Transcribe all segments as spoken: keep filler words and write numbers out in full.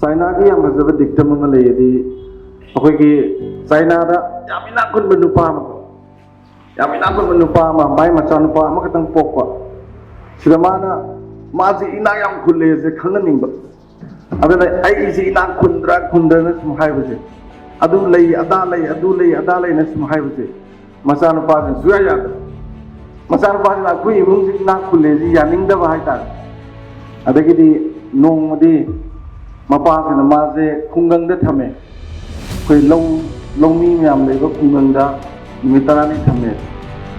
ꯆꯥꯏꯅꯥꯒꯤ ꯌꯥꯝ ꯐꯖꯕ ꯗꯤꯛꯇꯝ ꯑꯃ ꯂꯩꯌꯦꯗꯤ, ꯑꯩꯈꯣꯏꯒꯤ ꯆꯥꯏꯅꯥꯗ ꯌꯥꯝ ꯏꯅꯥꯛ ꯈꯨꯟꯕ ꯅꯨꯄꯥ ꯑꯃ, ꯌꯥꯝ ꯏꯅꯥꯛ ꯈꯨꯟꯕ ꯅꯨꯄꯥ ꯑꯃ, ꯃꯥꯏ ꯃꯆꯥꯅꯨꯄꯥ ꯑꯃꯈꯛꯇꯪ ꯄꯣꯛꯄ꯫ ꯁꯤꯗ ꯃꯥꯅ, ꯃꯥꯁꯦ ꯏꯅꯥꯛ ꯌꯥꯝ ꯈꯨꯜꯂꯦꯁꯦ ꯈꯪꯍꯟꯅꯤꯡꯕ꯫ ꯑꯗꯨꯅ ꯑꯩꯁꯦ ꯏꯅꯥꯛ ꯈꯨꯟꯗ꯭ꯔꯥ ꯈꯨꯟꯗ꯭ꯔꯅ ꯁꯨꯝ ꯍꯥꯏꯕꯁꯦ, ꯑꯗꯨ ꯂꯩ, ꯑꯗꯥ ꯂꯩ, ꯑꯗꯨ ꯂꯩ, ꯑꯗꯥ ꯂꯩꯅ ꯁꯨꯝ ꯍꯥꯏꯕꯁꯦ, ꯃꯆꯥꯅꯨꯄꯥꯁꯤꯅ ꯁꯨꯡꯌꯥ ꯌꯥꯗꯕ꯫ ꯃꯆꯥꯅꯨꯄꯥꯁꯤꯅ ꯑꯩꯈꯣꯏ ꯏꯃꯨꯡꯁꯤ ꯏꯅꯥꯛ ꯈꯨꯜꯂꯦꯁꯤ ꯌꯥꯅꯤꯡꯗꯕ ꯍꯥꯏꯇꯥꯔꯦ꯫ ꯑꯗꯒꯤꯗꯤ ꯅꯣꯡꯃꯗꯤ ꯃꯄꯥꯁꯤꯅ ꯃꯥꯁꯦ ꯈꯨꯡꯒꯪꯗ ꯊꯝꯃꯦ꯫ ꯑꯩꯈꯣꯏ ꯂꯧ, ꯂꯧꯃꯤ ꯃꯌꯥꯝ ꯂꯩꯕ ꯈꯨꯡꯒꯪꯗ ꯅꯨꯃꯤꯠ ꯇꯔꯥꯅꯤ ꯊꯝꯃꯦ꯫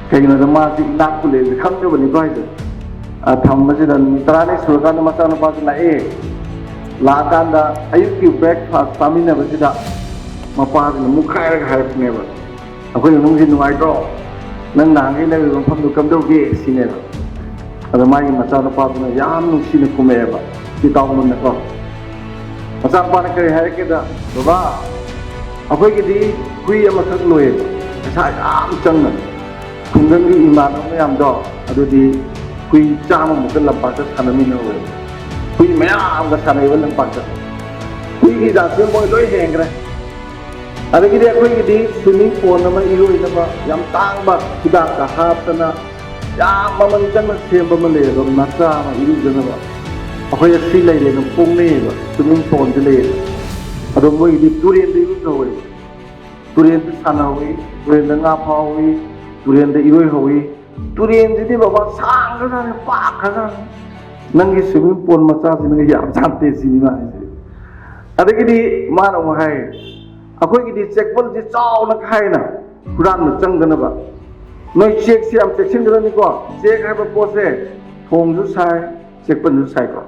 ꯀꯩꯒꯤꯅꯣꯗ ꯃꯥꯁꯤ ꯏꯅꯥꯛ ꯈꯨꯜꯂꯦꯁꯦ ꯈꯪꯗꯕꯅꯤꯀꯣ ꯍꯥꯏꯁꯦ꯫ ꯑ, ꯊꯝꯕꯁꯤꯗ ꯅꯨꯃꯤꯠ ꯇꯔꯥꯅꯤ ꯁꯨꯔꯀꯥꯟꯗ ꯃꯆꯥꯅꯨꯄꯥꯁꯤ ꯂꯥꯛꯑꯦ꯫ ꯂꯥꯛꯑꯀꯥꯟꯗ ꯑꯌꯨꯛꯀꯤ ꯕ꯭ꯔꯦꯛꯐꯥꯁ ꯆꯥꯃꯤꯟꯅꯕꯁꯤꯗ ꯃꯄꯥꯁꯤꯅ ꯃꯨꯛꯈꯥꯏꯔꯒ ꯍꯥꯏꯔꯛꯄꯅꯦꯕ, "ꯑꯩꯈꯣꯏ ꯏꯃꯨꯡꯁꯤ ꯅꯨꯡꯉꯥꯏꯇ꯭ꯔꯣ? ꯅꯪ ꯅꯍꯥꯟꯈꯩ ꯂꯩꯔꯤꯕ ꯃꯐꯝꯗꯨ ꯀꯝꯗꯧꯒꯦ?" ꯁꯤꯅꯦꯕ꯫ ꯑꯗꯣ ꯃꯥꯒꯤ ꯃꯆꯥꯅꯨꯄꯥꯗꯨꯅ ꯌꯥꯝ ꯅꯨꯡꯁꯤꯅ ꯈꯨꯝꯃꯛꯑꯦꯕ, ꯏꯇꯥꯎ ꯃꯨꯟꯅꯀꯣ, ꯃꯆꯥꯅꯨꯄꯥꯅ ꯀꯔꯤ ꯍꯥꯏꯔꯛꯀꯦꯗ, "ꯕꯕꯥ, ꯑꯩꯈꯣꯏꯒꯤꯗꯤ ꯍꯨꯏ ꯑꯃꯈꯛ ꯂꯣꯏꯌꯦꯕ, ꯄꯩꯁꯥ ꯌꯥꯝ ꯆꯪꯅ꯫ ꯈꯨꯡꯒꯪꯒꯤ ꯏꯃꯥꯟꯅꯕ ꯃꯌꯥꯝꯗꯣ, ꯑꯗꯨꯗꯤ ꯍꯨꯏ ꯆꯥꯝꯃꯃꯨꯛꯀ ꯂꯝꯄꯥꯛꯇ ꯁꯥꯟꯅꯃꯤꯟꯅꯧ꯫ ꯍꯨꯏ ꯃꯌꯥꯝꯒ ꯁꯥꯟꯅꯩꯕ ꯂꯝꯄꯥꯛꯇ꯫ ꯍꯨꯏꯒꯤ ꯖꯥꯠꯁꯦ ꯃꯣꯏ ꯂꯣꯏ ꯍꯦꯟꯈ꯭ꯔꯦ꯫ ꯑꯗꯒꯤꯗꯤ ꯑꯩꯈꯣꯏꯒꯤꯗꯤ ꯁ꯭ꯋꯤꯃꯤꯡ ꯄꯣꯟ ꯑꯃ ꯏꯔꯣꯏꯅꯕ ꯌꯥꯝ ꯇꯥꯡꯕ ꯍꯤꯗꯥꯛꯀ ꯍꯥꯞꯇꯅ ꯌꯥꯝ ꯃꯃꯜ ꯆꯪꯅ ꯁꯦꯝꯕ ꯑꯃ ꯂꯩꯌꯦꯕ, ꯃꯆꯥ ꯑꯃ ꯏꯔꯨꯖꯅꯕ꯫ ꯑꯩꯈꯣꯏ ꯑꯁꯤ ꯂꯩꯔꯦꯅ ꯄꯣꯛꯅꯩꯌꯦꯕ, ꯁ꯭ꯋꯤꯃꯤꯡ ꯄꯣꯟꯁꯦ ꯂꯩꯌꯦꯕ꯫ ꯑꯗꯣ ꯃꯣꯏꯒꯤꯗꯤ ꯇꯨꯔꯦꯟꯗ ꯏꯔꯨꯖꯍꯧꯋꯦꯕ, ꯇꯨꯔꯦꯟꯗ ꯁꯥꯟꯅꯍꯧꯋꯤ, ꯇꯨꯔꯦꯟꯗ ꯉꯥ ꯐꯥꯍꯧꯋꯤ, ꯇꯨꯔꯦꯟꯗ ꯏꯔꯣꯏꯍꯧꯋꯤ꯫ ꯇꯨꯔꯦꯟꯁꯤꯗꯤ ꯕꯕꯥ ꯁꯥꯡꯈ꯭ꯔꯖꯥꯠꯅꯤ, ꯄꯥꯛꯈ꯭ꯔꯖꯥꯠꯅꯤ, ꯅꯪꯒꯤ ꯁ꯭ꯋꯤꯃꯤꯡ ꯄꯣꯟ ꯃꯆꯥꯁꯤ ꯅꯪꯒꯤ ꯌꯥꯝ ꯆꯥꯟꯇꯦ ꯁꯤꯅꯤ ꯃꯥ ꯍꯥꯏꯁꯦ꯫ ꯑꯗꯒꯤꯗꯤ ꯃꯥꯅ ꯑꯃꯨꯛ ꯍꯥꯏ, ꯑꯩꯈꯣꯏꯒꯤꯗꯤ ꯆꯦꯛꯄꯜꯁꯤ ꯆꯥꯎꯅ ꯈꯥꯏꯅ ꯍꯨꯔꯥꯟꯕ ꯆꯪꯗꯅꯕ꯫ ꯅꯣꯏ ꯆꯦꯛꯁꯤ ꯌꯥꯝ ꯆꯦꯛꯁꯤꯟꯒꯗꯕꯅꯤꯀꯣ꯫ ꯆꯦꯛ ꯍꯥꯏꯕ ꯄꯣꯠꯁꯦ ꯊꯣꯡꯁꯨ ꯁꯥꯏ, ꯆꯦꯛꯄꯜꯁꯨ ꯁꯥꯏꯀꯣ꯫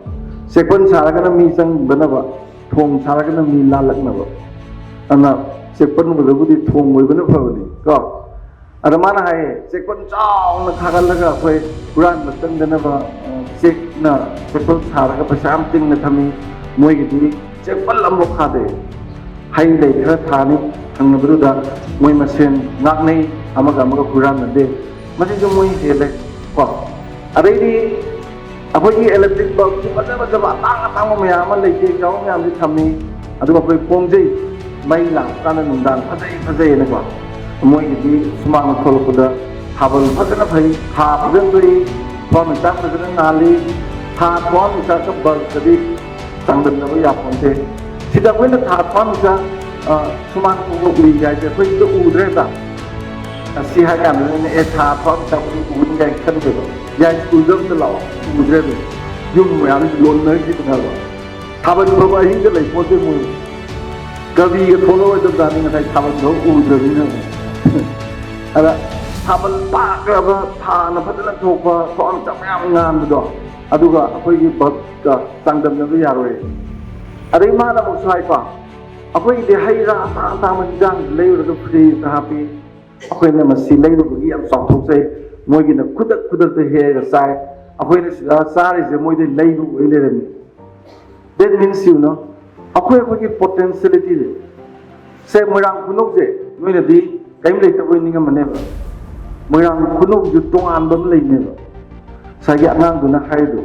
ꯆꯦꯛꯄꯜ ꯁꯥꯔꯒꯅ ꯃꯤ ꯆꯪꯗꯅꯕ, ꯊꯣꯡ ꯁꯥꯔꯒꯅ ꯃꯤ ꯂꯥꯜꯂꯛꯅꯕ꯫ ꯑꯗꯨꯅ ꯆꯦꯛꯄꯜ ꯎꯕꯗꯕꯨꯗꯤ ꯊꯣꯡ ꯑꯣꯏꯕꯅ ꯐꯕꯅꯤ ꯀꯣ꯫ ꯑꯗ ꯃꯥꯅ ꯍꯥꯏꯌꯦ, ꯆꯦꯛꯄꯜ ꯆꯥꯎꯅ ꯊꯥꯒꯠꯂꯒ ꯑꯩꯈꯣꯏ ꯍꯨꯔꯥꯟꯕ ꯆꯪꯗꯅꯕ, ꯑ, ꯆꯦꯛꯅ ꯆꯦꯛꯄꯜ ꯁꯥꯔꯒ ꯄꯩꯁꯥ ꯌꯥꯝ ꯇꯤꯡꯅ ꯊꯝꯃꯤ꯫ ꯃꯣꯏꯒꯤꯗꯤ ꯆꯦꯛꯄꯜ ꯑꯃꯐꯥꯎ ꯈꯥꯗꯦ꯫ ꯍꯩ ꯂꯩ ꯈꯔ ꯊꯥꯅꯤ, ꯊꯪꯅꯕꯗꯨꯗ ꯃꯣꯏ ꯃꯁꯦꯟ ꯉꯥꯛꯅꯩ, ꯑꯃꯒ ꯑꯃꯒ ꯍꯨꯔꯥꯟꯅꯗꯦ꯫ ꯃꯁꯤꯁꯨ ꯃꯣꯏ ꯍꯦꯜꯂꯦ ꯀꯣ꯫ ꯑꯗꯩꯗꯤ ꯑꯩꯈꯣꯏꯒꯤ ꯏꯂꯦꯛꯇ꯭ꯔꯤꯛ ꯕꯜꯕꯁꯨ ꯐꯖ ꯐꯖꯕ ꯑꯇꯥꯡ ꯑꯇꯥꯡꯕ ꯃꯌꯥꯝ ꯑꯃ, ꯂꯩꯇꯦꯡ ꯆꯥꯎꯕ ꯃꯌꯥꯝꯁꯤ ꯊꯝꯃꯤ꯫ ꯑꯗꯨꯒ ꯑꯩꯈꯣꯏ ꯄꯣꯡꯖꯩ, ꯃꯩ ꯂꯥꯛꯄ ꯀꯥꯟꯗ ꯅꯨꯡꯗꯥꯡ ꯐꯖꯩ ꯐꯖꯩꯅꯀꯣ꯫ ꯃꯣꯏꯒꯤꯗꯤ ꯁꯨꯃꯥꯡ ꯊꯣꯛꯂꯛꯄꯗ ꯊꯥꯕꯜ ꯐꯖꯅ ꯐꯩ, ꯊꯥ ꯐꯖꯅ ꯊꯣꯛꯏ, ꯊꯋꯥꯟꯃꯤꯆꯥꯛ ꯐꯖꯅ ꯉꯥꯜꯂꯤ꯫ ꯊꯥ, ꯊꯋꯥꯟꯃꯤꯆꯥꯛꯀ ꯕꯜꯕꯀꯗꯤ ꯆꯥꯡꯗꯝꯅꯕ ꯌꯥꯄꯣꯟꯇꯦ꯫ ꯁꯤꯗ ꯑꯩꯈꯣꯏꯅ ꯊꯥ, ꯊꯋꯥꯟꯃꯤꯆꯥꯛ, ꯑ, ꯁꯨꯃꯥꯡ ꯊꯣꯛꯂꯛꯂꯤ ꯍꯥꯏꯁꯦ ꯑꯩꯈꯣꯏ ꯁꯤꯗ ꯎꯗ꯭ꯔꯦ ꯍꯦꯛꯇ꯫ ꯑꯁꯤ ꯍꯥꯏ ꯀꯥꯟꯗ ꯑꯩꯅ, "ꯑꯦ, ꯊꯥ, ꯊꯋꯥꯟꯃꯤꯆꯥꯛꯄꯨꯗꯤ ꯎꯅꯤ" ꯀꯥꯏꯅ ꯈꯟꯗꯦꯕ꯫ ꯌꯥꯏ, ꯁ꯭ꯀꯨꯜꯗ ꯑꯝꯇ ꯂꯥꯛꯑꯣ, ꯎꯗ꯭ꯔꯦ ꯑꯗꯨꯝ꯫ ꯌꯨꯝ ꯃꯌꯥꯝꯁꯤ ꯂꯣꯟꯅꯈꯤꯗꯅꯕ꯫ ꯊꯥꯕꯜ ꯐꯥꯎꯕ ꯑꯍꯤꯡꯗ ꯂꯩ ꯄꯣꯠꯇꯦ ꯃꯣꯏ꯫ ꯀꯕꯤꯒ ꯊꯣꯛꯂꯛꯑꯣꯏꯗꯕꯖꯥꯠꯅꯤ ꯉꯁꯥꯏ ꯊꯥꯕꯜ ꯐꯥꯎ ꯎꯗ꯭ꯔꯕꯅꯤꯅ꯫ ꯑꯗ ꯊꯥꯕꯜ ꯄꯥꯛꯈ꯭ꯔꯕ, ꯊꯥꯅ ꯐꯖꯅ ꯊꯣꯛꯄ, ꯊꯋꯥꯟꯃꯤꯆꯥꯛ ꯃꯌꯥꯝ ꯉꯥꯟꯕꯗꯣ, ꯑꯗꯨꯒ ꯑꯩꯈꯣꯏꯒꯤ ꯕꯜꯕꯀ ꯆꯥꯡꯗꯝꯅꯕ ꯌꯥꯔꯣꯏ꯫ ꯑꯗꯩ ꯃꯥꯅ ꯑꯃꯨꯛꯁꯨ ꯍꯥꯏꯀꯣ, "ꯑꯩꯈꯣꯏꯒꯤꯗꯤ ꯍꯩ ꯔꯥ ꯑꯇꯥꯡ ꯑꯇꯥꯡꯕ ꯍꯤꯟꯖꯥꯡ ꯂꯩꯔꯨꯔꯒ ꯐ꯭ꯔꯤꯖꯇ ꯍꯥꯞꯄꯤ, ꯑꯩꯈꯣꯏꯅ ꯃꯁꯤ ꯂꯩꯔꯨꯕꯒꯤ ꯌꯥꯝ ꯆꯥꯎꯊꯣꯛꯆꯩ, ꯃꯣꯏꯒꯤꯅ ꯈꯨꯗꯛ ꯈꯨꯗꯛꯇ ꯍꯦꯛꯑꯒ ꯆꯥꯏ, ꯑꯩꯈꯣꯏꯅ ꯁꯤꯗ ꯆꯥꯔꯤꯁꯦ ꯃꯣꯏꯗꯤ ꯂꯩꯕ ꯑꯣꯏ ꯂꯩꯔꯝꯃꯤ"꯫ That means, you know, ꯑꯩꯈꯣꯏ ꯑꯩꯈꯣꯏꯒꯤ ꯄꯣꯇꯦꯟꯁꯤꯌꯦꯂꯤꯇꯤꯁꯦ, ꯁꯦ, ꯃꯣꯏꯔꯥꯡ ꯈꯨꯅꯧꯁꯦ ꯅꯣꯏꯅꯗꯤ ꯀꯔꯤꯝ ꯂꯩꯇꯕ ꯑꯣꯏ ꯅꯤꯡꯉꯝꯃꯅꯦꯕ꯫ ꯃꯣꯏꯔꯥꯡ ꯈꯨꯅꯧꯁꯨ ꯇꯣꯉꯥꯟꯕ ꯑꯃ ꯂꯩꯅꯦꯕ꯫ ꯉꯁꯥꯏꯒꯤ ꯑꯉꯥꯡꯗꯨꯅ ꯍꯥꯏꯔꯤꯗꯣ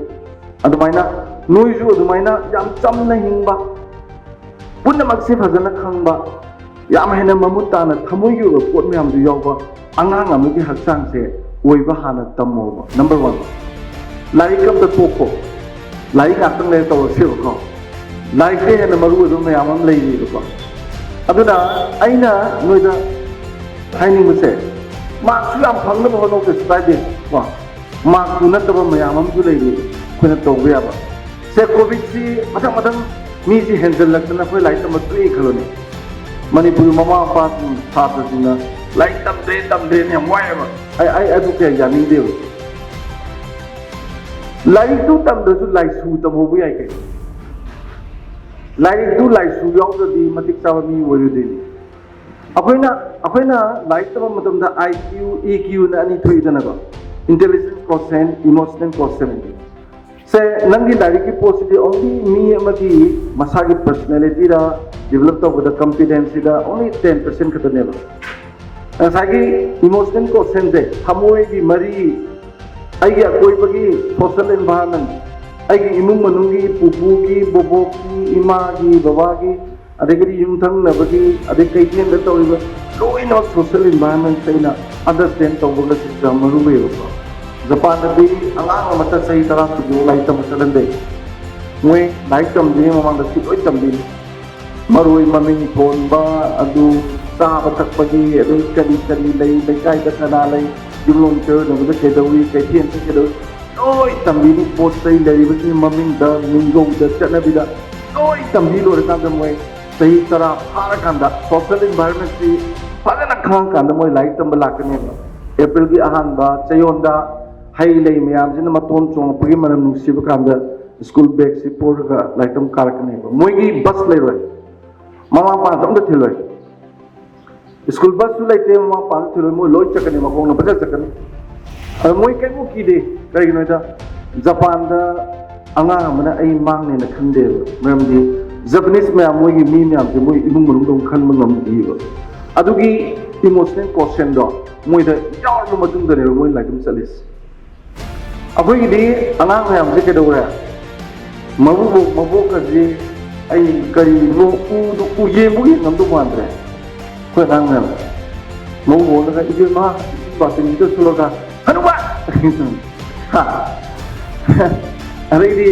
ꯑꯗꯨꯃꯥꯏꯅ, ꯅꯣꯏꯁꯨ ꯑꯗꯨꯃꯥꯏꯅ ꯌꯥꯝ ꯆꯝꯅ ꯍꯤꯡꯕ, ꯄꯨꯝꯅꯃꯛꯁꯦ ꯐꯖꯅ ꯈꯪꯕ, ꯌꯥꯝ ꯍꯦꯟꯅ ꯃꯃꯨꯠ ꯇꯥꯅ ꯊꯃꯣꯏꯒꯤ ꯑꯣꯏꯕ ꯄꯣꯠ ꯃꯌꯥꯝꯗꯨ ꯌꯥꯎꯕ ꯑꯉꯥꯡ ꯑꯃꯒꯤ ꯍꯛꯆꯥꯡꯁꯦ ꯑꯣꯏꯕ ꯍꯥꯟꯅ ꯇꯝꯃꯣꯕ꯫ Number one, ꯂꯥꯏꯔꯤꯛ ꯑꯝꯇ ꯇꯣꯛꯈꯣ, ꯂꯥꯏꯔꯤꯛ ꯉꯥꯛꯇꯪ ꯂꯩꯔ ꯇꯧꯔꯁꯦꯕꯀꯣ꯫ ꯂꯥꯏꯔꯤꯛꯇ ꯍꯦꯟꯅ ꯃꯔꯨ ꯑꯣꯏꯕ ꯃꯌꯥꯝ ꯑꯃ ꯂꯩꯔꯤꯕꯀꯣ꯫ ꯑꯗꯨꯅ ꯑꯩꯅ ꯅꯣꯏꯗ ꯍꯥꯏꯅꯤꯡꯕꯁꯦ, ꯃꯥꯔꯛꯁꯨ ꯌꯥꯝ ꯐꯪꯅꯕ ꯍꯣꯠꯅꯧ, ꯀꯩꯁꯨ ꯀꯥꯏꯗꯦ ꯀꯣ꯫ ꯃꯥꯔꯛꯇꯨ ꯅꯠꯇꯕ ꯃꯌꯥꯝ ꯑꯃꯁꯨ ꯂꯩꯔꯤ ꯑꯩꯈꯣꯏꯅ ꯇꯧꯕ ꯌꯥꯕ꯫ ꯁꯦ, ꯀꯣꯚꯤꯗꯁꯤ ꯃꯊꯪ ꯃꯊꯪ ꯃꯤꯁꯤ ꯍꯦꯟꯖꯜꯂꯛꯇꯅ ꯑꯩꯈꯣꯏ ꯂꯥꯏꯔꯤꯛ ꯇꯝꯕ ꯇꯣꯛꯑꯦ ꯈꯜꯂꯣꯅꯦ꯫ ꯃꯅꯤꯄꯨꯔꯒꯤ ꯃꯃꯥ ꯃꯄꯥꯁꯤꯡ, ꯁꯥꯇ꯭ꯔꯁꯤꯡꯅ ꯂꯥꯏꯔꯤꯛ ꯇꯝꯗ꯭ꯔꯦ, ꯇꯝꯗ꯭ꯔꯦꯅ ꯌꯥꯝ ꯋꯥꯏꯑꯦꯕ꯫ ꯑꯩ, ꯑꯩ ꯑꯗꯨ ꯀꯌꯥ ꯌꯥꯅꯤꯡꯗꯦꯕ꯫ ꯂꯥꯏꯔꯤꯛꯇꯨ ꯇꯝꯗ꯭ꯔꯁꯨ ꯂꯥꯏꯁꯨ ꯇꯝꯍꯧꯕ ꯌꯥꯏ ꯀꯩꯅꯣ꯫ ꯂꯥꯏꯔꯤꯛꯇꯨ ꯂꯥꯏꯁꯨ ꯌꯥꯎꯗ꯭ꯔꯗꯤ ꯃꯇꯤꯛ ꯆꯥꯕ ꯃꯤ ꯑꯣꯏꯔꯣꯏꯗꯣꯏꯅꯤ꯫ ꯑꯩꯈꯣꯏꯅ, ꯑꯩꯈꯣꯏꯅ ꯂꯥꯏꯔꯤꯛ ꯇꯝꯕ ꯃꯇꯝꯗ I Q, E Q ꯅ ꯑꯅꯤ ꯊꯣꯛꯏꯗꯅꯀꯣ, intelligence quotient, emotional quotient꯫ ꯁꯦ, ꯅꯪꯒꯤ ꯂꯥꯏꯔꯤꯛꯀꯤ ꯄꯣꯠꯁꯤꯗꯤ only ꯃꯤ ꯑꯃꯒꯤ ꯃꯁꯥꯒꯤ personalityꯗ develop ꯇꯧꯕꯗ, competencyꯗ only ten percent ꯈꯛꯇꯅꯦꯕ꯫ ꯉꯁꯥꯏꯒꯤ emotional quotientꯁꯦ, ꯊꯃꯣꯏꯒꯤ ꯃꯔꯤ, ꯑꯩꯒꯤ ꯑꯀꯣꯏꯕꯒꯤ social environment, ꯑꯩꯒꯤ ꯏꯃꯨꯡ ꯃꯅꯨꯡꯒꯤ ꯄꯨꯄꯨꯒꯤ, ꯕꯣꯕꯣꯛꯀꯤ, ꯏꯃꯥꯒꯤ, ꯕꯕꯥꯒꯤ, ꯑꯗꯒꯤꯗꯤ ꯌꯨꯝꯊꯪꯅꯕꯒꯤ, ꯑꯗꯩ ꯀꯩꯊꯦꯜꯗ ꯇꯧꯔꯤꯕ ꯂꯣꯏꯅꯃꯛ social environment ꯑꯩꯅ understand ꯇꯧꯕꯒꯁꯨ ꯌꯥꯝ ꯃꯔꯨ ꯑꯣꯏꯌꯦꯕꯀꯣ꯫ ꯖꯄꯥꯟꯗꯗꯤ ꯑꯉꯥꯡ ꯑꯃꯠꯇ ꯆꯍꯤ ꯇꯔꯥ ꯁꯨꯗ꯭ꯔꯤꯉꯩ ꯂꯥꯏꯔꯤꯛ ꯇꯝꯕ ꯆꯠꯍꯟꯗꯦ꯫ ꯃꯣꯏ ꯂꯥꯏꯔꯤꯛ ꯇꯝꯗ꯭ꯔꯤꯉꯩ ꯃꯃꯥꯡꯗ ꯁꯤ ꯂꯣꯏ ꯇꯝꯕꯤꯅꯤ꯫ ꯃꯔꯣꯏ ꯃꯃꯤꯡ ꯊꯣꯟꯕ, ꯑꯗꯨ ꯆꯥꯕ ꯊꯛꯄꯒꯤ, ꯑꯗꯩ ꯀꯔꯤ ꯀꯔꯤ ꯂꯩ, ꯂꯩꯀꯥꯏꯗ ꯀꯅꯥ ꯂꯩ, ꯌꯨꯝꯂꯣꯟ ꯀꯩꯔꯣꯏꯅꯕꯗ ꯀꯩꯗꯧꯏ, ꯀꯩꯊꯦꯜꯗ ꯀꯩꯗꯧꯏ, ꯂꯣꯏ ꯇꯝꯕꯤꯅꯤ꯫ ꯄꯣꯠ ꯆꯩ ꯂꯩꯔꯤꯕꯁꯤꯒꯤ ꯃꯃꯤꯡꯗ, ꯃꯤꯡꯒꯧꯗ, ꯆꯠꯅꯕꯤꯗ ꯂꯣꯏ ꯇꯝꯕꯤ ꯂꯣꯏꯔꯀꯥꯟꯗ ꯃꯣꯏ ꯆꯍꯤ ꯇꯔꯥ ꯐꯥꯔꯀꯥꯟꯗ social environmentꯁꯤ ꯐꯖꯅ ꯈꯪꯉꯀꯥꯟꯗ ꯃꯣꯏ ꯂꯥꯏꯔꯤꯛ ꯇꯝꯕ ꯂꯥꯛꯀꯅꯦꯕ꯫ ꯑꯦꯄ꯭ꯔꯤꯜꯒꯤ ꯑꯍꯥꯟꯕ ꯆꯌꯣꯜꯗ ꯍꯩ ꯂꯩ ꯃꯌꯥꯝꯁꯤꯅ ꯃꯇꯣꯟ ꯆꯣꯡꯉꯛꯄꯒꯤ ꯃꯅꯝ ꯅꯨꯡꯁꯤꯕ ꯀꯥꯟꯗ school bagꯁꯤ ꯄꯨꯔꯒ ꯂꯥꯏꯔꯤꯛ ꯇꯝꯕ ꯀꯥꯔꯛꯀꯅꯦꯕ꯫ ꯃꯣꯏꯒꯤ bus ꯂꯩꯔꯣꯏ, ꯃꯃꯥ ꯃꯄꯥꯁꯨ ꯑꯝꯇ ꯊꯤꯜꯂꯣꯏ꯫ School busꯁꯨ ꯂꯩꯇꯦ, ꯃꯃꯥ ꯃꯄꯥꯁꯨ ꯊꯤꯜꯂꯣꯏ, ꯃꯣꯏ ꯂꯣꯏ ꯆꯠꯀꯅꯤ, ꯃꯈꯣꯡꯅ ꯐꯖꯅ ꯆꯠꯀꯅꯤ꯫ ꯑꯗꯣ ꯃꯣꯏ ꯀꯔꯤꯝ ꯀꯤꯗꯦ꯫ ꯀꯔꯤꯒꯤꯅꯣ ꯍꯥꯏꯗ, ꯖꯄꯥꯟꯗ ꯑꯉꯥꯡ ꯑꯃꯅ ꯑꯩ ꯃꯥꯡꯅꯦꯅ ꯈꯟꯗꯦꯕ꯫ ꯃꯔꯝꯗꯤ Japanese ꯃꯌꯥꯝ, ꯃꯣꯏꯒꯤ ꯃꯤ ꯃꯌꯥꯝꯁꯦ ꯃꯣꯏ ꯏꯃꯨꯡ ꯃꯅꯨꯡꯗ ꯑꯃꯨꯛ ꯈꯟꯕ ꯉꯝꯗꯦꯕ꯫ ꯑꯗꯨꯒꯤ emotional quotientꯗꯣ ꯃꯣꯏꯗ ꯌꯥꯎꯔꯕ ꯃꯇꯨꯡꯗꯅꯦꯕ ꯃꯣꯏ ꯂꯥꯏꯔꯤꯛ ꯇꯝ ꯆꯠꯂꯤꯁꯦ꯫ ꯑꯩꯈꯣꯏꯒꯤꯗꯤ ꯑꯉꯥꯡ ꯃꯌꯥꯝꯁꯦ ꯀꯩꯗꯧꯔꯦ? ꯃꯕꯨꯕꯣꯛ ꯃꯕꯣꯛꯀꯁꯦ ꯑꯩ ꯀꯔꯤꯅꯣ ꯎꯗꯨ ꯎ ꯌꯦꯡꯕꯨ ꯌꯦꯡꯉꯝꯗꯧ ꯃꯥꯟꯗ꯭ꯔꯦ꯫ ꯑꯩꯈꯣꯏ ꯑꯉꯥꯡ ꯃꯌꯥꯝ ꯃꯕꯨꯕꯣꯛꯅꯒ, "ꯏꯕꯦꯝꯃ, ꯏꯁꯤꯡ ꯕꯥꯇꯤꯟꯗꯨꯗ ꯁꯨꯔꯒ ꯍꯅꯨꯕ!" ꯍꯥ? ꯑꯗꯩꯗꯤ,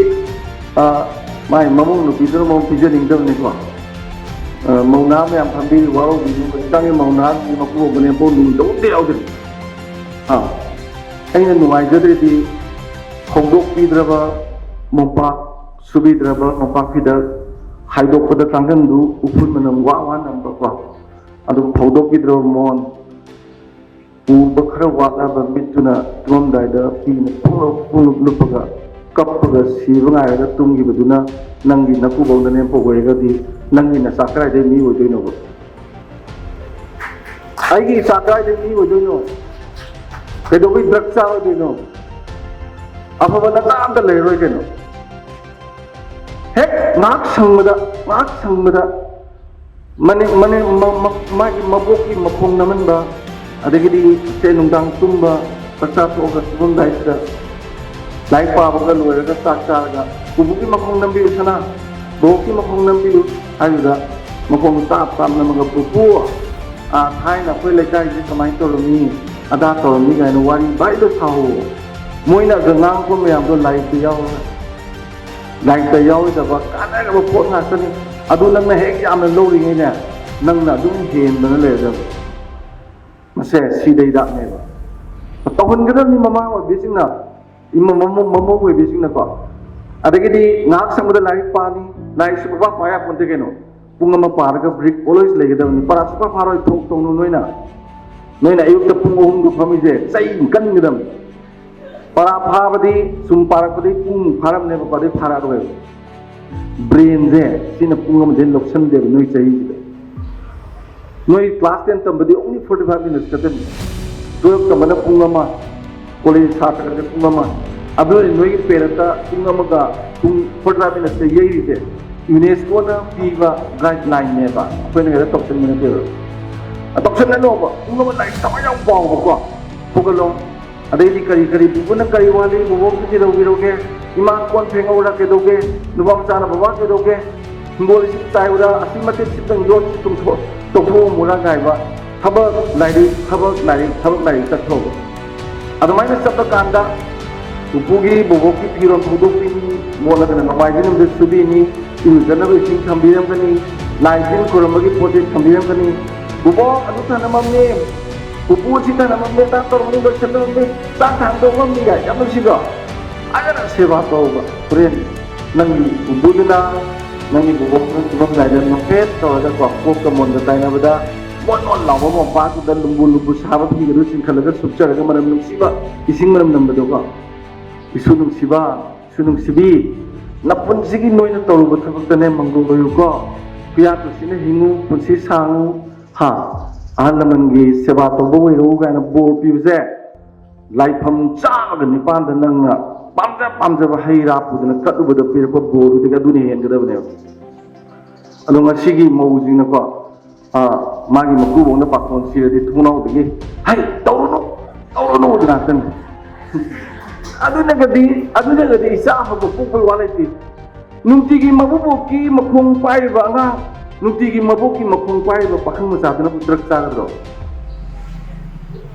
ꯑ, ꯃꯥꯏ ꯃꯃꯧ ꯅꯨꯄꯤꯗꯨꯅ ꯃꯉꯣꯟ ꯄꯤꯖꯅꯤꯡꯗꯕꯅꯤꯀꯣ꯫ ꯑ, ꯃꯧ ꯅꯍꯥ ꯃꯌꯥꯝ ꯐꯝꯕꯤꯔꯤ, ꯋꯥꯔꯧꯕꯤꯅꯨ, ꯍꯧꯖꯤꯛꯀꯥꯟꯒꯤ ꯃꯧ ꯅꯍꯥꯁꯤꯡꯁꯤ ꯃꯄꯨ ꯃꯧꯄꯥ ꯅꯦꯝꯄꯣꯛ ꯅꯨꯡꯗꯧ ꯑꯝꯇ ꯌꯥꯎꯗꯦ꯫ ꯑ, ꯑꯩꯅ ꯅꯨꯡꯉꯥꯏꯖꯗ꯭ꯔꯤꯗꯤ ꯍꯧꯗꯣꯛꯄꯤꯗ꯭ꯔꯕ ꯃꯣꯝꯄꯥꯛ, ꯁꯨꯕꯤꯗ꯭ꯔꯕ ꯃꯣꯝꯄꯥꯛ ꯐꯤꯗꯛ, ꯍꯥꯏꯗꯣꯛꯄꯗ ꯀꯥꯡꯒꯟꯗꯨ ꯎꯐꯨꯟ ꯃꯅꯝ ꯋꯥ ꯋꯥ ꯅꯝꯕꯀꯣ, ꯑꯗꯨꯒ ꯐꯧꯗꯣꯛꯄꯤꯗ꯭ꯔꯕ ꯃꯣꯟ, ꯎꯕ ꯈꯔ ꯋꯥꯠꯂꯕ ꯃꯤꯠꯇꯨꯅ ꯇꯨꯝꯂꯝꯗꯥꯏꯗ ꯐꯤꯅ ꯄꯨꯡꯂꯨꯞ ꯄꯨꯡꯂꯨꯞ ꯂꯨꯞꯄꯒ ꯀꯞꯄꯒ ꯁꯤꯕ ꯉꯥꯏꯔꯒ ꯇꯨꯝꯈꯤꯕꯗꯨꯅ ꯅꯪꯒꯤ ꯅꯀꯨꯕꯧ ꯅꯅꯦꯝꯄꯧ ꯑꯣꯏꯔꯒꯗꯤ ꯅꯪꯒꯤ ꯅꯆꯥ ꯀꯗꯥꯏꯗꯒꯤ ꯃꯤ ꯑꯣꯏꯗꯣꯏꯅꯣꯕ? ꯑꯩꯒꯤ ꯏꯆꯥ ꯀꯗꯥꯏꯗꯒꯤ ꯃꯤ ꯑꯣꯏꯗꯣꯏꯅꯣ? ꯀꯩꯗꯧꯕꯩ drug ꯆꯥꯔꯣꯏꯗꯣꯏꯅꯣ? ꯑꯐꯕ ꯅꯆꯥ ꯑꯝꯇ ꯂꯩꯔꯔꯣꯏ ꯀꯩꯅꯣ꯫ ꯍꯦꯛ ꯉꯥꯏꯍꯥꯛ ꯁꯪꯕꯗ, ꯉꯥꯏꯍꯥꯛ ꯁꯪꯕꯗ ꯃꯅꯦ-, ꯃꯅꯦ-, ꯃ-, ꯃ-, ꯃꯥꯒꯤ ꯃꯕꯣꯛꯀꯤ ꯃꯈꯣꯡ ꯅꯝꯍꯟꯕ, ꯑꯗꯒꯤꯗꯤ ꯁꯦ ꯅꯨꯡꯗꯥꯡ ꯇꯨꯝꯕ, ꯆꯥꯛ ꯆꯥꯊꯣꯛꯑꯒ ꯇꯨꯝꯃꯝꯗꯥꯏꯁꯤꯗ ꯂꯥꯏꯔꯤꯛ ꯄꯥꯕꯒ ꯂꯣꯏꯔꯒ ꯆꯥꯛ ꯆꯥꯔꯒ "ꯄꯨꯄꯨꯒꯤ ꯃꯈꯣꯡ ꯅꯝꯕꯤꯌꯨ ꯁꯅꯥ, ꯕꯣꯕꯣꯛꯀꯤ ꯃꯈꯣꯡ ꯅꯝꯕꯤꯌꯨ" ꯍꯥꯏꯗꯨꯗ ꯃꯈꯣꯡ ꯇꯥꯞ ꯇꯥꯞ ꯅꯝꯃꯒ "ꯄꯨꯄꯨ, ꯑꯥ, ꯊꯥꯏꯅ ꯑꯩꯈꯣꯏ ꯂꯩꯀꯥꯏꯁꯦ ꯀꯃꯥꯏꯅ ꯇꯧꯔꯝꯃꯤ, ꯑꯗꯥ ꯇꯧꯔꯝꯃꯤ" ꯀꯥꯏꯅ ꯋꯥꯔꯤ ꯚꯥꯏꯗꯣ ꯁꯥꯍꯧꯋꯣ꯫ ꯃꯣꯏꯅ ꯑꯗ ꯉꯥꯡꯉꯛꯄ ꯃꯌꯥꯝꯗꯣ ꯂꯥꯏꯔꯤꯛꯇ ꯌꯥꯎꯔꯒ, ꯂꯥꯏꯔꯤꯛꯇ ꯌꯥꯎꯔꯣꯏꯗꯕ ꯀꯥꯟꯅꯔꯕ ꯄꯣꯠ ꯉꯥꯛꯇꯅꯤ꯫ ꯑꯗꯨ ꯅꯪꯅ ꯍꯦꯛ ꯌꯥꯝꯅ ꯂꯧꯔꯤꯉꯩꯅꯦ, ꯅꯪꯅ ꯑꯗꯨꯝ ꯍꯦꯟꯗꯅ ꯂꯩꯔꯗꯕꯅꯤ꯫ ꯃꯁꯦ ꯁꯤꯗꯩ ꯗꯥꯛꯅꯦꯕ꯫ ꯇꯧꯍꯟꯒꯗꯕꯅꯤ ꯃꯃꯥ ꯑꯣꯏꯕꯤꯁꯤꯡꯅ, ꯏꯃ-, ꯃꯃꯧ, ꯃꯃꯧ ꯑꯣꯏꯕꯤꯁꯤꯡꯅꯀꯣ꯫ ꯑꯗꯒꯤꯗꯤ ꯉꯥꯏꯍꯥꯛ ꯁꯪꯕꯗ ꯂꯥꯏꯔꯤꯛ ꯄꯥꯅꯤ, ꯂꯥꯏꯔꯤꯛꯁꯨ ꯄꯥ ꯄꯥ ꯌꯥꯄꯣꯟꯇꯦ ꯀꯩꯅꯣ꯫ ꯄꯨꯡ ꯑꯃ ꯄꯥꯔꯒ break always ꯂꯩꯒꯗꯕꯅꯤ꯫ ꯄꯔꯥ ꯁꯨꯡꯄꯥ ꯐꯥꯔꯣꯏ, ꯊꯣꯛ ꯇꯧꯅꯨ ꯅꯣꯏꯅ꯫ ꯅꯣꯏꯅ ꯑꯌꯨꯛꯇ ꯄꯨꯡ ꯑꯍꯨꯝꯗ ꯐꯝꯃꯤꯁꯦ ꯆꯩ ꯀꯟꯒꯗꯕꯅꯤ꯫ ꯄꯔꯥ ꯐꯥꯕꯗꯤ ꯁꯨꯝ ꯄꯥꯔꯛꯄꯗꯤ ꯄꯨꯡ ꯐꯥꯔꯝꯅꯦꯕꯀꯣ, ꯑꯗꯩ ꯐꯥꯔꯛꯑꯔꯣꯏꯕ꯫ Brainꯁꯦ ꯁꯤꯅ ꯄꯨꯡ ꯑꯃꯗꯩ ꯂꯧꯁꯟꯗꯦꯕ ꯅꯣꯏ ꯆꯍꯤꯁꯤꯗ꯫ ꯅꯣꯏ class ten ꯇꯝꯕꯗꯤ only forty five minutes ꯈꯛꯇꯅꯤ꯫ Twelve ꯇꯝꯕꯅ ꯄꯨꯡ ꯑꯃ, college ꯁꯥꯇ꯭ꯔꯒꯗꯤ ꯄꯨꯡ ꯑꯃ꯫ ꯑꯗꯨꯅ ꯅꯣꯏꯒꯤ parentꯇ ꯄꯨꯡ ꯑꯃꯒ ꯄꯨꯡ forty five minutesꯇ ꯌꯩꯔꯤꯁꯦ UNESCOꯅ ꯄꯤꯕ guidelineꯅꯦꯕ, ꯑꯩꯈꯣꯏꯅ ꯍꯦꯛꯇ ꯇꯧꯁꯟꯕ ꯅꯠꯇꯦꯕ꯫ ꯇꯧꯁꯟꯅꯅꯣꯕ, ꯄꯨꯡ ꯑꯃ ꯂꯥꯏꯔꯤꯛ ꯊꯋꯥꯏ ꯌꯥꯎ ꯄꯥꯎꯕꯀꯣ, ꯍꯧꯒꯠꯂꯣ꯫ ꯑꯗꯩꯗꯤ ꯀꯔꯤ ꯀꯔꯤ ꯄꯨꯄꯨꯅ ꯀꯔꯤ ꯋꯥꯠꯂꯤ, ꯕꯣꯕꯣꯛꯇꯤ ꯀꯩꯗꯧꯕꯤꯔꯣꯒꯦ, ꯏꯃꯥ ꯀꯣꯟ ꯐꯦꯡꯍꯧꯔꯥ ꯀꯩꯗꯧꯒꯦ, ꯅꯨꯄꯥ ꯃꯆꯥꯅ ꯕꯕꯥ ꯀꯩꯗꯧꯒꯦ, ꯍꯤꯡꯒꯣꯜ ꯏꯁꯤꯡ ꯆꯥꯏꯕꯗ ꯑꯁꯤ ꯃꯇꯦꯛ ꯁꯤꯇꯪ ꯌꯣꯠ ꯇꯨꯝꯊꯣꯛ-, ꯇꯧꯊꯣꯛꯑꯝꯃꯨꯔꯥ ꯀꯥꯏꯕ꯫ ꯊꯕꯛ ꯂꯥꯏꯔꯤꯛ, ꯊꯕꯛ ꯂꯥꯏꯔꯤꯛ, ꯊꯕꯛ ꯂꯥꯏꯔꯤꯛ ꯆꯠꯊꯣꯛ꯫ ꯑꯗꯨꯃꯥꯏꯅ ꯆꯠꯄ ꯀꯥꯟꯗ ꯄꯨꯄꯨꯒꯤ ꯕꯣꯕꯣꯛꯀꯤ ꯐꯤꯔꯣꯜ ꯐꯧꯗꯣꯛꯄꯤꯅꯤ, ꯃꯣꯠꯂꯒꯅ ꯅꯣꯡꯃꯥꯏꯖꯤꯡ ꯅꯨꯃꯤꯠ ꯁꯨꯕꯤꯅꯤ, ꯏꯔꯨꯖꯅꯕ ꯏꯁꯤꯡ ꯊꯝꯕꯤꯔꯝꯒꯅꯤ, ꯂꯥꯏ ꯇꯤꯟ ꯈꯨꯔꯨꯝꯕꯒꯤ ꯄꯣꯠ ꯆꯩ ꯊꯝꯕꯤꯔꯝꯒꯅꯤ꯫ "ꯕꯣꯕꯣꯛ ꯑꯗꯨ ꯊꯅꯝꯃꯝꯅꯤ, ꯄꯨꯄꯨ ꯁꯤ ꯊꯅꯝꯃꯝꯅꯤ, ꯆꯥꯛ ꯇꯧꯔꯝꯃꯤ, ꯂꯣꯏꯁꯜꯂꯝꯃꯤ, ꯆꯥꯛ ꯊꯥꯡꯗꯣꯛꯂꯝꯃꯤ" ꯀꯥꯏ ꯌꯥꯝ ꯅꯨꯡꯁꯤꯗ꯭ꯔꯣ? ꯐꯖꯅ ꯁꯦꯕꯥ ꯇꯧꯕ꯫ ꯍꯣꯔꯦꯟ ꯅꯪꯒꯤ ꯄꯨꯄꯨꯗꯨꯅ ꯅꯪꯒꯤ ꯕꯣꯕꯣꯛꯇꯨꯅ ꯇꯨꯝꯃꯝꯗꯥꯏꯗ ꯅꯣꯛꯐꯦꯠ ꯇꯧꯔꯒꯀꯣ, ꯀꯣꯛꯀ ꯃꯣꯟꯒ ꯇꯥꯏꯅꯕꯗ ꯃꯣꯟ ꯃꯣꯟ ꯂꯥꯎꯕ ꯃꯣꯝꯄꯥꯛꯇꯨꯗ ꯂꯨꯝꯕꯨ ꯂꯨꯝꯕꯨ ꯁꯥꯕ ꯐꯤꯒꯗꯨ ꯆꯤꯡꯈꯠꯂꯒ ꯁꯨꯞꯆꯔꯒ ꯃꯅꯝ ꯅꯨꯡꯁꯤꯕ ꯏꯁꯤꯡ ꯃꯅꯝ ꯅꯝꯕꯗꯣꯀꯣ꯫ "ꯏꯁꯨ ꯅꯨꯡꯁꯤꯕ, ꯏꯁꯨ ꯅꯨꯡꯁꯤꯕꯤ, ꯅꯄꯨꯟꯁꯤꯒꯤ ꯅꯣꯏꯅ ꯇꯧꯔꯨꯕ ꯊꯕꯛꯇꯅꯦ ꯃꯪꯒꯣꯜ ꯑꯣꯏꯌꯨꯀꯣ꯫ ꯄꯤꯌꯥ ꯄꯨꯟꯁꯤꯅ ꯍꯤꯡꯉꯨ, ꯄꯨꯟꯁꯤ ꯁꯥꯡꯉꯨ, ꯍꯥ, ꯑꯍꯜ ꯂꯃꯟꯒꯤ ꯁꯦꯕꯥ ꯇꯧꯕ ꯑꯣꯏꯔꯛꯎ" ꯀꯥꯏꯅ ꯕꯣꯔ ꯄꯤꯕꯁꯦ, ꯂꯥꯏꯐꯝ ꯆꯥꯕꯒ ꯅꯤꯄꯥꯟꯗ ꯅꯪꯅ ꯄꯥꯝꯖ ꯄꯥꯝꯖꯕ ꯍꯩ ꯔꯥ ꯄꯨꯗꯅ ꯀꯠꯂꯨꯕꯗ ꯄꯤꯔꯛꯄ ꯕꯣꯔꯗꯨꯗꯒꯤ ꯑꯗꯨꯅ ꯍꯦꯟꯒꯗꯕꯅꯦꯕ꯫ ꯑꯗꯣ ꯉꯁꯤꯒꯤ ꯃꯧꯁꯤꯡꯅꯀꯣ, ꯑꯥ, ꯃꯥꯒꯤ ꯃꯀꯨꯕꯣꯛꯅ ꯄꯥꯈꯣꯟ ꯁꯤꯔꯗꯤ ꯊꯣꯡꯅꯥꯎꯗꯒꯤ, "ꯍꯩ, ꯇꯧꯔꯨꯅꯨ, ꯇꯧꯔꯨꯅꯨ, ꯅꯣꯛꯄꯗ ꯉꯥꯛꯇꯅꯤ꯫ ꯑꯗꯨꯅꯒꯗꯤ ꯑꯗꯨꯅꯒꯗꯤ ꯏꯆꯥ ꯑꯐꯕ ꯄꯣꯛꯄꯩ ꯋꯥ ꯂꯩꯇꯦ꯫ ꯅꯨꯡꯇꯤꯒꯤ ꯃꯕꯨꯕꯣꯛꯀꯤ ꯃꯈꯣꯡ ꯄꯥꯏꯔꯤꯕ ꯑꯉꯥꯡ, ꯅꯨꯡꯇꯤꯒꯤ ꯃꯕꯣꯛꯀꯤ ꯃꯈꯣꯡ ꯄꯥꯏꯔꯤꯕ ꯄꯥꯈꯪ ꯃꯆꯥꯗꯨꯅꯕꯨ ꯗ꯭ꯔꯒ ꯆꯥꯒꯗ꯭ꯔꯣ?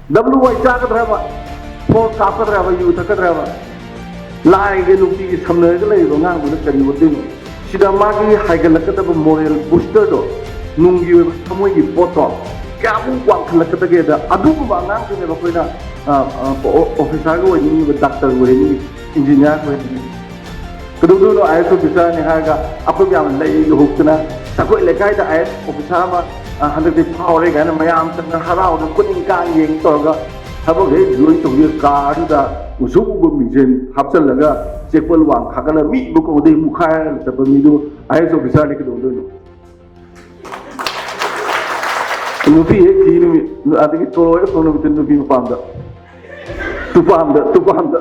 ꯗꯕ꯭ꯂꯤꯎ ꯋꯥꯏ ꯆꯥꯒꯗ꯭ꯔꯕ? ꯐꯣꯔ ꯀꯥꯞꯀꯗ꯭ꯔꯕ? ꯌꯨ ꯊꯛꯀꯗ꯭ꯔꯕ? ꯂꯥꯏꯒ ꯅꯨꯡꯇꯤꯒꯤ ꯁꯝꯅꯔꯒ ꯂꯩꯔꯤꯕ ꯑꯉꯥꯡꯗꯨꯅ ꯀꯔꯤ ꯑꯣꯏꯗꯣꯏꯅꯣ? ꯁꯤꯗ ꯃꯥꯒꯤ ꯍꯥꯏꯒꯠꯂꯛꯀꯗꯕ ꯃꯣꯔꯦꯜ ꯕꯨꯁꯇꯔꯗꯣ, ꯅꯨꯡꯒꯤ ꯑꯣꯏꯕ ꯊꯃꯣꯏꯒꯤ ꯄꯣꯠꯇꯣ ꯀꯌꯥꯃꯨꯛ ꯋꯥꯡꯈꯠꯂꯛꯀꯗꯒꯦꯗ, ꯑꯗꯨꯒꯨꯝꯕ ꯑꯉꯥꯡꯗꯨꯅꯦꯕ ꯑꯩꯈꯣꯏꯅ, ꯑ, ꯑ, ꯑꯣ-, ꯑꯣꯐꯤꯁꯥꯔꯒ ꯑꯣꯏꯅꯤꯡꯉꯤꯕ, ꯗꯥꯛꯇꯔꯒ ꯑꯣꯏꯅꯤꯡꯉꯤ, ꯏꯟꯖꯤꯅꯤꯌꯥꯔꯒ ꯑꯣꯏꯅꯤꯡꯉꯤ꯫ ꯀꯩꯗꯧꯗꯣꯏꯅꯣ ꯑꯥꯏ ꯑꯦꯁ ꯑꯣꯐꯤꯁꯔꯅꯤ ꯍꯥꯏꯔꯒ? ꯑꯩꯈꯣꯏ ꯃꯌꯥꯝ ꯂꯩꯒ ꯍꯨꯛꯇꯅ ꯑꯩꯈꯣꯏ ꯂꯩꯀꯥꯏꯗ ꯑꯥꯏ ꯑꯦꯁ ꯑꯣꯐꯤꯁꯥꯔ ꯑꯃ, ꯑ, ꯍꯟꯗꯛꯇꯤ ꯐꯥꯎꯔꯦ ꯀꯥꯏꯅ ꯃꯌꯥꯝ ꯆꯪꯗꯅ ꯍꯔꯥꯎꯗꯅ ꯈꯨꯅꯤꯡ ꯀꯥꯡ ꯌꯦꯡ ꯇꯧꯔꯒ ꯊꯕꯛ ꯍꯦꯛ ꯂꯣꯏ ꯇꯧꯕꯤꯔ ꯀꯥꯔꯗꯨꯗ ꯃꯨꯁꯨꯛ ꯃꯨꯕ ꯃꯤꯡꯁꯦꯜ ꯍꯥꯞꯆꯜꯂꯒ ꯆꯦꯛꯄꯜ ꯋꯥꯡ ꯈꯥꯒꯠꯂ ꯃꯤ ꯑꯃ ꯀꯧꯗꯩ ꯃꯨꯛꯈꯥꯏꯔꯒ ꯆꯠꯄ ꯃꯤꯗꯨ ꯑꯥꯏ ꯑꯦꯁ ꯑꯣꯐꯤꯁꯥꯔꯅꯤ ꯀꯩꯗꯧꯗꯣꯏꯅꯣ? ꯅꯨꯄꯤ ꯍꯦꯛ ꯊꯤ ꯅꯨꯃꯤꯠ, ꯑꯗꯒꯤ ꯇꯣꯂꯣꯞ ꯍꯦꯛ ꯐꯪ ꯅꯨꯃꯤꯠꯇ ꯅꯨꯄꯤ ꯃꯄꯥꯝꯗ ꯇꯨꯄꯥꯝꯗ, ꯇꯨꯄꯥꯝꯗ꯫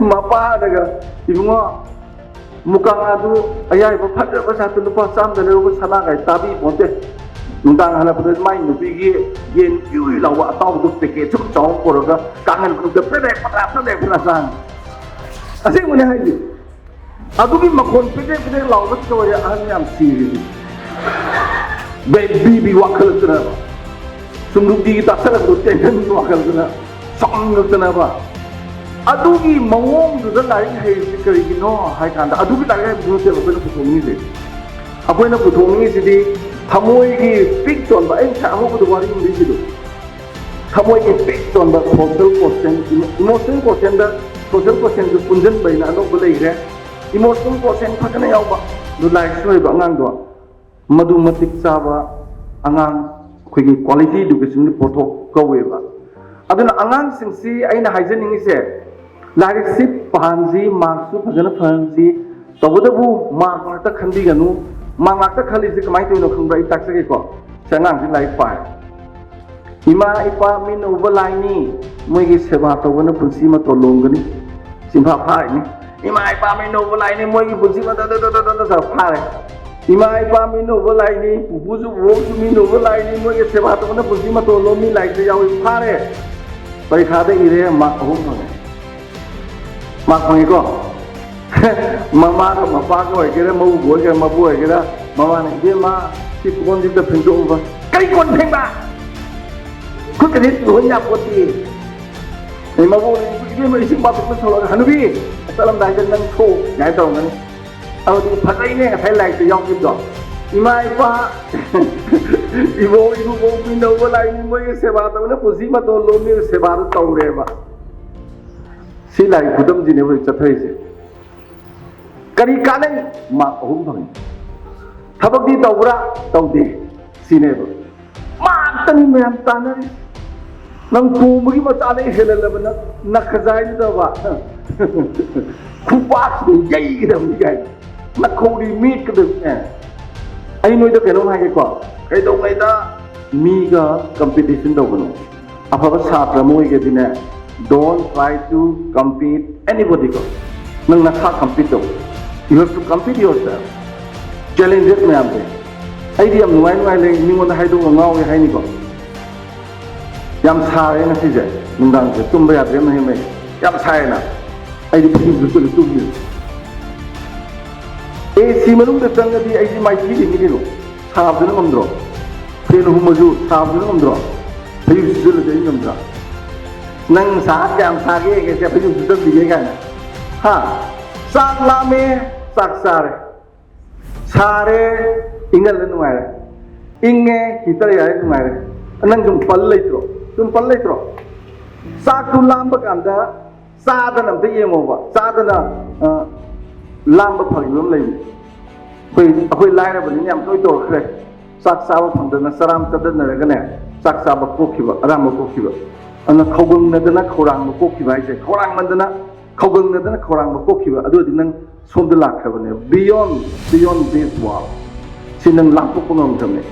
ꯃꯄꯥꯗꯒ, "ꯏꯕꯨꯡꯉꯣ, ꯃꯨꯀꯥ ꯉꯥꯗꯨ ꯑꯌꯥꯏꯕ ꯐꯖꯕ ꯖꯥꯠꯇꯨ ꯂꯨꯄꯥ ꯆꯥꯝꯗ ꯂꯩꯔꯧꯕ ꯁꯅꯥꯒꯥꯏ ꯇꯥꯕꯤ ꯄꯣꯟꯇꯦ"꯫ ꯅꯨꯡꯗꯥꯡ ꯍꯜꯂꯛꯄꯗ ꯃꯥꯏ ꯅꯨꯄꯤꯒꯤ ꯌꯦꯟ ꯏꯎꯏ ꯂꯥꯎꯕ ꯑꯇꯥꯎꯕꯗꯨ ꯄꯦꯀꯦꯠ ꯁꯨꯝ ꯆꯥꯎ ꯄꯨꯔꯒ ꯀꯥꯡꯍꯟ ꯃꯅꯨꯡꯗ ꯄ꯭ꯔꯦꯗꯦꯛ ꯄ꯭ꯔꯗꯥꯛ ꯄ꯭ꯔꯦꯗꯦꯛ ꯄ꯭ꯔꯗꯥꯛ ꯆꯥꯡ꯫ ꯑꯁꯦꯡꯕꯅꯦ ꯍꯥꯏꯁꯦ꯫ ꯑꯗꯨꯒꯤ ꯃꯈꯣꯟ ꯄꯦꯗꯦꯛ ꯄꯦꯗꯦꯛ ꯂꯥꯎꯕꯁꯤꯗ ꯑꯣꯏꯔꯦ ꯑꯍꯟ ꯌꯥꯝ ꯁꯤꯔꯤꯁꯦ꯫ ꯕꯤ ꯄꯤ ꯋꯥꯡꯈꯠꯂꯛꯇꯅꯕ, ꯁꯨꯝ ꯅꯨꯡꯇꯤꯒꯤ ꯇꯥꯁꯜꯂꯛꯄꯗꯣ ꯇꯦꯟꯁꯟ ꯋꯥꯡꯈꯠꯂꯛꯇꯅ ꯁꯥꯎꯅꯤꯡꯉꯛꯇꯅꯕ꯫ ꯑꯗꯨꯒꯤ ꯃꯑꯣꯡꯗꯨꯗ ꯂꯥꯏꯔꯤꯛ ꯍꯩꯔꯤꯁꯤ ꯀꯔꯤꯒꯤꯅꯣ ꯍꯥꯏ ꯀꯥꯟꯗ, ꯑꯗꯨꯒꯤ ꯂꯥꯏꯔꯤꯛ ꯍꯩꯕꯗꯨ ꯅꯠꯇꯦꯕ ꯑꯩꯈꯣꯏꯅ ꯄꯨꯊꯣꯛꯅꯤꯡꯉꯤꯁꯦ꯫ ꯑꯩꯈꯣꯏꯅ ꯄꯨꯊꯣꯛꯅꯤꯡꯉꯤꯁꯤꯗꯤ ꯊꯃꯣꯏꯒꯤ ꯄꯤꯛ ꯆꯣꯟꯕ, ꯑꯩ ꯉꯁꯥꯏ ꯑꯍꯧꯕꯗ ꯋꯥꯔꯤ ꯑꯃ ꯂꯤꯔꯤꯗꯣ, ꯊꯃꯣꯏꯒꯤ ꯄꯤꯛ ꯆꯣꯟꯕ ꯁꯣꯁꯦꯜ ꯀꯣꯁꯦꯟ, ꯏꯃꯣ-, ꯏꯃꯣꯁꯅꯦꯜ ꯀꯣꯁꯦꯟꯗ, ꯁꯣꯁꯦꯜ ꯀꯣꯁꯦꯟꯗꯨ ꯄꯨꯟꯁꯤꯟꯕ ꯍꯥꯏꯅ ꯑꯅꯧꯕ ꯂꯩꯈ꯭ꯔꯦ꯫ ꯏꯃꯣꯁꯅꯦꯜ ꯀꯣꯁꯦꯟ ꯐꯖꯅ ꯌꯥꯎꯕ, ꯑꯗꯨ ꯂꯥꯏꯔꯤꯛꯁꯨ ꯍꯩꯕ ꯑꯉꯥꯡꯗꯣ, ꯃꯗꯨ ꯃꯇꯤꯛ ꯆꯥꯕ ꯑꯉꯥꯡ, ꯑꯩꯈꯣꯏꯒꯤ ꯀ꯭ꯋꯥꯂꯤꯇꯤ ꯏꯗꯨꯀꯦꯁꯟꯒꯤ ꯄꯣꯠꯊꯣꯛ ꯀꯧꯋꯦꯕ꯫ ꯑꯗꯨꯅ ꯑꯉꯥꯡꯁꯤꯡꯁꯤ ꯑꯩꯅ ꯍꯥꯏꯖꯅꯤꯡꯉꯤꯁꯦ, ꯂꯥꯏꯔꯤꯛꯁꯤ ꯄꯥꯍꯟꯁꯤ, ꯃꯥꯔꯛꯁꯨ ꯐꯖꯅ ꯐꯪꯍꯟꯁꯤ, ꯇꯧꯕꯇꯕꯨ ꯃꯥꯔꯛ ꯉꯥꯛꯇ ꯈꯟꯕꯤꯒꯅꯨ, ꯃꯥꯔꯛ ꯉꯥꯛꯇ ꯈꯜꯂꯤꯁꯦ ꯀꯃꯥꯏꯅ ꯇꯧꯔꯤꯅꯣ ꯈꯪꯕ꯭ꯔꯥ? ꯑꯩ ꯇꯥꯛꯆꯒꯦꯀꯣ꯫ ꯁꯤ ꯑꯉꯥꯡꯁꯤ ꯂꯥꯏꯔꯤꯛ ꯄꯥꯏ꯫ "ꯏꯃꯥ ꯏꯄꯥ ꯃꯤꯠꯅ ꯎꯕ ꯂꯥꯏꯅꯤ, ꯃꯣꯏꯒꯤ ꯁꯦꯕꯥ ꯇꯧꯕꯅ ꯄꯨꯟꯁꯤ ꯃꯇꯣꯟ ꯂꯣꯝꯒꯅꯤ"꯫ ꯁꯤꯟꯐꯥ ꯐꯥꯔꯤꯅꯤ꯫ "ꯏꯃꯥ ꯏꯄꯥ ꯃꯤꯠꯅ ꯎꯕ ꯂꯥꯏꯅꯤ, ꯃꯣꯏꯒꯤ ꯄꯨꯟꯁꯤ ꯃꯇꯣꯟ" ꯐꯥꯔꯦ꯫ ꯏꯃꯥ ꯏꯄꯥ ꯃꯤꯅ ꯎꯕ ꯂꯥꯏꯅꯤ, ꯄꯨꯄꯨꯁꯨ ꯕꯣꯕꯣꯛꯁꯨ ꯃꯤꯅ ꯎꯕ ꯂꯥꯏꯅꯤ, ꯃꯣꯏꯒꯤ ꯁꯦꯕꯥ ꯇꯧꯕꯅ ꯄꯨꯟꯁꯤ ꯃꯇꯣꯟ ꯂꯣꯝꯃꯤ, ꯂꯥꯏꯔꯤꯛꯇ ꯌꯥꯎꯏ, ꯐꯥꯔꯦ꯫ ꯄꯔꯤꯈꯥꯗ ꯏꯔꯦ, ꯃꯥꯔꯛ ꯑꯍꯨꯝ ꯐꯪꯉꯦ꯫ ꯃꯥꯔꯛ ꯐꯪꯉꯦꯀꯣ? ꯃꯃꯥꯒ ꯃꯄꯥꯒ ꯑꯣꯏꯒꯦꯔꯥ, ꯃꯧꯒ ꯑꯣꯏꯒꯦꯔꯥ, ꯃꯕꯨ ꯑꯣꯏꯒꯦꯔꯥ, ꯃꯃꯥꯅ, "ꯏꯕꯦꯝꯃ, ꯁꯤ ꯀꯣꯟꯁꯤꯗ ꯐꯦꯡꯗꯣꯛꯎꯕ"꯫ "ꯀꯔꯤ ꯀꯣꯟ ꯐꯦꯡꯕ? ꯈꯨꯠꯀꯗꯤ ꯇꯨꯍꯟ ꯌꯥꯄꯣꯠꯇꯦ"꯫ ꯑꯩ ꯃꯕꯨ, "ꯏꯕꯦꯝꯃ, ꯏꯁꯤꯡ ꯕꯥꯇꯤꯟꯗ ꯊꯣꯛꯂꯛꯑꯒ, ꯍꯅꯨꯕꯤ, ꯆꯠꯂꯝꯗꯥꯏꯗ ꯅꯪ ꯊꯣꯛꯎ" ꯀꯥꯏꯅ ꯇꯧꯔꯝꯒꯅꯤ꯫ ꯑꯗꯨꯗꯤ ꯐꯖꯩꯅꯦ, ꯉꯁꯥꯏ ꯂꯥꯏꯔꯤꯛꯇ ꯌꯥꯎꯈꯤꯕꯗꯣ꯫ ꯏꯃꯥ ꯏꯄꯥ, ꯏꯕꯣ ꯏꯕꯨꯕꯣꯛ ꯃꯤꯅꯧꯕ ꯂꯥꯏꯅꯤ, ꯃꯣꯏꯒꯤ ꯁꯦꯕꯥ ꯇꯧꯅ ꯄꯨꯟꯁꯤ ꯃꯇꯣꯟ ꯂꯣꯝꯃꯤ, ꯁꯦꯕꯥꯗꯨ ꯇꯧꯔꯦꯕ꯫ ꯁꯤ ꯂꯥꯏꯔꯤꯛ ꯈꯨꯗꯝꯁꯤꯅꯦ ꯍꯧꯖꯤꯛ ꯆꯠꯊꯔꯤꯁꯦ꯫ ꯀꯔꯤ ꯀꯥꯟꯅꯩ? ꯃꯥꯔꯛ ꯑꯍꯨꯝ ꯐꯪꯉꯤ꯫ ꯊꯕꯛꯇꯤ ꯇꯧꯕ꯭ꯔꯥ? ꯇꯧꯗꯦ꯫ ꯁꯤꯅꯦꯕ꯫ ꯃꯥ ꯉꯥꯛꯇꯅꯤ ꯃꯌꯥꯝ ꯇꯥꯟꯅꯔꯤ꯫ ꯅꯪ ꯇꯣꯝꯕꯒꯤ ꯃꯆꯥꯗ ꯍꯦꯜꯍꯜꯂꯕ ꯅꯪ ꯅꯈꯖꯥꯏꯗꯨꯗꯕ ꯈꯨꯄꯥꯛꯁꯤꯗ ꯌꯩꯒꯗꯕꯅꯤ ꯀꯥꯏꯅ ꯅꯈꯧꯔꯤ ꯃꯦꯠꯀꯗꯕꯅꯦ꯫ ꯑꯩ ꯅꯣꯏꯗ ꯀꯩꯅꯣꯝ ꯍꯥꯏꯒꯦꯀꯣ, ꯀꯩꯗꯧꯉꯩꯗ ꯃꯤꯒ ꯀꯝꯄꯤꯇꯤꯁꯟ ꯇꯧꯒꯅꯨ꯫ ꯑꯐꯕ ꯁꯥꯇ꯭ꯔ ꯑꯃ ꯑꯣꯏꯒꯦꯗꯤꯅꯦ, don't try to compete anybody ꯀꯣ꯫ ꯅꯪ ꯅꯁꯥ ꯀꯝꯄꯤꯠ ꯇꯧ꯫ You have to compete yourself꯫ Challenges ꯃꯌꯥꯝꯁꯦ꯫ ꯑꯩꯗꯤ ꯌꯥꯝ ꯅꯨꯡꯉꯥꯏ ꯅꯨꯡꯉꯥꯏ ꯂꯩ, ꯃꯤꯉꯣꯟꯗ ꯍꯥꯏꯗꯣꯛꯑꯒ ꯉꯥꯎꯋꯦ ꯍꯥꯏꯅꯤꯀꯣ꯫ ꯌꯥꯝ ꯁꯥꯔꯦ ꯉꯁꯤꯁꯦ, ꯅꯨꯡꯗꯥꯡꯁꯦ ꯇꯨꯝꯕ ꯌꯥꯗ꯭ꯔꯦ, ꯃꯍꯩ ꯃꯍꯩ ꯌꯥꯝ ꯁꯥꯏꯌꯦꯅ꯫ ꯑꯩꯗꯤ ꯐꯤꯁꯨ ꯁꯨꯞꯆꯜꯂ ꯇꯨꯝꯃꯤ꯫ ꯑꯦ ꯁꯤ ꯃꯅꯨꯡꯗ ꯆꯪꯉꯗꯤ ꯑꯩꯗꯤ ꯃꯥꯏꯊꯤꯔꯤꯅꯤ ꯀꯩꯅꯣ꯫ ꯁꯥꯕꯗꯨꯅ ꯉꯝꯗ꯭ꯔꯣ? ꯐꯦꯟ ꯍꯨꯝꯃꯁꯨ ꯁꯥꯕꯗꯨꯅ ꯉꯝꯗ꯭ꯔꯣ? ꯐꯩꯖꯨꯞ ꯁꯨꯞꯆꯜꯂꯗꯤ ꯑꯩ ꯉꯝꯗ꯭ꯔꯥ? "ꯅꯪ ꯁꯥ ꯀꯌꯥꯝ ꯁꯥꯒꯦ?" ꯀꯩꯁꯦ ꯐꯩꯖꯨꯞ ꯁꯨꯞꯆꯟꯕꯤꯒꯦ ꯀꯥꯏꯅ꯫ ꯍꯥ? ꯆꯥꯛ ꯂꯥꯝꯃꯦ, ꯆꯥꯛ ꯆꯥꯔꯦ꯫ ꯁꯥꯔꯦ, ꯏꯪꯍꯜꯂ ꯅꯨꯡꯉꯥꯏꯔꯦ꯫ ꯏꯪꯉꯦ, ꯍꯤꯇꯔ ꯌꯥꯔꯦ, ꯅꯨꯡꯉꯥꯏꯔꯦ꯫ ꯅꯪ ꯁꯨꯝ ꯄꯜ ꯂꯩꯇ꯭ꯔꯣ? ꯁꯨꯝ ꯄꯜ ꯂꯩꯇ꯭ꯔꯣ? ꯆꯥꯛꯇꯨ ꯂꯥꯝꯕ ꯀꯥꯟꯗ ꯆꯥꯗꯅ ꯑꯝꯇ ꯌꯦꯡꯉꯣꯕ꯫ ꯆꯥꯗꯅ, ꯑ, ꯂꯥꯝꯕ ꯐꯈꯤꯕ ꯑꯃ ꯂꯩꯕꯅꯦ꯫ ꯑꯩꯈꯣꯏ, ꯑꯩꯈꯣꯏ ꯂꯥꯏꯔꯕꯅꯤꯅ ꯌꯥꯝ ꯇꯣꯏ ꯇꯧꯔꯛꯈ꯭ꯔꯦ꯫ ꯆꯥꯛ ꯆꯥꯕ ꯐꯪꯗꯅ ꯆꯔꯥꯝ ꯆꯗꯠꯅꯔꯒꯅꯦ, ꯆꯥꯛ ꯆꯥꯕ ꯀꯣꯛꯈꯤꯕ, ꯑꯔꯥꯝꯕ ꯀꯣꯛꯈꯤꯕ꯫ ꯑꯗꯨꯅ ꯈꯧꯒꯪꯅꯗꯅ ꯈꯧꯔꯥꯡꯕ ꯀꯣꯛꯈꯤꯕ ꯍꯥꯏꯁꯦ, ꯈꯧꯔꯥꯡꯃꯟꯗꯅ ꯈꯧꯒꯪꯅꯗꯅ ꯈꯧꯔꯥꯡꯕ ꯀꯣꯛꯈꯤꯕ꯫ ꯑꯗꯨ ꯑꯣꯏꯔꯗꯤ ꯅꯪ ꯁꯣꯝꯗ ꯂꯥꯛꯈ꯭ꯔꯕꯅꯦ, beyond, beyond this world꯫ ꯁꯤ ꯅꯪ ꯂꯥꯞꯊꯣꯛꯄ ꯉꯝꯈ꯭ꯔꯕꯅꯦ꯫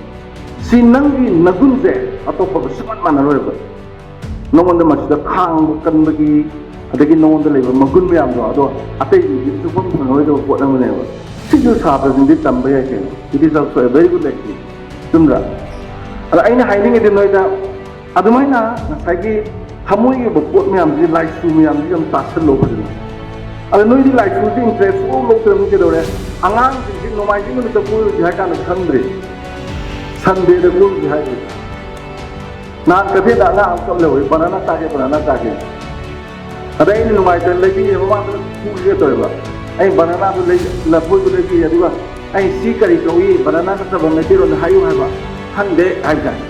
ꯁꯤ ꯅꯪꯒꯤ ꯅꯒꯨꯟꯁꯦ ꯑꯇꯣꯞꯄꯒ ꯁꯨꯡꯃꯥꯟ ꯃꯥꯟꯅꯔꯣꯏꯕ꯫ ꯅꯉꯣꯟꯗ ꯃꯁꯤꯗ ꯈꯥꯡꯕ ꯀꯟꯕꯒꯤ, ꯑꯗꯒꯤ ꯅꯉꯣꯟꯗ ꯂꯩꯕ ꯃꯒꯨꯟ ꯃꯌꯥꯝꯗꯣ, ꯑꯗꯣ ꯑꯇꯩꯗꯨꯗꯤ ꯁꯨꯡꯐꯪ ꯐꯪꯉꯔꯣꯏꯗꯕ ꯄꯣꯠ ꯑꯃꯅꯦꯕ꯫ ꯁꯤꯁꯨ ꯁꯥꯇ꯭ꯔꯁꯤꯡꯗꯤ ꯇꯝꯕ ꯌꯥꯏ ꯀꯩꯅꯣ, it is also a very good activity. ꯆꯨꯝꯗ꯭ꯔꯥ? ꯑꯗ ꯑꯩꯅ ꯍꯥꯏꯅꯤꯡꯉꯤꯗꯤ ꯅꯣꯏꯗ, ꯑꯗꯨꯃꯥꯏꯅ ꯉꯁꯥꯏꯒꯤ ꯊꯃꯣꯏꯒꯤ ꯑꯣꯏꯕ ꯄꯣꯠ ꯃꯌꯥꯝꯁꯤ, ꯂꯥꯏꯁꯨ ꯃꯌꯥꯝꯁꯤ ꯌꯥꯝ ꯇꯥꯁꯜꯂꯣ ꯐꯖꯅ꯫ ꯑꯗ ꯅꯣꯏꯗꯤ ꯂꯥꯏꯁꯨꯁꯤ interest ꯁꯨꯡꯂꯧ ꯂꯧꯗ꯭ꯔꯕꯅꯤ ꯀꯩꯗꯧꯔꯦ? ꯑꯉꯥꯡꯁꯤꯡꯁꯤ ꯅꯣꯡꯃꯥꯏꯖꯤꯡ ꯅꯨꯃꯤꯠꯇ ꯀꯣꯏꯔꯨꯁꯤ ꯍꯥꯏ ꯀꯥꯟꯗ ꯈꯪꯗ꯭ꯔꯦ, Sunday ꯗ ꯀꯣꯏꯔꯨꯁꯤ ꯍꯥꯏꯗꯣꯏ꯫ ꯅꯍꯥꯟ ꯀꯩꯊꯦꯜꯗ ꯑꯉꯥꯡ ꯑꯃ ꯀꯞ ꯂꯩꯍꯧꯏ, "Banana ꯆꯥꯒꯦ, banana ꯆꯥꯒꯦ"꯫ ꯑꯗ ꯑꯩꯅ ꯅꯨꯡꯉꯥꯏꯇꯅ ꯂꯩꯕꯤꯔꯦ, ꯃꯃꯥꯡꯗ ꯐꯨꯒꯦ ꯇꯧꯋꯦꯕ꯫ ꯑꯩ banana ꯗꯨ ꯂꯩ-, ꯂꯐꯣꯏꯗꯨ ꯂꯩꯕꯤꯔꯦ, ꯑꯗꯨꯒ ꯑꯩ, "ꯁꯤ ꯀꯔꯤ ꯀꯧꯏ? Banana ꯅꯠꯇꯕ ꯃꯩꯇꯩꯂꯣꯟꯗ ꯍꯥꯏꯌꯨ" ꯍꯥꯏꯕ꯫ "ꯈꯪꯗꯦ" ꯍꯥꯏꯕꯖꯥꯠꯅꯤ꯫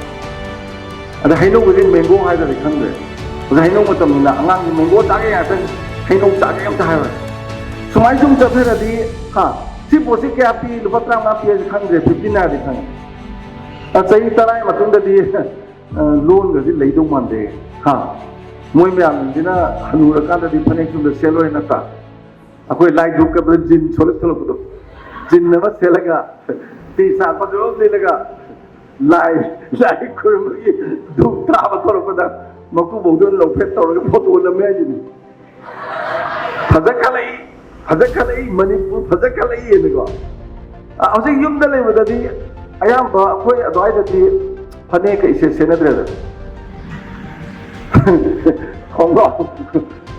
ꯑꯗ ꯍꯩꯅꯧꯒꯗꯤ mango ꯍꯥꯏꯗ꯭ꯔꯗꯤ ꯈꯪꯗ꯭ꯔꯦ꯫ ꯑꯗ ꯍꯩꯅꯧ ꯃꯇꯝꯅꯤꯅ ꯑꯉꯥꯡꯁꯤ mango ꯆꯥꯒꯦ ꯉꯥꯛꯇꯅꯤ, ꯍꯩꯅꯧ ꯆꯥꯒꯦ ꯑꯝꯇ ꯍꯥꯏꯔꯣꯏ꯫ ꯁꯨꯃꯥꯏꯅ ꯁꯨꯝ ꯆꯠꯊꯔꯗꯤ, ꯍꯥ, "ꯁꯤ ꯄꯣꯠꯁꯤ ꯀꯌꯥ ꯄꯤ? ꯂꯨꯄꯥ ꯇꯔꯥꯃꯉꯥ ꯄꯤ" ꯍꯥꯏꯁꯤ ꯈꯪꯗ꯭ꯔꯦ, fifteen ꯍꯥꯏꯔꯗꯤ ꯈꯪꯉꯦ꯫ ꯑ, ꯆꯍꯤ ꯇꯔꯥꯒꯤ ꯃꯇꯨꯡꯗꯗꯤ, ꯑ, ꯂꯣꯟꯒꯁꯤ ꯂꯩꯗꯧ ꯃꯥꯟꯗꯦ꯫ ꯍꯥ? ꯃꯣꯏ ꯃꯌꯥꯝꯁꯤꯅ ꯍꯅꯨꯔꯀꯥꯟꯗꯗꯤ ꯐꯅꯦꯛ ꯁꯨꯝꯗ ꯁꯦꯠꯂꯣꯏ ꯅꯠꯇ꯭ꯔꯥ? ꯑꯩꯈꯣꯏ ꯂꯥꯏ ꯙꯨꯛ ꯀꯠꯄꯗ ꯖꯤꯟ ꯁꯣꯂꯤꯠ ꯊꯣꯛꯂꯛꯄꯗꯣ, ꯖꯤꯟ ꯑꯃ ꯁꯦꯠꯂꯒ, ꯇꯤ ꯁꯥꯔꯠ ꯐꯖꯕ ꯑꯃ ꯂꯤꯠꯂꯒ, ꯂꯥꯏ, ꯂꯥꯏ ꯈꯨꯔꯨꯝꯕꯒꯤ ꯙꯨꯛ ꯊꯥꯕ ꯊꯣꯛꯂꯛꯄꯗ ꯃꯀꯨꯕꯣꯛꯇꯣ ꯂꯧꯐꯦꯠ ꯇꯧꯔꯒ ꯐꯣꯇꯣ ꯅꯝꯃꯦ ꯍꯥꯏꯁꯤꯅꯤ꯫ ꯐꯖꯈꯠꯂꯛꯏ, ꯐꯖꯈꯠꯂꯛꯏ, ꯃꯅꯤꯄꯨꯔ ꯐꯖꯈꯠꯂꯛꯏꯅꯀꯣ꯫ ꯑ, ꯍꯧꯖꯤꯛ ꯌꯨꯝꯗ ꯂꯩꯕꯗꯗꯤ ꯑꯌꯥꯝꯕ ꯑꯩꯈꯣꯏ ꯑꯗꯨꯋꯥꯏꯗꯗꯤ ꯐꯅꯦꯛꯀ ꯏꯁꯦꯠ ꯁꯦꯠꯅꯗ꯭ꯔꯦꯗ꯫ ꯈꯣꯡꯒ꯭ꯔꯥꯎ,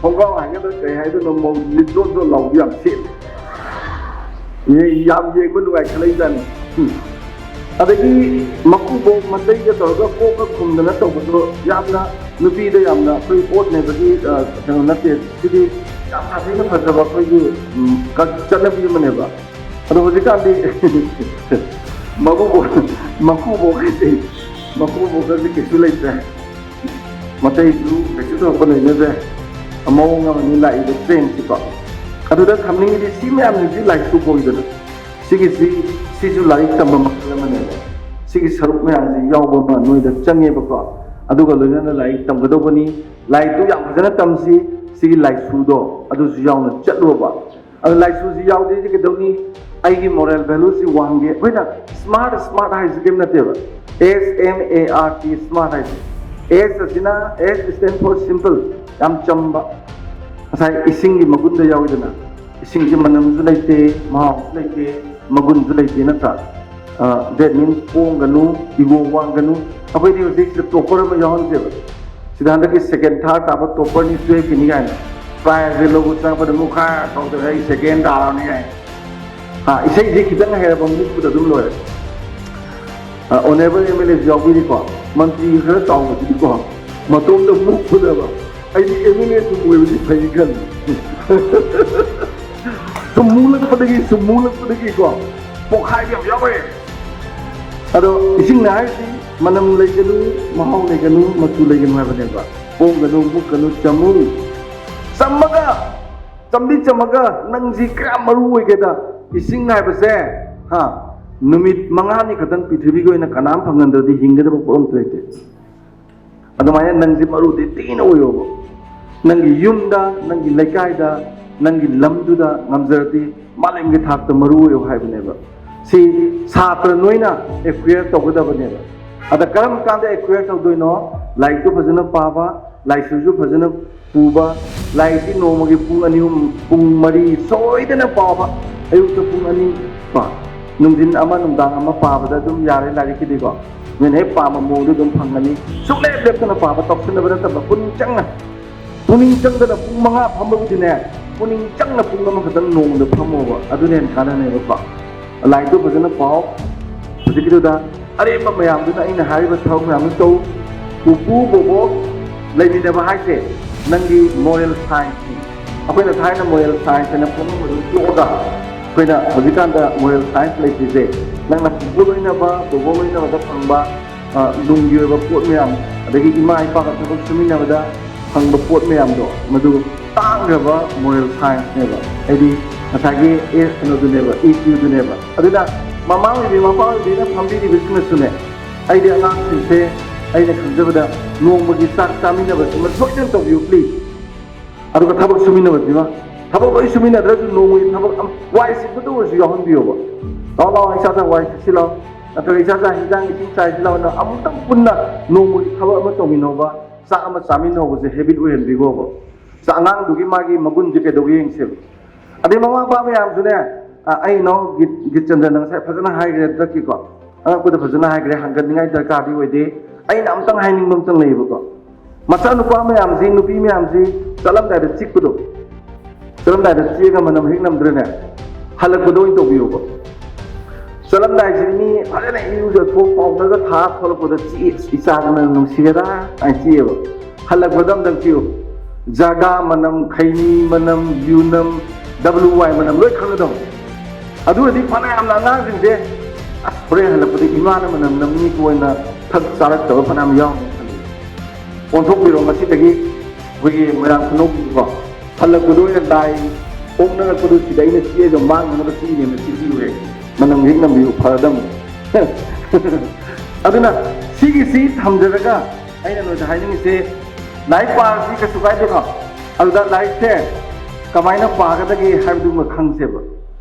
ꯈꯣꯡꯒ꯭ꯔꯥꯎ ꯍꯥꯏꯒꯗ꯭ꯔꯥ ꯀꯩ ꯍꯥꯏꯗꯣꯏꯅꯣ, ꯃꯧ ꯂꯤꯠ ꯖꯣꯠ ꯖꯣꯠ ꯂꯥꯎꯕꯤ ꯌꯥꯝ ꯁꯦꯠꯂꯦ꯫ ꯌꯦ-, ꯌꯥꯝ ꯌꯦꯡꯕ ꯅꯨꯡꯉꯥꯏꯈꯠꯂꯛꯏꯖꯥꯠꯅꯤ꯫ ꯎꯝ꯫ ꯑꯗꯒꯤ ꯃꯀꯨꯕꯣꯛ ꯃꯇꯩꯒ ꯇꯧꯔꯒ ꯀꯣꯛꯀ ꯈꯨꯝꯗꯅ ꯇꯧꯕꯗꯣ ꯌꯥꯝꯅ ꯅꯨꯄꯤꯗ ꯌꯥꯝꯅ ꯑꯩꯈꯣꯏ ꯑꯣꯠꯅꯕꯒꯤ, ꯑ, ꯀꯩꯅꯣ ꯅꯠꯇꯦ꯫ ꯁꯤꯗꯤ ꯌꯥꯝ ꯁꯥꯊꯤꯅ ꯐꯖꯕ ꯑꯩꯈꯣꯏꯒꯤ, ꯎꯝ, ꯀꯜ-, ꯆꯠꯅꯕꯤ ꯑꯃꯅꯦꯕ꯫ ꯑꯗꯣ ꯍꯧꯖꯤꯛꯀꯥꯟꯗꯤ ꯃꯀꯨꯕꯣꯛ, ꯃꯀꯨꯕꯣꯛ ꯍꯥꯏꯁꯦ, ꯃꯀꯨꯕꯣꯛ ꯍꯥꯏꯁꯦ ꯀꯩꯁꯨ ꯂꯩꯇ꯭ꯔꯦ꯫ ꯃꯇꯩꯁꯨ ꯀꯩꯁꯨ ꯊꯣꯏꯗꯣꯛꯄ ꯂꯩꯅꯗ꯭ꯔꯦ꯫ ꯃꯑꯣꯡ ꯑꯃꯅꯤ ꯂꯥꯛꯏꯕ trend ꯁꯤꯀꯣ꯫ ꯑꯗꯨꯗ ꯊꯝꯅꯤꯡꯉꯤꯗꯤ ꯁꯤ ꯃꯌꯥꯝꯁꯤꯗꯤ ꯂꯥꯏꯁꯨ ꯀꯧꯏꯗꯅ꯫ ꯁꯤꯒꯤꯁꯤ, ꯁꯤꯁꯨ ꯂꯥꯏꯔꯤꯛ ꯇꯝꯕ ꯃꯈꯜ ꯑꯃꯅꯦꯕ꯫ ꯁꯤꯒꯤ ꯁꯔꯨꯛ ꯃꯌꯥꯝꯁꯤ ꯌꯥꯎꯕ ꯑꯃ ꯅꯣꯏꯗ ꯆꯪꯉꯦꯕꯀꯣ꯫ ꯑꯗꯨꯒ ꯂꯣꯏꯅꯅ ꯂꯥꯏꯔꯤꯛ ꯇꯝꯒꯗꯧꯕꯅꯤ꯫ ꯂꯥꯏꯔꯤꯛꯇꯨ ꯌꯥꯝ ꯐꯖꯅ ꯇꯝꯁꯤ꯫ ꯁꯤꯒꯤ ꯂꯥꯏꯁꯨꯗꯣ ꯑꯗꯨꯁꯨ ꯌꯥꯎꯅ ꯆꯠꯂꯣꯕ꯫ ꯑꯗꯨ ꯂꯥꯏꯁꯨꯁꯤ ꯌꯥꯎꯗ꯭ꯔꯗꯤ ꯀꯩꯗꯧꯅꯤ? ꯑꯩꯒꯤ moral value ꯁꯤ ꯋꯥꯡꯗꯦ꯫ ꯑꯩꯈꯣꯏꯅ smart, smart ꯍꯥꯏꯁꯤ ꯀꯔꯤꯝ ꯅꯠꯇꯦꯕ꯫ S M A R T, smart ꯍꯥꯏꯁꯦ꯫ S ꯑꯁꯤꯅ, S stand for simple, ꯌꯥꯝ ꯆꯝꯕ꯫ ꯉꯁꯥꯏ ꯏꯁꯤꯡꯒꯤ ꯃꯒꯨꯟꯗ ꯌꯥꯎꯏꯗꯅ, ꯏꯁꯤꯡꯁꯦ ꯃꯅꯝꯁꯨ ꯂꯩꯇꯦ, ꯃꯍꯥꯎꯁꯨ ꯂꯩꯇꯦ, ꯃꯒꯨꯟꯁꯨ ꯂꯩꯇꯦ ꯅꯠꯇ꯭ꯔꯥ? That means ꯄꯣꯡꯒꯅꯨ, ego ꯋꯥꯡꯒꯅꯨ꯫ ꯑꯩꯈꯣꯏꯗꯤ ꯍꯧꯖꯤꯛ ꯁꯤꯗ topper ꯑꯃ ꯌꯥꯎꯍꯟꯁꯦꯕ꯫ ꯁꯤꯗ ꯍꯟꯗꯛꯀꯤ second third ꯇꯥꯕ topperꯅꯤ, twelveꯀꯤꯅꯤ ꯀꯥꯏꯅ prizeꯁꯦ ꯂꯧꯕ ꯆꯪꯉꯛꯄꯗ ꯃꯨꯛꯈꯥ ꯇꯧꯗꯅ ꯑꯩ second ꯇꯥꯔꯅꯤ ꯀꯥꯏꯅ꯫ ꯍꯥ, ꯏꯁꯩꯁꯦ ꯈꯤꯇꯪ ꯍꯩꯔꯕ ꯃꯨꯛꯄꯗ ꯑꯗꯨꯝ ꯂꯣꯏꯔꯦ꯫ ꯑ, honourable MLAꯁꯨ ꯌꯥꯎꯕꯤꯔꯤꯀꯣ, ꯃꯟꯇ꯭ꯔꯤ ꯈꯔ ꯆꯥꯎꯕꯁꯤꯗꯤꯀꯣ, ꯃꯇꯣꯝꯗ ꯃꯨꯛꯄꯗꯕ꯫ ꯑꯩꯗꯤ MLA ꯁꯨꯝ ꯑꯣꯏꯕꯗꯤ ꯐꯩ ꯈꯜꯂꯤ꯫ ꯁꯨꯝ ꯃꯨꯛꯂꯛꯄꯗꯒꯤ, ꯁꯨꯝ ꯃꯨꯛꯂꯛꯄꯗꯒꯤꯀꯣ, ꯄꯣꯛꯈꯥꯏꯕ ꯌꯥꯝ ꯌꯥꯎꯔꯦ꯫ ꯑꯗꯣ ꯏꯁꯤꯡꯅ ꯍꯥꯏꯔꯤꯁꯤ ꯃꯅꯝ ꯂꯩꯒꯅꯨ, ꯃꯍꯥꯎ ꯂꯩꯒꯅꯨ, ꯃꯆꯨ ꯂꯩꯒꯅꯨ ꯍꯥꯏꯕꯅꯦꯕ꯫ ꯄꯣꯡꯒꯅꯨ, ꯃꯨꯛꯀꯅꯨ, ꯆꯝꯃꯨ꯫ ꯆꯝꯃꯒ, ꯆꯝꯗꯤ ꯆꯝꯃꯒ ꯅꯪꯁꯤ ꯀꯌꯥꯝ ꯃꯔꯨ ꯑꯣꯏꯒꯦꯗ? ꯏꯁꯤꯡ ꯍꯥꯏꯕꯁꯦ, ꯍꯥ, ꯅꯨꯃꯤꯠ ꯃꯉꯥꯅꯤ ꯈꯛꯇꯪ ꯄ꯭ꯔꯤꯊꯤꯕꯤꯒꯤ ꯑꯣꯏꯅ ꯀꯅꯥꯝ ꯐꯪꯍꯟꯗ꯭ꯔꯗꯤ ꯍꯤꯡꯒꯗꯕ ꯄꯣꯠ ꯑꯝꯇ ꯂꯩꯇꯦ꯫ ꯑꯗꯨꯃꯥꯏꯅ ꯅꯪꯁꯦ ꯃꯔꯨꯗꯤ ꯊꯤꯅ ꯑꯣꯏꯌꯣꯕ꯫ ꯅꯪꯒꯤ ꯌꯨꯝꯗ, ꯅꯪꯒꯤ ꯂꯩꯀꯥꯏꯗ, ꯅꯪꯒꯤ ꯂꯝꯗꯨꯗ ꯉꯝꯖꯔꯗꯤ ꯃꯥꯂꯦꯝꯒꯤ ꯊꯥꯛꯇ ꯃꯔꯨ ꯑꯣꯏꯌꯣ ꯍꯥꯏꯕꯅꯦꯕ꯫ ꯁꯤ ꯁꯥꯇ꯭ꯔ ꯅꯣꯏꯅ acquire ꯇꯧꯒꯗꯕꯅꯦꯕ꯫ ꯑꯗ ꯀꯔꯝ ꯀꯥꯟꯗ acquire ꯇꯧꯗꯣꯏꯅꯣ? ꯂꯥꯏꯔꯤꯛꯇꯨ ꯐꯖꯅ ꯄꯥꯕ, ꯂꯥꯏꯁꯨꯁꯨ ꯐꯖꯅ ꯄꯨꯕ, ꯂꯥꯏꯔꯤꯛꯇꯤ ꯅꯣꯡꯃꯒꯤ ꯄꯨꯡ ꯑꯅꯤ ꯑꯍꯨꯝ, ꯄꯨꯡ ꯃꯔꯤ ꯁꯣꯏꯗꯅ ꯄꯥꯕ꯫ ꯑꯌꯨꯛꯇ ꯄꯨꯡ ꯑꯅꯤ ꯀꯣ, ꯅꯨꯡꯊꯤꯟ ꯑꯃ, ꯅꯨꯡꯗꯥꯡ ꯑꯃ ꯄꯥꯕꯗ ꯑꯗꯨꯝ ꯌꯥꯔꯦ ꯂꯥꯏꯔꯤꯛꯀꯤꯗꯤꯀꯣ꯫ ꯅꯣꯏꯅ ꯍꯦꯛ ꯄꯥꯝꯕ ꯃꯑꯣꯡꯗ ꯑꯗꯨꯝ ꯐꯪꯒꯅꯤ꯫ ꯁꯨꯡꯂꯦꯞ ꯂꯦꯞꯇꯅ ꯄꯥꯕ, ꯇꯧꯁꯤꯟꯅꯕ ꯅꯠꯇꯕ, ꯄꯨꯛꯅꯤꯡ ꯆꯪꯅ, ꯄꯨꯛꯅꯤꯡ ꯆꯪꯗꯅ ꯄꯨꯡ ꯃꯉꯥ ꯐꯝꯕꯕꯨꯗꯤꯅꯦ, ꯄꯨꯛꯅꯤꯡ ꯆꯪꯅ ꯄꯨꯡ ꯑꯃꯈꯛꯇꯪ ꯅꯣꯡꯃꯗ ꯐꯝꯃꯣꯕ, ꯑꯗꯨꯅ ꯍꯦꯟꯅ ꯀꯥꯟꯅꯅꯦꯕꯀꯣ꯫ ꯂꯥꯏꯔꯤꯛꯇꯨ ꯐꯖꯅ ꯄꯥꯎ꯫ ꯍꯧꯖꯤꯛꯀꯤꯗꯨꯗ ꯑꯔꯦꯝꯕ ꯃꯌꯥꯝꯗꯨꯅ ꯑꯩꯅ ꯍꯥꯏꯔꯤꯕ ꯊꯕꯛ ꯃꯌꯥꯝꯗꯨ ꯇꯧ꯫ ꯄꯨꯄꯨ ꯕꯣꯕꯣꯛ ꯂꯩꯃꯤꯟꯅꯕ ꯍꯥꯏꯁꯦ ꯅꯪꯒꯤ moral scienceꯅꯤ꯫ ꯑꯩꯈꯣꯏꯅ ꯊꯥꯏꯅ moral science ꯍꯥꯏꯅ ꯄꯣꯠꯂꯝ ꯑꯗꯨ ꯇꯣꯛꯑꯒ ꯑꯩꯈꯣꯏꯅ ꯍꯧꯖꯤꯛꯀꯥꯟꯗ moral science ꯂꯩꯇ꯭ꯔꯤꯁꯦ, ꯅꯪꯅ ꯄꯨꯄꯨ ꯂꯣꯏꯅꯕ, ꯕꯣꯕꯣꯛ ꯂꯣꯏꯅꯕꯗ ꯐꯪꯕ, ꯑ, ꯅꯨꯡꯒꯤ ꯑꯣꯏꯕ ꯄꯣꯠ ꯃꯌꯥꯝ, ꯑꯗꯒꯤ ꯏꯃꯥ ꯏꯄꯥꯒ ꯊꯕꯛ ꯁꯨꯃꯤꯟꯅꯕꯗ ꯐꯪꯕ ꯄꯣꯠ ꯃꯌꯥꯝꯗꯣ, ꯃꯗꯨ ꯇꯥꯡꯈ꯭ꯔꯕ moral scienceꯅꯦꯕ꯫ ꯍꯥꯏꯗꯤ ꯉꯁꯥꯏꯒꯤ ꯑꯦ, ꯀꯩꯅꯣꯗꯨꯅꯦꯕ, EQꯗꯨꯅꯦꯕ꯫ ꯑꯗꯨꯅ ꯃꯃꯥ ꯑꯣꯏꯕꯤ, ꯃꯄꯥ ꯑꯣꯏꯕꯤꯅ ꯐꯝꯕꯤꯔꯤꯕꯁꯤꯡꯅꯁꯨꯅꯦ, ꯑꯩꯗꯤ ꯑꯉꯥꯡꯁꯤꯡꯁꯦ, ꯑꯩꯅ ꯈꯪꯖꯕꯗ, ꯅꯣꯡꯃꯒꯤ ꯆꯥꯛ ꯆꯥꯃꯤꯟꯅꯕꯁꯤꯃ ꯁꯣꯏꯗꯅ ꯇꯧꯕꯤꯌꯨ, please꯫ ꯑꯗꯨꯒ ꯊꯕꯛ ꯁꯨꯃꯤꯟꯅꯕꯁꯤꯃ, ꯊꯕꯛ ꯂꯣꯏ ꯁꯨꯃꯤꯟꯅꯗ꯭ꯔꯁꯨ ꯅꯣꯡꯃꯒꯤ ꯊꯕꯛ ꯑꯃ, ꯋꯥꯏ ꯁꯤꯠꯄꯗ ꯑꯣꯏꯔꯁꯨ ꯌꯥꯎꯍꯟꯕꯤꯌꯣꯕ꯫ "ꯂꯥꯛꯑꯣ, ꯂꯥꯛꯑꯣ, ꯏꯆꯥꯆꯥ, ꯋꯥꯏ ꯁꯤꯠꯁꯤ ꯂꯥꯛꯑꯣ", ꯅꯠꯇ꯭ꯔꯒ "ꯏꯆꯥꯆꯥ, ꯍꯤꯟꯖꯥꯡ ꯏꯁꯤꯡ ꯆꯥꯏꯁꯤ ꯂꯥꯛꯑꯣꯅ" ꯑꯃꯨꯛꯇꯪ ꯄꯨꯟꯅ ꯅꯣꯡꯃꯒꯤ ꯊꯕꯛ ꯑꯃ ꯇꯧꯃꯤꯟꯅꯧꯕ, ꯆꯥꯛ ꯑꯃ ꯆꯥꯃꯤꯟꯅꯧꯕꯁꯦ habit ꯑꯣꯏꯍꯟꯕꯤꯈꯣꯕ꯫ ꯆꯥꯛ, ꯑꯉꯥꯡꯗꯨꯒꯤ ꯃꯥꯒꯤ ꯃꯒꯨꯟꯁꯦ ꯀꯩꯗꯧꯒꯦ ꯌꯦꯡꯁꯦꯕ꯫ ꯑꯗꯩ ꯃꯃꯥ ꯃꯄꯥ ꯃꯌꯥꯝꯁꯨꯅꯦ, ꯑ, ꯑꯩ ꯏꯅꯥꯎ ꯒꯤꯠ ꯒꯤꯠꯆꯟꯗ꯭ꯔꯅ ꯉꯁꯥꯏ ꯐꯖꯅ ꯍꯥꯏꯈ꯭ꯔꯦ ꯍꯟꯗꯛꯀꯤꯀꯣ, ꯑꯉꯛꯄꯗ ꯐꯖꯅ ꯍꯥꯏꯈ꯭ꯔꯦ, ꯍꯪꯒꯠꯅꯤꯡꯉꯥꯏ ꯗꯔꯀꯥꯔꯗꯤ ꯑꯣꯏꯗꯦ꯫ ꯑꯩꯅ ꯑꯝꯇꯪ ꯍꯥꯏꯅꯤꯡꯕ ꯑꯝꯇꯪ ꯂꯩꯌꯦꯕꯀꯣ, ꯃꯆꯥꯅꯨꯄꯥ ꯃꯌꯥꯝꯁꯤ, ꯅꯨꯄꯤ ꯃꯌꯥꯝꯁꯤ ꯆꯠꯂꯝꯗꯥꯏꯗ ꯆꯤꯛꯄꯗꯣ, ꯆꯠꯂꯝꯗꯥꯏꯗ ꯆꯤꯛꯑꯒ ꯃꯅꯝ ꯍꯦꯛ ꯅꯝꯗ꯭ꯔꯅꯦ, ꯍꯜꯂꯛꯄꯗ ꯑꯣꯏꯅ ꯇꯧꯕꯤꯌꯣꯕ꯫ ꯆꯠꯂꯝꯗꯥꯏꯁꯤ ꯃꯤ ꯐꯖꯅ ꯏꯔꯨꯖꯊꯣꯛ ꯄꯥꯎꯗꯔꯒ ꯊꯥ ꯊꯣꯛꯂꯛꯄꯗ ꯆꯤꯛꯑꯦ, "ꯏꯆꯥꯗꯨꯅ ꯅꯨꯡꯁꯤꯔꯦꯗ" ꯍꯥꯏꯅ ꯆꯤꯛꯑꯦꯕ꯫ ꯍꯜꯂꯛꯄꯗ ꯑꯝꯇꯪ ꯆꯤꯛꯎ꯫ ꯖꯔꯗꯥ ꯃꯅꯝ, ꯈꯩꯅꯤ ꯃꯅꯝ, ꯌꯨꯅꯝ, ꯗꯕ꯭ꯂꯤꯎ ꯋꯥꯏ ꯃꯅꯝ ꯂꯣꯏ ꯈꯪꯒꯗꯧꯅꯤ꯫ ꯑꯗꯨ ꯑꯣꯏꯔꯗꯤ ꯐꯅꯌꯥꯝꯅ ꯑꯉꯥꯡꯁꯤꯡꯁꯦ, "ꯑꯁ, ꯍꯣꯔꯦꯟ ꯍꯜꯂꯛꯄꯗ ꯏꯃꯥꯅ ꯃꯅꯝ ꯅꯝꯅꯤꯀꯣ" ꯍꯥꯏꯅ ꯊꯛ ꯆꯥꯔꯛꯇꯕ ꯐꯅꯌꯥꯝ ꯌꯥꯎꯅꯤ ꯈꯜꯂꯤ꯫ ꯑꯣꯟꯊꯣꯛꯄꯤꯔꯣ ꯉꯁꯤꯗꯒꯤ ꯑꯩꯈꯣꯏꯒꯤ ꯃꯣꯏꯔꯥꯡ ꯈꯨꯅꯧꯒꯤꯀꯣ꯫ ꯍꯜꯂꯛꯄꯗ ꯑꯣꯏꯅ ꯂꯥꯏ ꯑꯣꯛꯅꯔꯛꯄꯗꯣ ꯁꯤꯗ ꯑꯩꯅ ꯆꯤꯛꯑꯒ ꯃꯥꯡꯅꯅꯕ ꯆꯤꯛꯏꯅꯦꯅ ꯆꯤꯛꯄꯤꯌꯨꯍꯦ꯫ ꯃꯅꯝ ꯍꯦꯛ ꯅꯝꯕꯤꯌꯨ, ꯐꯔꯗꯝꯅꯤ꯫ ꯑꯗꯨꯅ ꯁꯤꯒꯤꯁꯤ ꯊꯝꯖꯔꯒ ꯑꯩꯅ ꯅꯣꯏꯗ ꯍꯥꯏꯅꯤꯡꯉꯤꯁꯦ, ꯂꯥꯏꯔꯤꯛ ꯄꯥꯔꯁꯤ ꯀꯩꯁꯨ ꯀꯥꯏꯗꯦꯀꯣ꯫ ꯑꯗꯨꯗ ꯂꯥꯏꯔꯤꯛꯁꯦ ꯀꯃꯥꯏꯅ ꯄꯥꯒꯗꯒꯦ ꯍꯥꯏꯕꯗꯨꯃ ꯈꯪꯁꯦꯕ꯫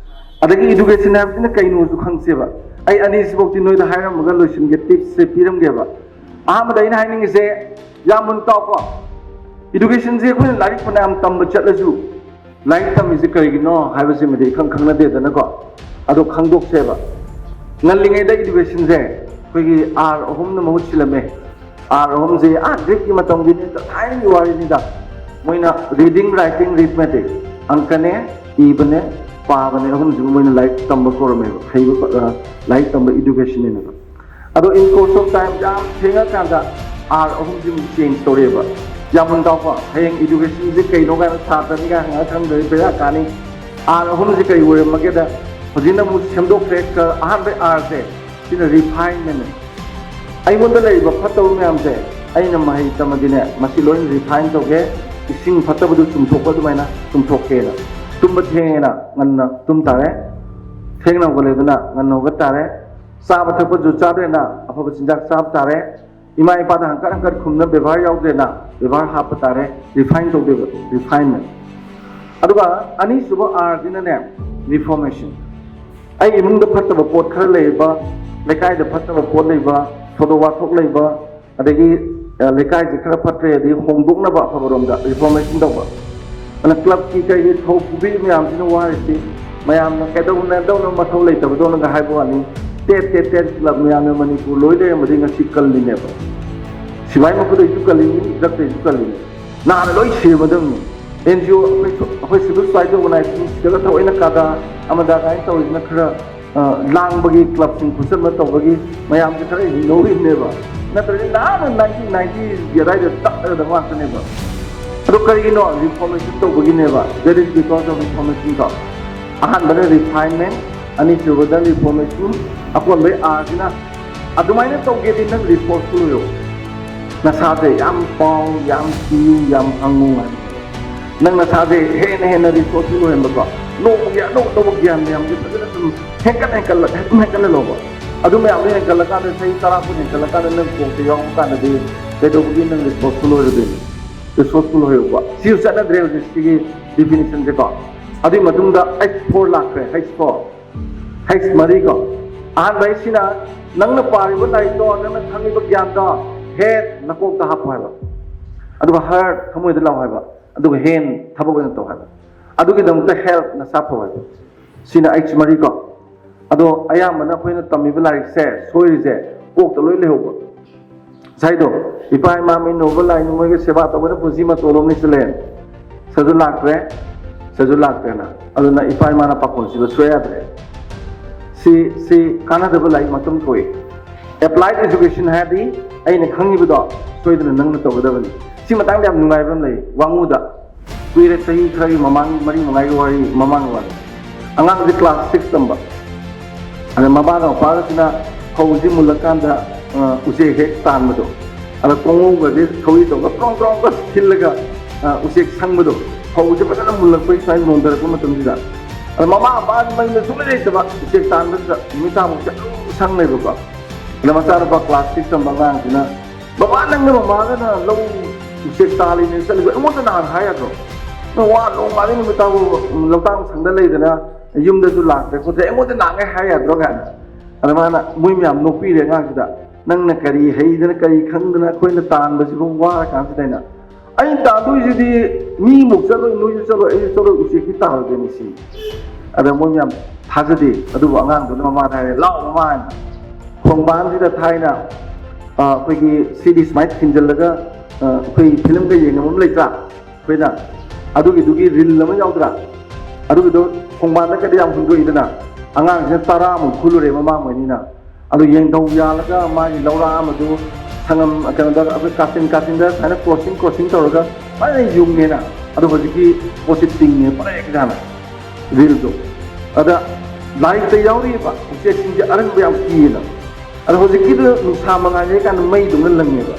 ꯑꯗꯒꯤ ꯏꯗꯨꯀꯦꯁꯟ ꯍꯥꯏꯕꯁꯤꯅ ꯀꯩꯅꯣꯁꯨ ꯈꯪꯁꯦꯕ꯫ ꯑꯩ ꯑꯅꯤꯁꯤꯐꯧꯗꯤ ꯅꯣꯏꯗ ꯍꯥꯏꯔꯝꯃꯒ ꯂꯣꯏꯁꯤꯟꯒꯦ, ꯇꯤꯞꯁꯁꯦ ꯄꯤꯔꯝꯒꯦꯕ꯫ ꯑꯍꯥꯟꯕꯗ ꯑꯩꯅ ꯍꯥꯏꯅꯤꯡꯉꯤꯁꯦ, ꯌꯥꯝ ꯃꯨꯟ ꯇꯥꯎꯀꯣ꯫ ꯏꯗꯨꯀꯦꯁꯟꯁꯦ ꯑꯩꯈꯣꯏꯅ ꯂꯥꯏꯔꯤꯛ ꯐꯅꯌꯥꯝ ꯇꯝꯕ ꯆꯠꯂꯁꯨ, ꯂꯥꯏꯔꯤꯛ ꯇꯝꯃꯤꯁꯦ ꯀꯔꯤꯒꯤꯅꯣ ꯍꯥꯏꯕꯁꯤꯃꯗꯤ ꯏꯈꯪ ꯈꯪꯅꯗꯦꯗꯅꯀꯣ꯫ ꯑꯗꯣ ꯈꯪꯗꯣꯛꯁꯦꯕ꯫ ꯉꯜꯂꯤꯉꯩꯗ ꯏꯗꯨꯀꯦꯁꯟꯁꯦ ꯑꯩꯈꯣꯏꯒꯤ ꯑꯥꯔ ꯑꯍꯨꯝꯅ ꯃꯍꯨꯠ ꯁꯤꯜꯂꯝꯃꯦ꯫ ꯑꯥꯔ ꯑꯍꯨꯝꯁꯦ, ꯑꯥ, ꯒ꯭ꯔꯤꯛꯀꯤ ꯃꯇꯝꯒꯤꯅꯤ, ꯊꯥꯏꯅꯒꯤ ꯋꯥꯔꯤꯅꯤꯗ꯫ ꯃꯣꯏꯅ ꯔꯤꯗꯤꯡ, ꯔꯥꯏꯇꯤꯡ, ꯔꯤꯊꯃꯦꯇꯤꯛ, ꯑꯪꯀꯅꯦ, ꯏꯕꯅꯦ, ꯄꯥꯕꯅꯦ, ꯑꯍꯨꯝꯁꯤꯕꯨ ꯃꯣꯏꯅ ꯂꯥꯏꯔꯤꯛ ꯇꯝꯕ ꯀꯧꯔꯝꯃꯦꯕ꯫ ꯍꯩꯕ, ꯑ, ꯂꯥꯏꯔꯤꯛ ꯇꯝꯕ, ꯏꯗꯨꯀꯦꯁꯟꯅꯦꯕ꯫ ꯑꯗꯣ in course of time ꯌꯥꯝ ꯊꯦꯡꯉꯀꯥꯟꯗ ꯑꯥꯔ ꯑꯍꯨꯝꯁꯤꯃꯨꯛ ꯆꯦꯟꯖ ꯇꯧꯔꯛꯑꯦꯕ꯫ ꯌꯥꯝ ꯃꯨꯟ ꯇꯥꯎꯀꯣ, ꯍꯌꯦꯡ ꯏꯗꯨꯀꯦꯁꯟꯁꯦ ꯀꯩꯅꯣ ꯀꯥꯏꯅ ꯁꯥꯇ꯭ꯔꯅꯤ ꯀꯥꯏꯅ ꯍꯪꯉ ꯈꯪꯗ꯭ꯔꯗꯤ ꯕꯦꯔꯥ ꯀꯥꯅꯤ꯫ ꯑꯥꯔ ꯑꯍꯨꯝꯁꯦ ꯀꯔꯤ ꯑꯣꯏꯔꯝꯃꯒꯦꯗ, ꯍꯧꯖꯤꯛꯅ ꯑꯃꯨꯛ ꯁꯦꯝꯗꯣꯛꯈ꯭ꯔꯦ꯫ ꯀ-, ꯑꯍꯥꯟꯕ ꯑꯥꯔꯁꯦ, ꯁꯤꯅ ꯔꯤꯐꯥꯏꯟꯃꯦꯟꯅꯦ꯫ ꯑꯩꯉꯣꯟꯗ ꯂꯩꯔꯤꯕ ꯐꯠꯇꯕ ꯃꯌꯥꯝꯁꯦ ꯑꯩꯅ ꯃꯍꯩ ꯇꯝꯃꯗꯤꯅꯦ, ꯃꯁꯤ ꯂꯣꯏꯅ ꯔꯤꯐꯥꯏꯟ ꯇꯧꯒꯦ, ꯏꯁꯤꯡ ꯐꯠꯇꯕꯗꯨ ꯆꯨꯝꯊꯣꯛꯄ ꯑꯗꯨꯃꯥꯏꯅ ꯆꯨꯝꯊꯣꯛꯀꯦꯅ꯫ ꯇꯨꯝꯕ ꯊꯦꯡꯉꯦꯅ ꯉꯟꯅ ꯇꯨꯝ ꯇꯥꯔꯦ, ꯊꯦꯡꯅ ꯍꯧꯒꯠꯂꯦꯗꯅ ꯉꯟꯅ ꯍꯧꯒꯠ ꯇꯥꯔꯦ꯫ ꯆꯥꯕ ꯊꯛꯄꯁꯨ ꯆꯥꯗ꯭ꯔꯦꯅ ꯑꯐꯕ ꯆꯤꯟꯖꯥꯛ ꯆꯥꯕ ꯇꯥꯔꯦ꯫ ꯏꯃꯥ ꯏꯄꯥꯗ ꯍꯪꯀꯠ ꯍꯪꯀꯠ ꯈꯨꯝꯅ ꯕꯦꯕꯥꯔ ꯌꯥꯎꯗ꯭ꯔꯦꯅ ꯕꯦꯕꯥꯔ ꯍꯥꯞꯄ ꯇꯥꯔꯦ꯫ ꯔꯤꯐꯥꯏꯟ ꯇꯧꯗꯣꯏꯕ, ꯔꯤꯐꯥꯏꯟꯃꯦꯟ꯫ ꯑꯗꯨꯒ ꯑꯅꯤꯁꯨꯕ ꯑꯥꯔꯁꯤꯅꯅꯦ, ꯔꯤꯐꯣꯔꯃꯦꯁꯟ꯫ ꯑꯩ ꯏꯃꯨꯡꯗ ꯐꯠꯇꯕ ꯄꯣꯠ ꯈꯔ ꯂꯩꯔꯤꯕ, ꯂꯩꯀꯥꯏꯗ ꯐꯠꯇꯕ ꯄꯣꯠ ꯂꯩꯕ, ꯊꯧꯗꯣꯛ ꯋꯥꯊꯣꯛ ꯂꯩꯕ, ꯑꯗꯒꯤ, ꯑ, ꯂꯩꯀꯥꯏꯁꯦ ꯈꯔ ꯐꯠꯇ꯭ꯔꯦ, ꯑꯗꯒꯤ ꯍꯣꯡꯗꯣꯛꯅꯕ ꯑꯐꯕꯔꯣꯝꯗ ꯔꯤꯐꯣꯔꯃꯦꯁꯟ ꯇꯧꯕ꯫ ꯑꯗꯨꯅ ꯀ꯭ꯂꯕꯀꯤ ꯀꯩꯒꯤ ꯊꯧ ꯄꯨꯕꯤꯔꯤ ꯃꯌꯥꯝꯁꯤꯅ ꯋꯥꯔꯤꯁꯤ ꯃꯌꯥꯝꯅ ꯀꯩꯗꯧꯅꯗꯧꯅ ꯃꯊꯧ ꯂꯩꯇꯕꯗꯧꯅꯒ ꯍꯥꯏꯕ ꯋꯥꯅꯤ꯫ ꯇꯦꯠ ꯇꯦꯠ ꯇꯦꯠ ꯀ꯭ꯂꯕ ꯃꯌꯥꯝꯅ ꯃꯅꯤꯄꯨꯔ ꯂꯣꯏ ꯂꯩꯔꯝꯕꯗꯤ ꯉꯁꯤ ꯀꯜꯂꯤꯅꯦꯕ꯫ ꯁꯤꯕꯥꯏ ꯃꯈꯨꯗꯩꯁꯨ ꯀꯜꯂꯤꯅꯤ, ꯗ꯭ꯔꯛꯇꯩꯁꯨ ꯀꯜꯂꯤꯅꯤ꯫ ꯅꯥꯅ ꯂꯣꯏ ꯁꯤꯔꯝꯃꯗꯕꯅꯤ꯫ ꯑꯦꯟ ꯖꯤ ꯑꯣ ꯑꯩꯈꯣꯏ, ꯑꯩꯈꯣꯏ ꯁꯤꯚꯤꯜ ꯁꯣꯁꯥꯏꯇꯤ ꯑꯣꯔꯒꯅꯥꯏꯖꯦꯁꯟꯁꯤꯗꯒ ꯊꯑꯣꯏꯅ ꯀꯥꯗꯥ ꯑꯃꯗꯥ ꯀꯥꯏꯅ ꯇꯧꯔꯤꯁꯤꯅ ꯈꯔ ꯂꯥꯡꯕꯒꯤ, ꯀ꯭ꯂꯕꯁꯤꯡ ꯈꯨꯠꯆꯟꯕ ꯇꯧꯕꯒꯤ ꯃꯌꯥꯝꯁꯦ ꯈꯔ ꯍꯤꯡꯍꯧꯔꯤꯕꯅꯦꯕ꯫ ꯅꯠꯇ꯭ꯔꯗꯤ ꯅꯍꯥꯟꯅ ꯅꯥꯏꯟꯇꯤꯟ ꯅꯥꯏꯟꯇꯤꯒꯤ ꯑꯗꯨꯋꯥꯏꯗ ꯇꯠꯂꯒꯗꯕ ꯉꯥꯛꯇꯅꯦꯕ꯫ ꯑꯗꯣ ꯀꯔꯤꯒꯤꯅꯣ reformation ꯇꯧꯕꯒꯤꯅꯦꯕ? That is because of reformation ꯀꯣ꯫ ꯑꯍꯥꯟꯕꯗ ꯔꯤꯐꯥꯏꯟꯃꯦꯟ, ꯑꯅꯤꯁꯨꯕꯗ ꯔꯤꯐꯣꯔꯃꯦꯁꯟ, ꯑꯀꯣꯟꯕꯩ ꯑꯥꯔꯁꯤꯅ ꯑꯗꯨꯃꯥꯏꯅ ꯇꯧꯒꯦꯗꯤ ꯅꯪ ꯔꯤꯁꯣꯔꯁꯐꯨꯜ ꯑꯣꯏꯌꯣ꯫ ꯅꯁꯥꯁꯦ ꯌꯥꯝ ꯄꯥꯎ, ꯌꯥꯝ ꯁꯤꯌꯨ, ꯌꯥꯝ ꯍꯪꯉꯨ ꯍꯥꯏꯕ꯫ ꯅꯪ ꯅꯁꯥꯁꯦ ꯍꯦꯟꯅ ꯍꯦꯟꯅ ꯔꯤꯁꯣꯔꯁꯐꯨꯜ ꯑꯣꯏꯍꯟꯕꯀꯣ꯫ ꯅꯣꯡꯃꯒꯤ ꯑꯅꯧ ꯑꯅꯧꯕ ꯒ꯭ꯌꯥꯟ ꯃꯌꯥꯝꯁꯦ ꯐꯖꯅ ꯁꯨꯝ ꯍꯦꯟꯀꯠ ꯍꯦꯟꯀꯠꯂ ꯁꯨꯝ ꯍꯦꯟꯀꯠꯍꯜꯂꯣꯕ꯫ ꯑꯗꯨ ꯃꯌꯥꯝꯗꯣ ꯍꯦꯟꯀꯠꯂꯀꯥꯟꯗ ꯆꯍꯤ ꯇꯔꯥ ꯀꯨꯟ ꯍꯦꯟꯀꯠꯂꯀꯥꯟꯗ ꯅꯪ ꯀꯣꯛꯇ ꯌꯥꯎꯕ ꯀꯥꯟꯗꯗꯤ ꯀꯩꯗꯧꯕꯒꯤ ꯅꯪ ꯔꯤꯁꯣꯔꯁꯐꯨꯜ ꯑꯣꯏꯔꯣꯏꯗꯣꯏꯅꯣ? ꯔꯤꯁꯣꯔꯁꯐꯨꯜ ꯑꯣꯏꯌꯣꯕ꯫ ꯁꯤꯁꯨ ꯆꯠꯅꯗ꯭ꯔꯦ ꯍꯧꯖꯤꯛꯁꯤꯒꯤ ꯗꯤꯐꯤꯅꯤꯁꯟꯁꯦꯀꯣ꯫ ꯑꯗꯨꯒꯤ ꯃꯇꯨꯡꯗ ꯑꯩꯆ ꯐꯣꯔ ꯂꯥꯛꯈ꯭ꯔꯦ, ꯑꯩꯆ ꯐꯣꯔ꯫ ꯍꯩꯁ ꯃꯔꯤꯀꯣ꯫ ꯑꯍꯥꯟꯕ ꯍꯩꯁꯁꯤꯅ ꯅꯪꯅ ꯄꯥꯔꯤꯕ ꯂꯥꯏꯔꯤꯛꯇꯣ, ꯅꯪꯅ ꯈꯪꯉꯤꯕ ꯒ꯭ꯌꯥꯟꯗꯣ ꯍꯦꯠ ꯅꯀꯣꯛꯇ ꯍꯥꯞꯄꯣ ꯍꯥꯏꯕ꯫ ꯑꯗꯨꯒ ꯍꯥꯔꯠ ꯊꯃꯣꯏꯗ ꯂꯥꯛꯑꯣ ꯍꯥꯏꯕ꯫ ꯑꯗꯨꯒ ꯍꯦꯟ ꯊꯕꯛ ꯑꯣꯏꯅ ꯇꯧ ꯍꯥꯏꯕ꯫ ꯑꯗꯨꯒꯤꯗꯃꯛꯇ ꯍꯦꯜꯠ ꯅꯁꯥ ꯐꯧ ꯍꯥꯏꯕ꯫ ꯁꯤꯅ ꯑꯩꯆ ꯃꯔꯤꯀꯣ꯫ ꯑꯗꯣ ꯑꯌꯥꯝꯕꯅ ꯑꯩꯈꯣꯏꯅ ꯇꯝꯃꯤꯕ ꯂꯥꯏꯔꯤꯛꯁꯦ ꯁꯣꯏꯔꯤꯁꯦ ꯀꯣꯛꯇ ꯂꯣꯏ ꯂꯩꯍꯧꯕ꯫ ꯉꯁꯥꯏꯗꯣ, ꯏꯄꯥ ꯏꯃꯥ ꯃꯤꯅꯣꯕ ꯂꯥꯏꯅꯤꯡ ꯃꯣꯏꯒꯤ ꯁꯦꯕꯥ ꯇꯧꯕꯅ ꯄꯨꯟꯁꯤ ꯃꯇꯣꯟ ꯑꯃꯅꯤ ꯁꯤꯜꯂꯦ꯫ ꯁꯖꯨ ꯂꯥꯛꯇ꯭ꯔꯦ, ꯁꯖꯨ ꯂꯥꯛꯇ꯭ꯔꯦꯅ꯫ ꯑꯗꯨꯅ ꯏꯄꯥ ꯏꯃꯥꯅ ꯄꯥꯈꯣꯟ ꯁꯤꯕ ꯁꯣꯏ ꯌꯥꯗ꯭ꯔꯦ꯫ ꯁꯤ, ꯁꯤ ꯀꯥꯟꯅꯗꯕ ꯂꯥꯏꯔꯤꯛ ꯃꯇꯨꯡ ꯊꯣꯛꯏ꯫ ꯑꯦꯄ꯭ꯂꯥꯏꯠ ꯑꯦꯖꯨꯀꯦꯁꯟ ꯍꯥꯏꯔꯗꯤ ꯑꯩꯅ ꯈꯪꯉꯤꯕꯗꯣ ꯁꯣꯏꯗꯅ ꯅꯪꯅ ꯇꯧꯒꯗꯕꯅꯤ꯫ ꯁꯤ ꯃꯇꯥꯡꯗ ꯌꯥꯝ ꯅꯨꯡꯉꯥꯏꯕ ꯑꯃ ꯂꯩ꯫ ꯋꯥꯉꯨꯗ ꯀꯨꯏꯔꯦ, ꯆꯍꯤ ꯈꯔꯒꯤ ꯃꯃꯥꯡ, ꯃꯔꯤ ꯃꯉꯥꯒꯤ ꯋꯥꯔꯤ, ꯃꯃꯥꯡꯒꯤ ꯋꯥꯔꯤ꯫ ꯑꯉꯥꯡꯁꯦ ꯀ꯭ꯂꯥꯁ ꯁꯤꯛꯁ ꯇꯝꯕ꯫ ꯑꯗ ꯃꯃꯥꯒ ꯃꯄꯥꯒꯁꯤꯅ ꯐꯧꯁꯤ ꯃꯨꯜꯂꯀꯥꯟꯗ, ꯑ, ꯎꯆꯦꯛ ꯍꯦꯛ ꯇꯥꯟꯕꯗꯣ꯫ ꯑꯗ ꯀꯣꯡꯉꯧꯒꯁꯦ ꯊꯧꯔꯤ ꯇꯧꯔꯒ ꯀ꯭ꯔꯣꯡ ꯀ꯭ꯔꯣꯡꯒ ꯊꯤꯜꯂꯒ, ꯑ, ꯎꯆꯦꯛ ꯁꯪꯕꯗꯣ꯫ ꯐꯧꯁꯦ ꯐꯖꯅ ꯃꯨꯜꯂꯛꯄꯒꯤ ꯁꯨꯃꯥꯏꯅ ꯅꯣꯟꯊꯔꯛꯄ ꯃꯇꯝꯁꯤꯗ꯫ ꯑꯗ ꯃꯃꯥ ꯃꯄꯥ ꯃꯌꯨꯝꯗ ꯁꯨꯡꯂꯩ ꯂꯩꯇꯕ, ꯎꯆꯦꯛ ꯇꯥꯟꯕꯁꯤꯗ ꯅꯨꯃꯤꯠ ꯇꯥꯐꯥꯎꯁꯦ ꯑꯗꯨꯝ ꯁꯪ ꯂꯩꯕꯀꯣ꯫ ꯑꯗ ꯃꯆꯥꯅꯨꯄꯥ ꯀ꯭ꯂꯥꯁ ꯁꯤꯛꯁ ꯇꯝꯕ ꯑꯉꯥꯡꯁꯤꯅ, "ꯕꯕꯥ, ꯅꯪꯅ ꯃꯃꯥꯒꯅ ꯂꯧ ꯎꯆꯦꯛ ꯇꯥꯜꯂꯤꯅꯦ ꯆꯠꯂꯤꯗꯣ ꯑꯩꯉꯣꯟꯗ ꯅꯍꯥꯟ ꯍꯥꯏ ꯌꯥꯗ꯭ꯔꯣ? ꯅꯪ ꯋꯥ ꯅꯣꯡꯉꯥꯜꯂꯤ ꯅꯨꯃꯤꯠ ꯇꯥꯕꯨ ꯂꯧꯇꯥꯛ ꯁꯪꯗ ꯂꯩꯗꯅ ꯌꯨꯝꯗꯁꯨ ꯂꯥꯛꯇ꯭ꯔꯦ ꯈꯣꯠꯇ꯭ꯔꯦ, ꯑꯩꯉꯣꯟꯗ ꯅꯍꯥꯟꯉꯩ ꯍꯥꯏ ꯌꯥꯗ꯭ꯔꯣ?" ꯀꯥꯏꯅ꯫ ꯑꯗ ꯃꯥꯅ, ꯃꯣꯏ ꯃꯌꯥꯝ ꯅꯣꯛꯄꯤꯔꯦ ꯑꯉꯥꯡꯁꯤꯗ꯫ "ꯅꯪꯅ ꯀꯔꯤ ꯍꯩꯗꯅ ꯀꯔꯤ ꯈꯪꯗꯅ ꯑꯩꯈꯣꯏꯅ ꯇꯥꯟꯕꯁꯤꯕꯨ ꯋꯥꯔ ꯀꯥꯟꯁꯤꯗ?" ꯑꯩꯅ, "ꯑꯩꯅ ꯇꯥꯟꯗꯣꯏꯁꯤꯗꯤ ꯃꯤꯃꯨꯛ ꯆꯠꯂꯣꯏ, ꯅꯣꯏꯁꯨ ꯆꯠꯂꯣꯏ, ꯑꯩꯁꯨ ꯆꯠꯂꯣꯏ, ꯎꯆꯦꯛꯇꯤ ꯇꯥꯔꯣꯏꯗꯣꯏꯅꯤ ꯁꯤ꯫ ꯑꯗ ꯃꯣꯏ ꯃꯌꯥꯝ ꯊꯥꯖꯗꯦ꯫ ꯑꯗꯨꯕꯨ ꯑꯉꯥꯡꯗꯨꯅ ꯃꯃꯥꯗ ꯍꯥꯏꯔꯦ, "ꯂꯥꯛꯑꯣ ꯃꯃꯥ" ꯍꯥꯏꯅ꯫ ꯈꯣꯡꯕꯥꯟꯁꯤꯗ ꯊꯥꯏꯅ, ꯑ, ꯑꯩꯈꯣꯏꯒꯤ ꯁꯤꯗꯤ ꯁꯨꯃꯥꯏꯅ ꯊꯤꯟꯖꯤꯜꯂꯒ, ꯑ, ꯑꯩꯈꯣꯏ ꯐꯤꯂꯝꯒ ꯌꯦꯡꯅꯕ ꯑꯃ ꯂꯩꯇ꯭ꯔꯥ? ꯑꯩꯈꯣꯏꯅ ꯑꯗꯨꯒꯤꯗꯨꯒꯤ ꯔꯤꯜ ꯑꯃ ꯌꯥꯎꯗ꯭ꯔꯥ? ꯑꯗꯨꯒꯤꯗꯣ ꯈꯣꯡꯕꯥꯟꯗ ꯀꯗꯤ ꯌꯥꯝ ꯍꯨꯟꯗꯣꯛꯏꯗꯅ, ꯑꯉꯥꯡꯁꯤꯅ ꯇꯔꯥꯃꯨꯛ ꯈꯨꯜꯂꯨꯔꯦ ꯃꯃꯥ ꯃꯣꯏꯅꯤꯅ꯫ ꯑꯗꯨ ꯌꯦꯡꯙꯧ ꯌꯥꯜꯂꯒ ꯃꯥꯒꯤ ꯂꯧꯔꯥ ꯑꯃꯗꯨ ꯁꯪꯉꯝ ꯀꯩꯅꯣꯗ ꯑꯩꯈꯣꯏ ꯀꯥꯆꯤꯟ ꯀꯥꯆꯤꯟꯗ ꯁꯨꯃꯥꯏꯅ ꯀ꯭ꯔꯣꯁꯤꯡ ꯀ꯭ꯔꯣꯁꯤꯡ ꯇꯧꯔꯒ ꯐꯖꯅ ꯌꯨꯡꯉꯦꯅ꯫ ꯑꯗꯣ ꯍꯧꯖꯤꯛꯀꯤ ꯄꯣꯠꯁꯤ ꯇꯤꯡꯉꯦ ꯄꯔꯦꯛ ꯁꯥꯅ ꯔꯤꯜꯗꯣ꯫ ꯑꯗ ꯂꯥꯏꯔꯤꯛꯇ ꯌꯥꯎꯔꯤꯕ ꯎꯆꯦꯛꯁꯤꯡꯁꯦ ꯑꯔꯪꯕ ꯌꯥꯝ ꯀꯤꯌꯦꯅ꯫ ꯑꯗꯣ ꯍꯧꯖꯤꯛꯀꯤꯗꯨ ꯅꯨꯡꯁꯥ ꯃꯉꯥꯜ ꯌꯩꯀꯥꯟꯗ ꯃꯩꯗꯧꯅ ꯂꯪꯉꯦꯕ,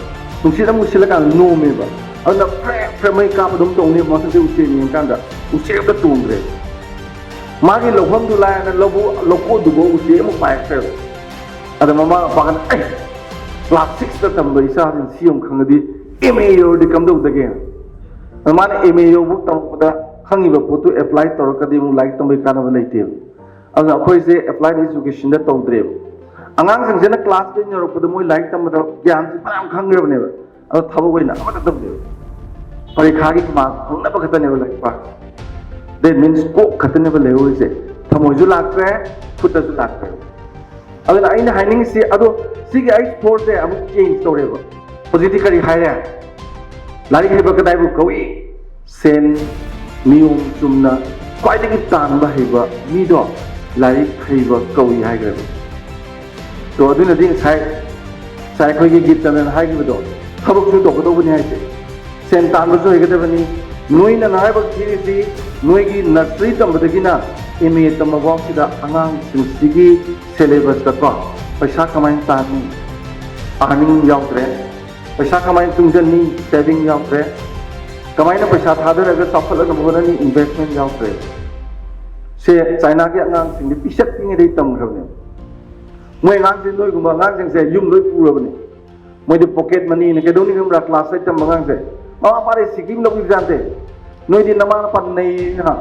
ꯅꯨꯡꯁꯤꯠ ꯑꯃꯨꯛ ꯁꯤꯜꯂꯀꯥꯟꯗ ꯅꯣꯝꯃꯦꯕ꯫ ꯑꯗꯨꯅ ꯐ꯭ꯔꯦ ꯐ꯭ꯔꯦ ꯃꯩ ꯀꯥꯞꯄꯗꯧꯅ ꯇꯧꯅꯦꯕ꯫ ꯃꯊꯛꯇ ꯎꯆꯦꯛ ꯌꯦꯡꯉꯀꯥꯟꯗ ꯎꯆꯦꯛ ꯑꯝꯇ ꯇꯣꯡꯗ꯭ꯔꯦ꯫ ꯃꯥꯒꯤ ꯂꯧꯐꯝꯗꯨ ꯂꯥꯏꯅ ꯂꯧꯕꯨ ꯂꯧꯀꯣꯟꯗꯨꯐꯥꯎ ꯎꯆꯦꯛ ꯑꯃꯨꯛ ꯄꯥꯏꯔꯛꯇ꯭ꯔꯦꯕ꯫ ꯑꯗ ꯃꯃꯥ ꯃꯄꯥꯒꯅ, "ꯑꯩ ꯀ꯭ꯂꯥꯁ ꯁꯤꯛꯁꯇ ꯇꯝꯕ ꯏꯆꯥꯁꯤꯡ ꯁꯤ ꯑꯃꯨꯛ ꯈꯪꯉꯗꯤ ꯑꯦꯝ ꯑꯦ ꯌꯧꯔꯗꯤ ꯀꯝꯗꯧꯗꯒꯦ?" ꯑꯗ ꯃꯥꯅ ꯑꯦꯝ ꯑꯦ ꯌꯧꯕ ꯇꯝꯃꯛꯄꯗ ꯈꯪꯉꯤꯕ ꯄꯣꯠꯇꯨ ꯑꯦꯄ꯭ꯂꯥꯏ ꯇꯧꯔꯒꯗꯤ ꯑꯃꯨꯛ ꯂꯥꯏꯔꯤꯛ ꯇꯝꯕꯩ ꯀꯥꯟꯅꯕ ꯂꯩꯇꯦꯕ꯫ ꯑꯗꯨꯅ ꯑꯩꯈꯣꯏꯁꯦ ꯑꯦꯄ꯭ꯂꯥꯏꯠ ꯑꯦꯖꯨꯀꯦꯁꯟꯗ ꯇꯧꯗ꯭ꯔꯦꯕ꯫ ꯑꯉꯥꯡꯁꯤꯡꯁꯤꯅ ꯀ꯭ꯂꯥꯁ ꯇꯦꯟ ꯌꯧꯔꯛꯄꯗ ꯃꯣꯏ ꯂꯥꯏꯔꯤꯛ ꯇꯝꯕꯗ ꯒ꯭ꯌꯥꯟꯁꯤ ꯐꯅꯌꯥꯝ ꯈꯪꯈ꯭ꯔꯕꯅꯦꯕ꯫ ꯑꯗꯣ ꯊꯕꯛ ꯑꯣꯏꯅ ꯑꯃꯠꯇ ꯇꯧꯗꯦꯕ꯫ ꯄꯔꯤꯈꯥꯒꯤ ꯃꯥꯔꯛ ꯐꯪꯅꯕ ꯈꯛꯇꯅꯦꯕ ꯂꯥꯏꯔꯤꯛ ꯄꯥ꯫ That means ꯀꯣꯛ ꯈꯛꯇꯅꯦꯕ ꯂꯩꯍꯧꯔꯤꯁꯦ꯫ ꯊꯃꯣꯏꯁꯨ ꯂꯥꯛꯇ꯭ꯔꯦ, ꯈꯨꯠꯇꯁꯨ ꯂꯥꯛꯇ꯭ꯔꯦ꯫ ꯑꯗꯨꯅ ꯑꯩꯅ ꯍꯥꯏꯅꯤꯡꯉꯤꯁꯤ, ꯑꯗꯣ ꯁꯤꯒꯤ ꯑꯩ ꯁ꯭ꯄꯣꯔꯠꯁꯦ ꯑꯃꯨꯛ ꯆꯦꯟꯖ ꯇꯧꯔꯦꯕ꯫ ꯍꯧꯖꯤꯛꯇꯤ ꯀꯔꯤ ꯍꯥꯏꯔꯦ? ꯂꯥꯏꯔꯤꯛ ꯍꯩꯕ ꯀꯗꯥꯏꯕꯨ ꯀꯧꯏ? ꯁꯦꯟ ꯅꯤꯌꯣꯝ ꯆꯨꯝꯅ ꯈ꯭ꯋꯥꯏꯗꯒꯤ ꯇꯥꯟꯕ ꯍꯩꯕ ꯃꯤꯗꯣ ꯂꯥꯏꯔꯤꯛ ꯍꯩꯕ ꯀꯧꯏ ꯍꯥꯏꯈ꯭ꯔꯦꯕ꯫ ꯇꯣ, ꯑꯗꯨꯅꯗꯤ ꯉꯁꯥꯏ, ꯉꯁꯥꯏ ꯑꯩꯈꯣꯏꯒꯤ ꯒꯤꯠꯇꯅ ꯍꯥꯏꯈꯤꯕꯗꯣ, ꯊꯕꯛꯁꯨ ꯇꯧꯒꯗꯧꯕꯅꯤ ꯍꯥꯏꯁꯦ꯫ ꯁꯦꯟ ꯇꯥꯟꯕꯁꯨ ꯍꯩꯒꯗꯕꯅꯤ꯫ ꯅꯣꯏꯅ ꯅꯍꯥꯏꯕ ꯊꯤꯔꯤꯁꯤ ꯅꯣꯏꯒꯤ ꯅꯔꯁꯔꯤ ꯇꯝꯕꯗꯒꯤꯅ ꯑꯦꯝ ꯑꯦ ꯇꯝꯕ ꯐꯥꯎꯁꯤꯗ ꯑꯉꯥꯡꯁꯤꯡꯁꯤꯒꯤ ꯁꯦꯂꯦꯕꯁꯇꯀꯣ ꯄꯩꯁꯥ ꯀꯃꯥꯏꯅ ꯇꯥꯟꯅꯤ, ꯑꯥꯔꯅꯤꯡ ꯌꯥꯎꯗ꯭ꯔꯦ꯫ ꯄꯩꯁꯥ ꯀꯃꯥꯏꯅ ꯇꯨꯡꯁꯤꯟꯅꯤ, ꯁꯦꯚꯤꯡ ꯌꯥꯎꯗ꯭ꯔꯦ꯫ ꯀꯃꯥꯏꯅ ꯄꯩꯁꯥ ꯊꯥꯗꯔꯒ ꯆꯥꯎꯈꯠꯂꯛꯅꯕ ꯍꯣꯠꯅꯅꯤ, ꯏꯟꯚꯦꯁꯃꯦꯟ ꯌꯥꯎꯗ꯭ꯔꯦ꯫ ꯁꯦ ꯆꯥꯏꯅꯥꯒꯤ ꯑꯉꯥꯡꯁꯤꯡꯗꯤ ꯄꯤꯁꯛ ꯄꯤꯉꯩꯗꯒꯤ ꯇꯝꯈ꯭ꯔꯕꯅꯦ꯫ ꯃꯣꯏ ꯑꯉꯥꯡꯁꯤ, ꯅꯣꯏꯒꯨꯝꯕ ꯑꯉꯥꯡꯁꯤꯡꯁꯦ ꯌꯨꯝ ꯂꯣꯏ ꯄꯨꯔꯕꯅꯦ꯫ ꯃꯣꯏꯗꯤ ꯄꯣꯀꯦꯠ ꯃꯅꯤꯅ ꯀꯩꯗꯧꯅꯤ ꯈꯪꯕ꯭ꯔꯥ? ꯀ꯭ꯂꯥꯁ ꯑꯩꯠ ꯇꯝꯕ ꯑꯉꯥꯡꯁꯦ ꯃꯃꯥ ꯃꯄꯥꯗꯩ ꯁꯤꯀꯤ ꯑꯃ ꯂꯧꯕꯤꯕ ꯌꯥꯗꯦ꯫ ꯅꯣꯏꯗꯤ ꯅꯃꯥ ꯅꯄꯥ ꯅꯩꯅ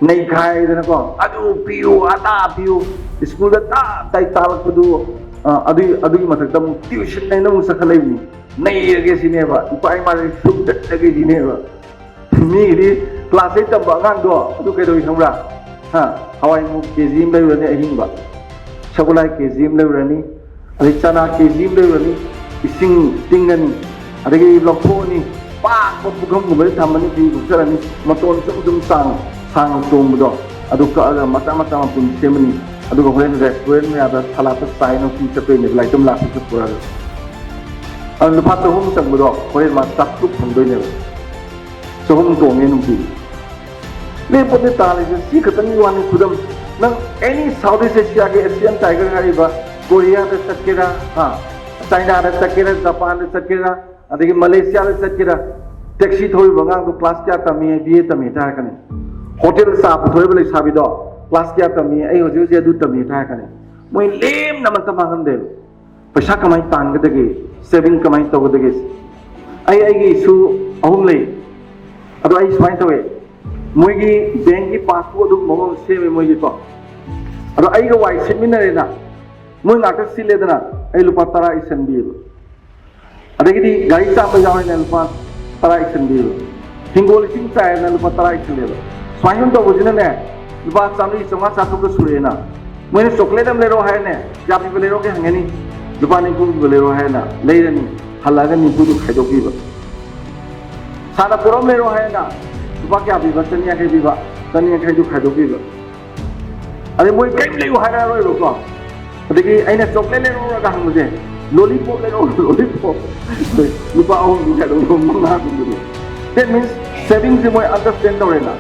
ꯅꯩꯈꯥꯏꯗꯅꯀꯣ, "ꯑꯗꯨ ꯄꯤꯌꯨ, ꯑꯗꯥ ꯄꯤꯌꯨ", ꯁ꯭ꯀꯨꯜꯗ ꯇꯥ ꯇꯥꯏ ꯇꯥꯜꯂꯛꯄꯗꯨ, ꯑ, ꯑꯗꯨꯒꯤ, ꯑꯗꯨꯒꯤ ꯃꯊꯛꯇ ꯑꯃꯨꯛ ꯇ꯭ꯌꯨꯁꯟ ꯍꯥꯏꯅ ꯑꯃꯨꯛ ꯆꯠꯈꯠꯂꯛꯏꯕꯅꯤ꯫ ꯅꯩꯔꯒꯦ ꯁꯤꯅꯦꯕ, ꯏꯄꯥ ꯏꯃꯥꯗꯒꯤ ꯁꯨꯝꯗꯠꯂꯒꯦ ꯁꯤꯅꯦꯕ꯫ ꯃꯤꯒꯤꯗꯤ ꯀ꯭ꯂꯥꯁ ꯑꯩꯠ ꯇꯝꯕ ꯑꯉꯥꯡꯗꯣ ꯑꯗꯨ ꯀꯩꯗꯧꯏ ꯈꯪꯕ꯭ꯔꯥ? ꯍꯥ, ꯍꯋꯥꯏ ꯃꯨꯛ ꯀꯦ ꯖꯤ ꯑꯃ ꯂꯩꯔꯨꯔꯅꯤ ꯑꯍꯤꯡꯕ, ꯁꯒꯣꯜꯍꯋꯥꯏ ꯀꯦ ꯖꯤ ꯑꯃ ꯂꯩꯔꯨꯔꯅꯤ, ꯑꯗꯩ ꯆꯅꯥ ꯀꯦ ꯖꯤ ꯑꯃ ꯂꯩꯔꯨꯔꯅꯤ, ꯏꯁꯤꯡ ꯇꯤꯡꯉꯅꯤ, ꯑꯗꯒꯤ ꯂꯧꯊꯣꯛꯑꯅꯤ, ꯄꯥꯛꯄ ꯄꯨꯈꯝꯒꯨꯝꯕꯗ ꯊꯝꯃꯅꯤ, ꯐꯤ ꯀꯨꯞꯁꯜꯂꯅꯤ, ꯃꯇꯣꯟ ꯁꯨꯝ ꯁꯨꯝ ꯁꯥꯡ ꯁꯥꯡꯅ ꯆꯣꯡꯕꯗꯣ ꯑꯗꯨ ꯀꯛꯑꯒ ꯃꯆꯥ ꯃꯆꯥ ꯃꯄꯨꯟ ꯁꯦꯝꯃꯅꯤ꯫ ꯑꯗꯨꯒ ꯍꯣꯔꯦꯟ ꯔꯦꯁꯇꯨꯔꯦꯟ ꯃꯌꯥꯝꯗ ꯁꯂꯥꯠꯇ ꯆꯥꯏꯅ ꯄꯤ ꯆꯠꯇꯣꯏꯅꯦꯕ, ꯂꯥꯏꯇꯝ ꯂꯥꯛꯄꯤ ꯆꯠꯄꯨꯔꯒ꯫ ꯑꯗꯨ ꯂꯨꯄꯥ ꯆꯍꯨꯝ ꯆꯪꯕꯗꯣ ꯍꯣꯔꯦꯟ ꯃꯥ ꯆꯥꯇ꯭ꯔꯨꯛ ꯐꯪꯗꯣꯏꯅꯦꯕ꯫ ꯆꯍꯨꯝ ꯇꯣꯡꯉꯦ ꯅꯨꯡꯇꯤꯒꯤ꯫ ꯂꯦꯞꯄꯣꯠꯇꯦ ꯇꯥꯜꯂꯤꯁꯦ꯫ ꯁꯤ ꯈꯛꯇꯪꯒꯤ ꯋꯥꯅꯤ ꯈꯨꯗꯝ꯫ ꯅꯪ ꯑꯦꯅꯤ ꯁꯥꯎꯠ ꯏꯁ ꯑꯦꯁꯤꯌꯥꯒꯤ ꯑꯦꯁꯤꯌꯥꯟ ꯇꯥꯏꯒꯔ ꯍꯥꯏꯔꯤꯕ ꯀꯣꯔꯤꯌꯥꯗ ꯆꯠꯀꯦꯔꯥ, ꯍꯥ, ꯆꯥꯏꯅꯥꯗ ꯆꯠꯀꯦꯔꯥ, ꯖꯄꯥꯟꯗ ꯆꯠꯀꯦꯔꯥ, ꯑꯗꯒꯤ ꯃꯂꯦꯁꯤꯌꯥꯗ ꯆꯠꯀꯦꯔꯥ, ꯇꯦꯛꯁꯤ ꯊꯧꯔꯤꯕ ꯑꯉꯥꯡꯗꯣ ꯀ꯭ꯂꯥꯁ ꯀꯌꯥ ꯇꯝꯃꯤ, ꯕꯤ ꯑꯦ ꯇꯝꯃꯤ ꯍꯦꯛꯇ ꯍꯥꯏꯔꯛꯀꯅꯤ꯫ ꯍꯣꯇꯦꯜ ꯆꯥ ꯄꯨꯊꯣꯛꯏꯕ ꯂꯩꯁꯥꯕꯤꯗꯣ ꯀ꯭ꯂꯥꯁ ꯀꯌꯥ ꯇꯝꯃꯤ, ꯑꯩ ꯍꯧꯖꯤꯛ ꯍꯧꯖꯤꯛ ꯑꯗꯨ ꯇꯝꯃꯤ ꯍꯦꯛꯇ ꯍꯥꯏꯔꯛꯀꯅꯤ꯫ ꯃꯣꯏ ꯂꯦꯝꯅ ꯑꯃꯠꯇ ꯃꯥꯡꯍꯟꯗꯦꯕ꯫ ꯄꯩꯁꯥ ꯀꯃꯥꯏꯅ ꯇꯥꯟꯒꯗꯒꯦ, ꯁꯦꯚꯤꯡ ꯀꯃꯥꯏꯅ ꯇꯧꯒꯗꯒꯦ? ꯑꯩ ꯑꯩꯒꯤ ꯏꯁꯨ ꯑꯍꯨꯝ ꯂꯩ, ꯑꯗꯣ ꯑꯩ ꯁꯨꯃꯥꯏꯅ ꯇꯧꯋꯦ, ꯃꯣꯏꯒꯤ ꯕꯦꯡꯒꯤ ꯄꯥꯁꯕꯨꯛ ꯑꯗꯨꯒꯨꯝꯕ ꯑꯃ ꯁꯦꯝꯃꯦ ꯃꯣꯏꯒꯤꯀꯣ꯫ ꯑꯗꯣ ꯑꯩꯒ ꯋꯥꯏ ꯁꯤꯠꯃꯤꯟꯅꯔꯦꯅ, ꯃꯣꯏ ꯉꯥꯛꯇ ꯁꯤꯠꯂꯦꯗꯅ, ꯑꯩ ꯂꯨꯄꯥ ꯇꯔꯥ ꯏꯁꯟꯕꯤꯌꯦꯕ꯫ ꯑꯗꯒꯤꯗꯤ ꯒꯥꯔꯤ ꯆꯥꯝꯕ ꯌꯥꯎꯔꯦꯅ ꯂꯨꯄꯥ ꯇꯔꯥ ꯏꯁꯟꯕꯤꯌꯦꯕ꯫ ꯍꯤꯡꯒꯣꯜ ꯏꯁꯤꯡ ꯆꯥꯏꯔꯦꯅ ꯂꯨꯄꯥ ꯇꯔꯥ ꯏꯁꯜꯂꯦꯕ꯫ ꯁꯨꯃꯥꯏꯅ ꯁꯨꯝ ꯇꯧꯕꯁꯤꯅꯅꯦ, ꯂꯨꯄꯥ ꯆꯥꯝꯃꯔꯤ ꯆꯥꯝꯃꯉꯥ ꯆꯥꯇ꯭ꯔꯨꯛꯀ ꯁꯨꯔꯛꯑꯦꯅ꯫ ꯃꯣꯏꯅ ꯆꯣꯀ꯭ꯂꯦꯠ ꯑꯃ ꯂꯩꯔꯛꯑꯣ ꯍꯥꯏꯔꯅꯦ, ꯀꯌꯥ ꯄꯤꯕ ꯂꯩꯔꯛꯑꯣꯒꯦ ꯍꯪꯉꯅꯤ, ꯂꯨꯄꯥ ꯅꯤꯐꯨ ꯄꯤꯕ ꯂꯩꯔꯛꯑꯣ ꯍꯥꯏꯔꯅ ꯂꯩꯔꯅꯤ, ꯍꯜꯂꯛꯑꯒ ꯅꯤꯐꯨꯗꯨ ꯈꯥꯏꯗꯣꯛꯄꯤꯕ꯫ ꯁꯥꯟꯅꯄꯣꯠ ꯑꯃ ꯂꯩꯔꯛꯑꯣ ꯍꯥꯏꯔꯅ ꯂꯨꯄꯥ ꯀꯌꯥ ꯄꯤꯕ? ꯆꯅꯤ ꯌꯥꯡꯈꯩ ꯄꯤꯕ, ꯆꯅꯤ ꯌꯥꯡꯈꯩꯗꯨ ꯈꯥꯏꯗꯣꯛꯄꯤꯕ꯫ ꯑꯗꯩ ꯃꯣꯏ ꯀꯔꯤꯝ ꯂꯩꯌꯨ ꯍꯥꯏꯔꯛꯑꯔꯣꯏꯕꯀꯣ꯫ ꯑꯗꯒꯤ ꯑꯩꯅ ꯆꯣꯀ꯭ꯂꯦꯠ ꯂꯩꯔꯛꯎꯔꯒ ꯍꯪꯕꯁꯦ, ꯂꯣꯂꯤꯄꯣꯞ ꯂꯩꯔꯛꯎ, ꯂꯣꯂꯤꯄꯣꯞ꯫ ꯂꯨꯄꯥ ꯑꯍꯨꯝꯗꯨ ꯈꯥꯏꯗꯣꯛꯄ ꯃꯉꯥꯒꯨꯝꯕꯗꯣ꯫ That means saving ꯁꯦ ꯃꯣꯏ understand ꯇꯧꯔꯦꯅ,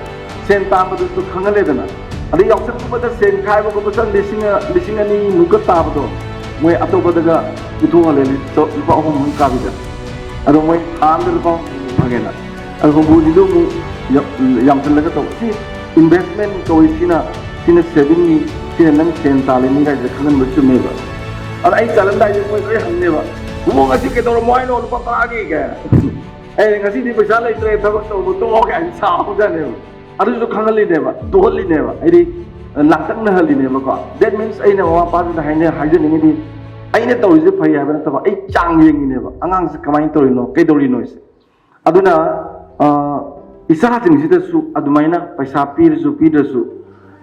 ꯁꯦꯟ ꯇꯥꯟꯕꯗꯨꯁꯨ ꯈꯪꯍꯜꯂꯦꯗꯅ꯫ ꯑꯗꯩ ꯌꯥꯎꯁꯪꯒꯨꯝꯕꯗ ꯁꯦꯟ ꯈꯥꯏꯕ ꯈꯣꯠꯄ ꯆꯪ ꯂꯤꯁꯤꯡ, ꯂꯤꯁꯤꯡ ꯑꯅꯤꯃꯨꯛꯀ ꯇꯥꯕꯗꯣ ꯃꯣꯏ ꯑꯇꯣꯞꯄꯗꯒ ꯄꯨꯊꯣꯛꯍꯜꯂꯦ, ꯂꯨꯄꯥ ꯑꯍꯨꯝ ꯑꯍꯨꯝ ꯀꯥꯕꯤꯗ꯫ ꯑꯗꯣ ꯃꯣꯏ ꯊꯥ ꯑꯃꯗ ꯂꯨꯄꯥ ꯍꯨꯝꯐꯨ ꯐꯪꯉꯦꯅ꯫ ꯑꯗꯣ ꯍꯨꯝꯐꯨꯁꯤꯗ ꯑꯃꯨꯛ ꯌꯥꯝ-, ꯌꯥꯝꯁꯤꯜꯂꯒ ꯇꯧꯕ꯫ ꯁꯤ investment ꯀꯧꯏ, ꯁꯤꯅ, ꯁꯤꯅ saving ꯅꯤ, ꯁꯤꯅ ꯅꯪ ꯁꯦꯟ ꯇꯥꯜꯂꯤꯅꯤ ꯀꯥꯏꯁꯦ ꯈꯪꯍꯟꯕ ꯆꯨꯝꯃꯦꯕ꯫ ꯑꯗ ꯑꯩ ꯆꯠꯂꯝꯗꯥꯏꯗ ꯃꯣꯏ ꯂꯣꯏ ꯍꯪꯅꯦꯕ, "ꯏꯕꯨꯡꯉꯣ, ꯉꯁꯤ ꯀꯩꯗꯧꯔꯝꯃꯣ ꯍꯥꯏꯅꯣ ꯂꯨꯄꯥ ꯇꯔꯥꯒꯤ?" ꯀꯥꯏꯅ꯫ ꯑꯩꯅ, "ꯉꯁꯤꯗꯤ ꯄꯩꯁꯥ ꯂꯩꯇ꯭ꯔꯦ, ꯊꯕꯛ ꯇꯧꯕ ꯇꯣꯛꯑꯣ" ꯀꯥꯏꯅ ꯁꯥꯎꯖꯥꯠꯅꯦꯕ꯫ ꯑꯗꯨꯁꯨ ꯈꯪꯍꯜꯂꯤꯅꯦꯕ, ꯇꯣꯛꯍꯜꯂꯤꯅꯦꯕ, ꯍꯥꯏꯗꯤ ꯂꯥꯡꯇꯛꯅꯍꯜꯂꯤꯅꯦꯕꯀꯣ꯫ That means ꯑꯩꯅ ꯃꯃꯥ ꯃꯄꯥꯁꯤꯡꯗ ꯍꯥꯏꯅ-, ꯍꯥꯏꯖꯅꯤꯡꯉꯤꯗꯤ, ꯑꯩꯅ ꯇꯧꯔꯤꯁꯦ ꯐꯩ ꯍꯥꯏꯕ ꯅꯠꯇꯕ, ꯑꯩ ꯆꯥꯡ ꯌꯦꯡꯉꯤꯅꯦꯕ, ꯑꯉꯥꯡꯁꯦ ꯀꯃꯥꯏꯅ ꯇꯧꯔꯤꯅꯣ, ꯀꯩꯗꯧꯔꯤꯅꯣ ꯁꯦ꯫ ꯑꯗꯨꯅ, ꯑ, ꯏꯆꯥꯁꯤꯡꯁꯤꯗꯁꯨ ꯑꯗꯨꯃꯥꯏꯅ ꯄꯩꯁꯥ ꯄꯤꯔꯁꯨ ꯄꯤꯗ꯭ꯔꯁꯨ,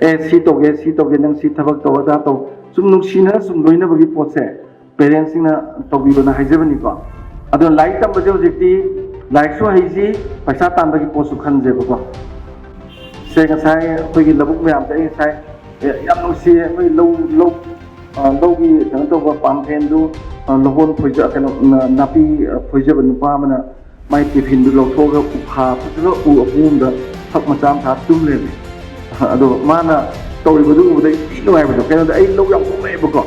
"ꯑꯦ, ꯁꯤ ꯇꯧꯒꯦ, ꯁꯤ ꯇꯧꯒꯦ, ꯅꯪ ꯁꯤ ꯊꯕꯛ ꯇꯧ, ꯑꯗꯥ ꯇꯧ", ꯁꯨꯝ ꯅꯨꯡꯁꯤꯅꯅ ꯁꯨꯝ ꯂꯣꯏꯅꯕꯒꯤ ꯄꯣꯠꯁꯦ ꯄꯦꯔꯦꯟꯁꯁꯤꯡꯅ ꯇꯧꯕꯤꯌꯣꯅ ꯍꯥꯏꯖꯕꯅꯤꯀꯣ꯫ ꯑꯗꯨꯅ ꯂꯥꯏꯔꯤꯛ ꯇꯝꯕꯁꯦ ꯍꯧꯖꯤꯛꯇꯤ ꯂꯥꯏꯔꯤꯛꯁꯨ ꯍꯩꯁꯤ, ꯄꯩꯁꯥ ꯇꯥꯟꯕꯒꯤ ꯄꯣꯠꯁꯨ ꯈꯟꯁꯦꯕꯀꯣ꯫ ꯁꯦ, ꯉꯁꯥꯏ ꯑꯩꯈꯣꯏꯒꯤ ꯂꯧꯕꯨꯛ ꯃꯌꯥꯝꯁꯦ ꯑꯩ ꯉꯁꯥꯏ, ꯑꯦ, ꯌꯥꯝ ꯅꯨꯡꯁꯤꯌꯦ꯫ ꯑꯩꯈꯣꯏ ꯂꯧ, ꯂꯧ, ꯑ, ꯂꯧꯒꯤ ꯀꯩꯅꯣ ꯇꯧꯕ ꯄꯥꯝꯐꯦꯟꯗꯨ, ꯑ, ꯂꯧꯍꯣꯟ ꯐꯣꯏꯖ-, ꯀꯩꯅꯣ, ꯅ-, ꯅꯥꯄꯤ, ꯑ, ꯐꯣꯏꯖꯕ ꯅꯨꯄꯥ ꯑꯃꯅ ꯃꯥꯏ ꯇꯤꯐꯤꯟꯗꯨ ꯂꯧꯊꯣꯛꯑꯒ ꯎꯈꯥ ꯐꯖꯕ ꯎ ꯑꯄꯣꯝꯗ ꯐꯛ ꯃꯆꯥ ꯑꯃ ꯊꯥ ꯇꯨꯝ ꯂꯩꯔꯝꯃꯦ꯫ ꯑꯗꯣ ꯃꯥꯅ ꯇꯧꯔꯤꯕꯗꯨ ꯎꯕꯗ ꯑꯩ ꯊꯤ ꯅꯨꯡꯉꯥꯏꯕꯗꯣ꯫ ꯀꯩꯅꯣꯗ ꯑꯩ ꯂꯧ ꯌꯥꯝ ꯀꯨꯝꯃꯛꯑꯦꯕꯀꯣ꯫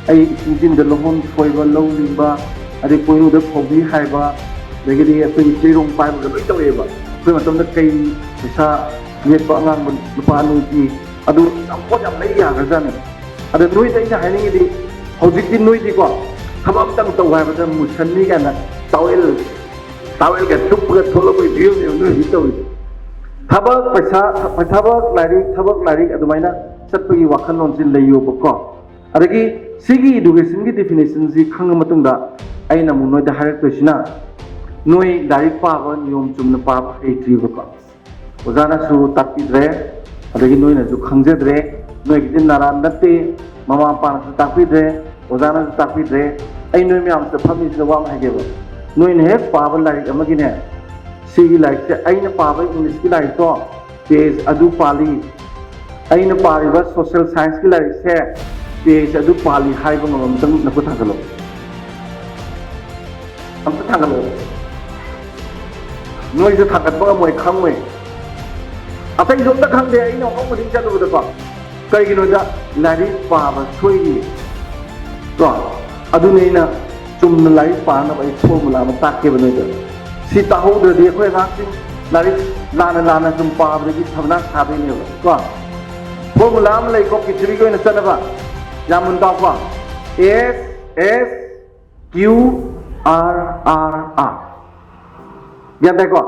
ꯑꯩ ꯏꯆꯤꯟꯗ ꯂꯧꯍꯣꯟ ꯐꯣꯏꯕ, ꯂꯧ ꯂꯤꯡꯕ, ꯑꯗꯩ ꯄꯣꯏꯅꯨꯗ ꯐꯧꯗꯤ ꯍꯥꯏꯕ, ꯑꯗꯒꯤꯗꯤ ꯑꯩꯈꯣꯏꯒꯤ ꯆꯩꯔꯣꯡ ꯄꯥꯏꯕꯒ ꯂꯣꯏ ꯇꯧꯔꯛꯑꯦꯕ꯫ ꯑꯩꯈꯣꯏ ꯃꯇꯝꯗ ꯀꯩ ꯄꯩꯁꯥ ꯅꯦꯠꯄ ꯑꯉꯥꯡꯕ ꯅꯨꯄꯥ ꯑꯅꯤ ꯄꯤ꯫ ꯑꯗꯨ ꯌꯥꯝ ꯄꯣꯠ ꯌꯥꯝ ꯂꯩ ꯌꯥꯈ꯭ꯔꯖꯥꯠꯅꯤ꯫ ꯑꯗ ꯅꯣꯏꯗ ꯑꯩꯅ ꯍꯥꯏꯅꯤꯡꯉꯤꯗꯤ, ꯍꯧꯖꯤꯛꯇꯤ ꯅꯣꯏꯗꯤꯀꯣ, ꯊꯕꯛ ꯑꯝꯇꯪ ꯇꯧ ꯍꯥꯏꯕꯗ ꯃꯨꯁꯟꯅꯤ ꯀꯥꯏꯅ ꯇꯥꯋꯦꯜ, ꯇꯥꯋꯦꯜꯒ ꯊꯨꯞꯄꯒ ꯊꯣꯛꯂꯛꯄꯒꯤ ꯐꯤꯕꯝꯅꯦꯕ ꯅꯣꯏ ꯍꯧꯖꯤꯛ ꯇꯧꯔꯤꯁꯦ꯫ ꯊꯕꯛ, ꯄꯩꯁꯥ, ꯊꯕꯛ, ꯂꯥꯏꯔꯤꯛ, ꯊꯕꯛ, ꯂꯥꯏꯔꯤꯛ, ꯑꯗꯨꯃꯥꯏꯅ ꯆꯠꯄꯒꯤ ꯋꯥꯈꯜꯂꯣꯟꯁꯤ ꯂꯩꯌꯣꯕꯀꯣ꯫ ꯑꯗꯒꯤ ꯁꯤꯒꯤ educationꯒꯤ definitionꯁꯤ ꯈꯪꯉ ꯃꯇꯨꯡꯗ ꯑꯩꯅ ꯑꯃꯨꯛ ꯅꯣꯏꯗ ꯍꯥꯏꯔꯛꯇꯣꯏꯁꯤꯅ, ꯅꯣꯏ ꯂꯥꯏꯔꯤꯛ ꯄꯥꯕ ꯅꯤꯌꯣꯝ ꯆꯨꯝꯅ ꯄꯥꯕ ꯍꯩꯇ꯭ꯔꯤꯕꯀꯣ꯫ ꯑꯣꯖꯥꯅꯁꯨ ꯇꯥꯛꯄꯤꯗ꯭ꯔꯦ, ꯑꯗꯒꯤ ꯅꯣꯏꯅꯁꯨ ꯈꯪꯖꯗ꯭ꯔꯦ꯫ ꯅꯣꯏꯒꯤꯗꯤ ꯅꯔꯥꯟ ꯅꯠꯇꯦ, ꯃꯃꯥ ꯃꯄꯥꯅꯁꯨ ꯇꯥꯛꯄꯤꯗ꯭ꯔꯦ, ꯑꯣꯖꯥꯅꯁꯨ ꯇꯥꯛꯄꯤꯗ꯭ꯔꯦ꯫ ꯑꯩ ꯅꯣꯏ ꯃꯌꯥꯝꯁꯤꯗ ꯐꯝꯃꯤꯁꯤꯗ ꯋꯥ ꯑꯃ ꯍꯥꯏꯒꯦꯕ꯫ ꯅꯣꯏꯅ ꯍꯦꯛ ꯄꯥꯕ ꯂꯥꯏꯔꯤꯛ ꯑꯃꯒꯤꯅꯦ, ꯁꯤꯒꯤ ꯂꯥꯏꯔꯤꯛꯁꯦ ꯑꯩꯅ ꯄꯥꯕ Englishꯀꯤ ꯂꯥꯏꯔꯤꯛꯇꯣ page ꯑꯗꯨ ꯄꯥꯜꯂꯤ, ꯑꯩꯅ ꯄꯥꯔꯤꯕ social scienceꯀꯤ ꯂꯥꯏꯔꯤꯛꯁꯦ page ꯑꯗꯨ ꯄꯥꯜꯂꯤ ꯍꯥꯏꯕ ꯉꯝꯕ ꯑꯝꯇꯪ ꯅꯈꯨꯠ ꯊꯥꯡꯒꯠꯂꯣ꯫ ꯑꯝꯇ ꯊꯥꯡꯒꯠꯂꯛꯑꯣ꯫ ꯅꯣꯏꯁꯨ ꯊꯥꯡꯒꯠꯄ ꯉꯝꯃꯣꯏ, ꯈꯪꯉꯣꯏ꯫ ꯑꯇꯩꯁꯨ ꯑꯝꯇ ꯈꯪꯗꯦ, ꯑꯩꯅ ꯃꯐꯝ ꯈꯨꯗꯤꯡ ꯆꯠꯂꯨꯕꯗꯀꯣ꯫ ꯀꯩꯒꯤꯅꯣꯗ ꯂꯥꯏꯔꯤꯛ ꯄꯥꯕ ꯁꯣꯏꯔꯤ꯫ ꯀꯣ? ꯑꯗꯨꯅꯤ ꯑꯩꯅ ꯆꯨꯝꯅ ꯂꯥꯏꯔꯤꯛ ꯄꯥꯅꯕ ꯑꯩ formula ꯑꯃ ꯇꯥꯛꯀꯦꯕ ꯅꯣꯏꯗ꯫ ꯁꯤ ꯇꯥꯍꯧꯗ꯭ꯔꯗꯤ ꯑꯩꯈꯣꯏ ꯑꯉꯥꯡꯁꯤꯡ ꯂꯥꯏꯔꯤꯛ ꯂꯥꯟꯅ ꯂꯥꯟꯅ ꯁꯨꯝ ꯄꯥꯕꯗꯒꯤ ꯁꯕꯅꯥꯁ ꯁꯥꯗꯣꯏꯅꯦꯕ꯫ ꯀꯣ? Formula ꯑꯃ ꯂꯩꯀꯣ ꯄ꯭ꯔꯤꯊꯤꯕꯤꯒꯤ ꯑꯣꯏꯅ ꯆꯠꯅꯕ꯫ ꯌꯥꯝ moon ꯇꯥꯎꯀꯣ꯫ S, S, Q, R, R, R꯫ ꯒ꯭ꯌꯥꯟ ꯇꯥꯏꯀꯣ?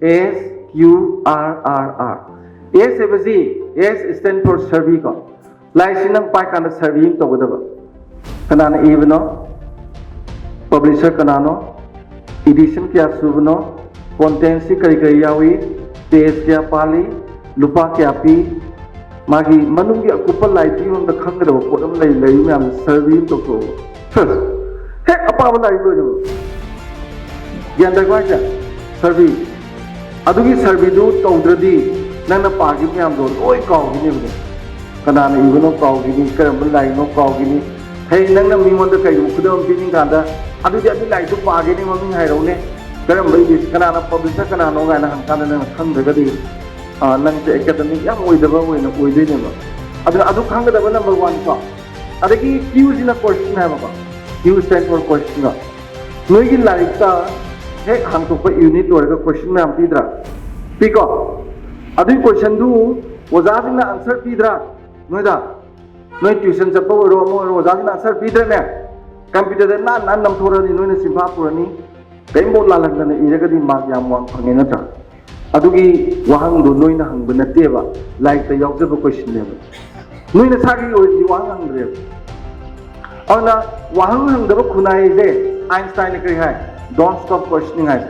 S, Q, R, R, R꯫ S ꯍꯥꯏꯕꯁꯤ, S stand for survey ꯀꯣ꯫ ꯂꯥꯏꯔꯤꯛꯁꯤ ꯅꯪ ꯄꯥꯏꯀꯥꯟꯗ survey ꯑꯃ ꯇꯧꯒꯗꯕ꯫ ꯀꯅꯥꯅ ꯏꯕꯅꯣ? Publisher ꯀꯅꯥꯅꯣ? Edition ꯀꯌꯥ ꯁꯨꯕꯅꯣ? ꯀꯣꯟꯇꯦꯟꯁꯤ ꯀꯔꯤ ꯀꯔꯤ ꯌꯥꯎꯏ, ꯄꯦꯖ ꯀꯌꯥ ꯄꯥꯜꯂꯤ, ꯂꯨꯄꯥ ꯀꯌꯥ ꯄꯤ, ꯃꯥꯒꯤ ꯃꯅꯨꯡꯒꯤ ꯑꯀꯨꯞꯄ ꯂꯥꯏꯔꯤꯛꯀꯤ ꯃꯔꯝꯗ ꯈꯪꯒꯗꯕ ꯄꯣꯠ ꯑꯃ ꯂꯩ, ꯂꯩꯔꯤ ꯃꯌꯥꯝꯁꯦ ꯁꯔꯚꯦ ꯑꯃ ꯇꯧꯊꯣꯛꯑꯣ꯫ ꯐꯥꯔꯁ, ꯍꯦꯛ ꯑꯄꯥꯕ ꯂꯥꯏꯔꯤꯛ ꯂꯣꯏꯅꯃꯛ ꯒ꯭ꯌꯥꯟ ꯇꯥꯏꯀꯣ ꯍꯥꯏꯁꯦ? ꯁꯔꯚꯦ꯫ ꯑꯗꯨꯒꯤ ꯁꯔꯚꯦꯗꯨ ꯇꯧꯗ꯭ꯔꯗꯤ ꯅꯪꯅ ꯄꯥꯈꯤꯕ ꯃꯌꯥꯝꯗꯣ ꯂꯣꯏ ꯀꯥꯎꯈꯤꯅꯦꯕ꯫ ꯀꯅꯥꯅ ꯏꯕꯅꯣ ꯀꯥꯎꯈꯤꯅꯤ, ꯀꯔꯝꯕ ꯂꯥꯏꯔꯤꯛꯅꯣ ꯀꯥꯎꯈꯤꯅꯤ꯫ ꯍꯌꯦꯡ ꯅꯪꯅ ꯃꯤꯉꯣꯟꯗ ꯀꯩꯒꯨꯝꯕ ꯈꯨꯗꯝ ꯑꯃ ꯄꯤꯅꯤꯡ ꯀꯥꯟꯗ, "ꯑꯗꯨꯗꯤ ꯑꯗꯨ ꯂꯥꯏꯔꯤꯛꯇꯨ ꯄꯥꯒꯦꯅꯦ, ꯃꯃꯤꯡ ꯍꯥꯏꯔꯛꯎꯅꯦ, ꯀꯔꯝꯕ ꯏꯗꯤꯁ, ꯀꯅꯥꯅ ꯄꯕ꯭ꯂꯤꯁꯔ ꯀꯅꯥꯅꯣ?" ꯀꯥꯏꯅ ꯍꯪꯀꯥꯟꯗ ꯅꯪꯅ ꯈꯪꯗ꯭ꯔꯒꯗꯤ, ꯑ, ꯅꯪꯁꯦ ꯑꯦꯀꯥꯗꯃꯤꯛ ꯌꯥꯝ ꯑꯣꯏꯗꯕ ꯑꯣꯏꯅ ꯑꯣꯏꯗꯣꯏꯅꯦꯕ꯫ ꯑꯗꯨꯅ ꯑꯗꯨ ꯈꯪꯒꯗꯕ ꯅꯝꯕꯔ ꯋꯥꯟ ꯀꯣ꯫ ꯑꯗꯒꯤ ꯀ꯭ꯌꯨꯁꯤꯅ ꯀꯣꯏꯁꯟ ꯍꯥꯏꯕꯀꯣ꯫ Q stand for question. ꯅꯣꯏꯒꯤ ꯂꯥꯏꯔꯤꯛꯇ ꯍꯦꯛ ꯍꯥꯡꯇꯣꯛꯄ ꯌꯨꯅꯤꯠ ꯂꯣꯏꯔꯒ ꯀꯣꯏꯁꯟ ꯃꯌꯥꯝ ꯄꯤꯗ꯭ꯔꯥ? ꯄꯤꯀꯣ? ꯑꯗꯨꯒꯤ ꯀꯣꯏꯁꯟꯗꯨ ꯑꯣꯖꯥꯁꯤꯡꯅ ꯑꯟꯁꯔ ꯄꯤꯗ꯭ꯔꯥ? ꯅꯣꯏꯗ, ꯅꯣꯏ ꯇ꯭ꯌꯨꯁꯟ ꯆꯠꯄ ꯑꯣꯏꯔꯣ, ꯑꯃ ꯑꯣꯏꯔꯣ, ꯑꯣꯖꯥꯁꯤꯡꯅ ꯑꯟꯁꯔ ꯄꯤꯗ꯭ꯔꯅꯦ? ꯀꯝꯄ꯭ꯌꯨꯇꯔꯗ ꯅꯥꯟ ꯅꯥꯟ ꯅꯝꯊꯣꯔꯛꯑꯅꯤ, ꯅꯣꯏꯅ ꯆꯤꯟꯐꯥ ꯄꯨꯔꯅꯤ꯫ ꯀꯔꯤꯝꯐꯥꯎ ꯂꯥꯜꯍꯟꯗꯅ ꯏꯔꯒꯗꯤ ꯃꯥꯔꯛ ꯌꯥꯝ ꯋꯥꯡ ꯐꯪꯉꯦ ꯅꯠꯇ꯭ꯔꯥ? ꯑꯗꯨꯒꯤ ꯋꯥꯍꯪꯗꯣ ꯅꯣꯏꯅ ꯍꯪꯕ ꯅꯠꯇꯦꯕ, ꯂꯥꯏꯔꯤꯛꯇ ꯌꯥꯎꯖꯕ ꯀꯣꯏꯁꯟꯅꯦꯕ꯫ ꯅꯣꯏ ꯅꯁꯥꯒꯤ ꯑꯣꯏꯅꯗꯤ ꯋꯥꯍꯪ ꯍꯪꯗ꯭ꯔꯦꯕ꯫ ꯑꯗꯨꯅ ꯋꯥꯍꯪ ꯍꯪꯗꯕ ꯈꯨꯟꯅꯥꯏꯁꯦ ꯑꯥꯏꯟꯁꯇꯥꯏꯟꯅ ꯀꯔꯤ ꯍꯥꯏ? "Don't stop questioning" ꯍꯥꯏ꯫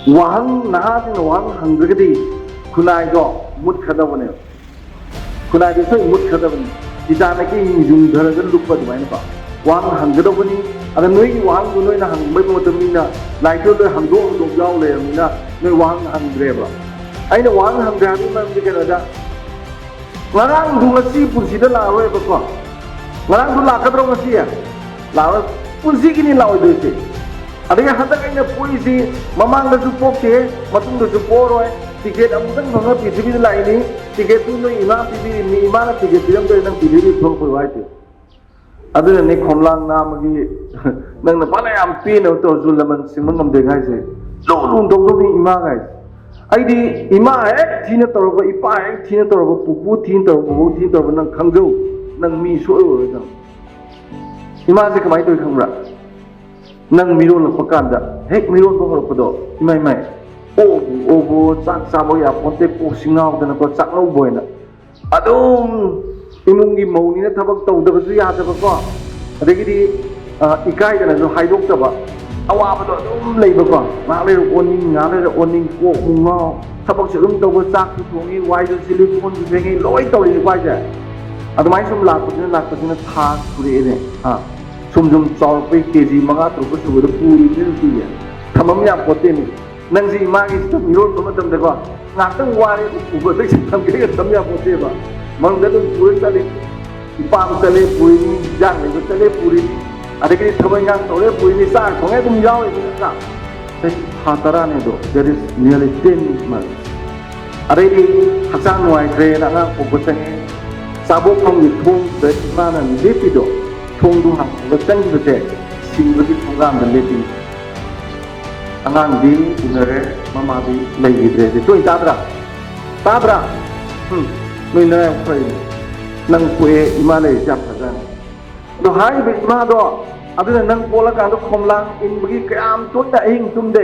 ꯋꯥꯍꯪ, ꯅꯍꯥꯁꯤꯡꯅ ꯋꯥꯍꯪ ꯍꯪꯗ꯭ꯔꯒꯗꯤ ꯈꯨꯟꯅꯥꯏꯗꯣ ꯃꯨꯠꯈ꯭ꯔꯗꯕꯅꯦꯕ꯫ ꯈꯨꯟꯅꯥꯏꯗꯣ ꯁꯣꯏ ꯃꯨꯠꯈ꯭ꯔꯗꯕꯅꯤ꯫ ꯇꯤꯇꯥꯅꯤꯛꯀꯤ ꯌꯨꯡꯊꯔꯒ ꯂꯨꯞꯄ ꯑꯗꯨꯃꯥꯏꯅꯀꯣ꯫ ꯋꯥꯍꯪ ꯍꯪꯒꯗꯧꯕꯅꯤ꯫ ꯑꯗ ꯅꯣꯏꯒꯤ ꯋꯥꯍꯪꯗꯣ ꯅꯣꯏꯅ ꯍꯪꯕꯒꯤ ꯃꯍꯨꯠꯇ ꯃꯤꯅ ꯂꯥꯏꯔꯤꯛꯇꯣ ꯂꯣꯏ ꯍꯪꯗꯣꯛ ꯍꯪꯗꯣꯛ ꯌꯥꯎ ꯂꯩꯔꯕꯅꯤꯅ ꯅꯣꯏ ꯋꯥꯍꯪ ꯍꯪꯗ꯭ꯔꯦꯕ꯫ ꯑꯩꯅ ꯋꯥꯍꯪ ꯍꯪꯗ꯭ꯔꯦ ꯍꯥꯏꯕꯒꯤ ꯃꯔꯝꯗꯤ ꯀꯩꯅꯣꯗ, ꯉꯔꯥꯡꯗꯨ ꯉꯁꯤ ꯄꯨꯟꯁꯤꯗ ꯂꯥꯛꯑꯔꯣꯏꯕꯀꯣ꯫ ꯉꯔꯥꯡꯗꯨ ꯂꯥꯛꯀꯗ꯭ꯔꯣ ꯉꯁꯤ? ꯂꯥꯛꯑꯔꯣꯏ꯫ ꯄꯨꯟꯁꯤꯒꯤꯅꯤ ꯂꯥꯛꯑꯣꯏꯗꯣꯏꯁꯦ꯫ ꯑꯗꯒꯤ ꯍꯟꯗꯛ ꯑꯩꯅ ꯄꯣꯛꯏꯁꯤ ꯃꯃꯥꯡꯗꯁꯨ ꯄꯣꯛꯇꯦ, ꯃꯇꯨꯡꯗꯁꯨ ꯄꯣꯛꯑꯔꯣꯏ꯫ ꯇꯤꯀꯦꯠ ꯑꯃꯨꯛꯇꯪ ꯐꯪꯉ ꯄ꯭ꯔꯤꯊꯤꯕꯤꯗ ꯂꯥꯛꯏꯅꯤ꯫ ꯇꯤꯀꯦꯠꯇꯨ ꯅꯣꯏ ꯏꯃꯥ ꯄꯤꯕꯤꯔꯤꯕꯅꯤ, ꯏꯃꯥꯅ ꯇꯤꯀꯦꯠ ꯄꯤꯔꯝꯗ꯭ꯔꯦ, ꯅꯪ ꯄꯤꯕꯤꯔꯤ ꯊꯣꯛꯂꯛꯄ ꯑꯣꯏꯌꯨ ꯍꯥꯏꯗꯦ꯫ ꯑꯗꯨꯅꯅꯦ ꯈꯣꯝꯂꯥꯡ ꯅꯥꯝꯃꯒꯤ ꯅꯪꯅ ꯐꯅ ꯌꯥꯝ ꯄꯦꯟꯅꯕ ꯇꯧꯔꯁꯨ ꯂꯃꯟ ꯁꯤꯡꯕ ꯉꯝꯗꯦ ꯍꯥꯏꯁꯦ꯫ ꯂꯨ ꯂꯨꯅ ꯇꯧꯗꯧꯅꯤ ꯏꯃꯥ ꯍꯥꯏꯁꯦ꯫ ꯑꯩꯗꯤ ꯏꯃꯥ ꯍꯦꯛ ꯊꯤꯅ ꯇꯧꯔꯕ, ꯏꯄꯥ ꯍꯦꯛ ꯊꯤꯅ ꯇꯧꯔꯕ, ꯄꯨꯄꯨ ꯊꯤꯅ ꯇꯧꯔꯕ, ꯕꯣꯕꯣꯛ ꯊꯤꯅ ꯇꯧꯔꯕ, ꯅꯪ ꯈꯪꯖꯧ, ꯅꯪ ꯃꯤ ꯁꯣꯏ ꯑꯣꯏꯔꯣꯏ ꯅꯪ꯫ ꯏꯃꯥꯁꯦ ꯀꯃꯥꯏꯅ ꯇꯧꯋꯤ ꯈꯪꯕ꯭ꯔꯥ? ꯅꯪ ꯃꯤꯔꯣꯜꯂꯛꯄ ꯀꯥꯟꯗ, ꯍꯦꯛ ꯃꯤꯔꯣꯟꯕ ꯍꯧꯔꯛꯄꯗꯣ, ꯏꯃꯥ, ꯏꯃꯥꯏ, ꯑꯣꯕꯨ ꯑꯣꯕꯨ, ꯆꯥꯛ ꯆꯥꯕ ꯌꯥꯄꯣꯟꯇꯦ, ꯀꯣꯛꯁꯤ ꯉꯥꯎꯗꯅꯀꯣ, ꯆꯥꯛꯂꯧꯕ ꯑꯣꯏꯅ ꯑꯗꯨꯝ ꯏꯃꯨꯡꯒꯤ ꯃꯧꯅꯤꯅ ꯊꯕꯛ ꯇꯧꯗꯕꯁꯨ ꯌꯥꯗꯕꯀꯣ, ꯑꯗꯒꯤꯗꯤ, ꯑ, ꯏꯀꯥꯏꯗꯅꯁꯨ ꯍꯥꯏꯗꯣꯛꯇꯕ, ꯑꯋꯥꯕꯗꯣ ꯑꯗꯨꯝ ꯂꯩꯕꯀꯣ꯫ ꯉꯥꯏꯍꯥꯛ ꯂꯩꯔ ꯑꯣꯅꯤꯡ, ꯉꯥꯏꯍꯥꯛ ꯂꯩꯔ ꯑꯣꯅꯤꯡ, ꯀꯣꯛ ꯑꯃꯨꯛ ꯉꯥꯎ, ꯊꯕꯛꯁꯨ ꯑꯗꯨꯝ ꯇꯧꯕ, ꯆꯥꯛꯁꯨ ꯊꯣꯡꯉꯤ, ꯋꯥꯏꯁꯨ ꯁꯤꯠꯂꯤ, ꯀꯣꯟꯁꯨ ꯐꯦꯡꯉꯤ, ꯂꯣꯏ ꯇꯧꯔꯤꯅꯤꯀꯣ ꯍꯥꯏꯁꯦ꯫ ꯑꯗꯨꯃꯥꯏꯅ ꯁꯨꯝ ꯂꯥꯛꯄꯁꯤꯅ ꯂꯥꯛꯄꯁꯤꯅ ꯊꯥ ꯁꯨꯔꯛꯑꯦꯅꯦ꯫ ꯑꯥ, ꯁꯨꯝ ꯁꯨꯝ ꯆꯥꯎꯔꯛꯄꯒꯤ ꯀꯦ ꯖꯤ ꯃꯉꯥ ꯇꯔꯨꯛꯀ ꯁꯨꯕꯗ ꯄꯨꯔꯤꯕꯅꯤ ꯅꯨꯡꯇꯤꯒꯤ꯫ ꯊꯝꯐꯝ ꯌꯥꯝ ꯄꯣꯠꯇꯦꯅꯦ꯫ ꯅꯪꯁꯤ ꯏꯃꯥꯒꯤ ꯁꯤꯗ ꯃꯤꯔꯣꯟꯕ ꯃꯇꯝꯗꯀꯣ, ꯉꯥꯛꯇꯪ ꯋꯥꯔꯦ, ꯎꯕꯗꯩ ꯊꯝꯒꯦꯒ ꯊꯝ ꯌꯥꯄꯣꯠꯇꯦꯕ꯫ ꯃꯅꯨꯡꯗ ꯑꯗꯨꯝ ꯄꯨꯔ ꯆꯠꯂꯤ꯫ ꯏꯄꯥꯝ ꯆꯠꯂꯦ ꯄꯨꯔꯤꯅꯤ, ꯏꯟꯖꯥꯡ ꯂꯩꯕ ꯆꯠꯂꯦ ꯄꯨꯔꯤꯅꯤ, ꯑꯗꯒꯤꯗꯤ ꯊꯕꯛ ꯏꯟꯈꯥꯡ ꯇꯧꯔꯦ ꯄꯨꯔꯤꯅꯤ, ꯆꯥꯛ ꯊꯣꯡꯉꯦ ꯑꯗꯨꯝ ꯌꯥꯎꯔꯤꯅꯤ ꯅꯠꯇ꯭ꯔꯥ? ꯆꯍꯤ ꯊꯥ ꯇꯔꯥꯅꯤ ꯑꯗꯣ, that is nearly ten months꯫ ꯑꯗꯩꯗꯤ ꯍꯛꯆꯥꯡ ꯅꯨꯡꯉꯥꯏꯇ꯭ꯔꯦꯅ ꯑꯉꯥꯡ ꯄꯣꯛꯄ ꯆꯪꯉꯦ꯫ ꯆꯥꯕꯣꯛꯐꯝꯒꯤ ꯊꯣꯡꯗ ꯏꯃꯥꯅ ꯂꯦꯞꯄꯤꯗꯣ, ꯊꯣꯡꯗꯨ ꯍꯥꯡꯗꯣꯛꯑꯒ ꯆꯪꯈꯤꯕꯁꯦ ꯁꯤꯕꯒꯤ ꯊꯣꯡꯒꯥꯟꯗ ꯂꯦꯞꯄꯤ꯫ ꯑꯉꯥꯡꯗꯤ ꯎꯅꯔꯦ, ꯃꯃꯥꯗꯤ ꯂꯩꯈꯤꯗ꯭ꯔꯦ꯫ ꯑꯗꯨ ꯇꯣꯏꯅ ꯇꯥꯗ꯭ꯔꯥ? ꯇꯥꯗ꯭ꯔꯥ? ꯎꯝ, ꯅꯣꯏ ꯅꯔꯥꯏꯕꯛ ꯐꯔꯤꯅꯤ꯫ ꯅꯪ ꯄꯣꯛꯑꯦ, ꯏꯃꯥ ꯂꯩꯔꯤꯁꯦ ꯌꯥꯝ ꯐꯖꯅꯤ꯫ ꯑꯗꯣ ꯍꯥꯏꯔꯤꯕ ꯏꯃꯥꯗꯣ, ꯑꯗꯨꯅ ꯅꯪ ꯄꯣꯛꯂꯀꯥꯟꯗ ꯈꯣꯝꯂꯥꯡ ꯏꯟꯕꯒꯤ ꯀꯌꯥꯝ ꯇꯣꯏꯅ ꯑꯍꯤꯡ ꯇꯨꯝꯗꯦ꯫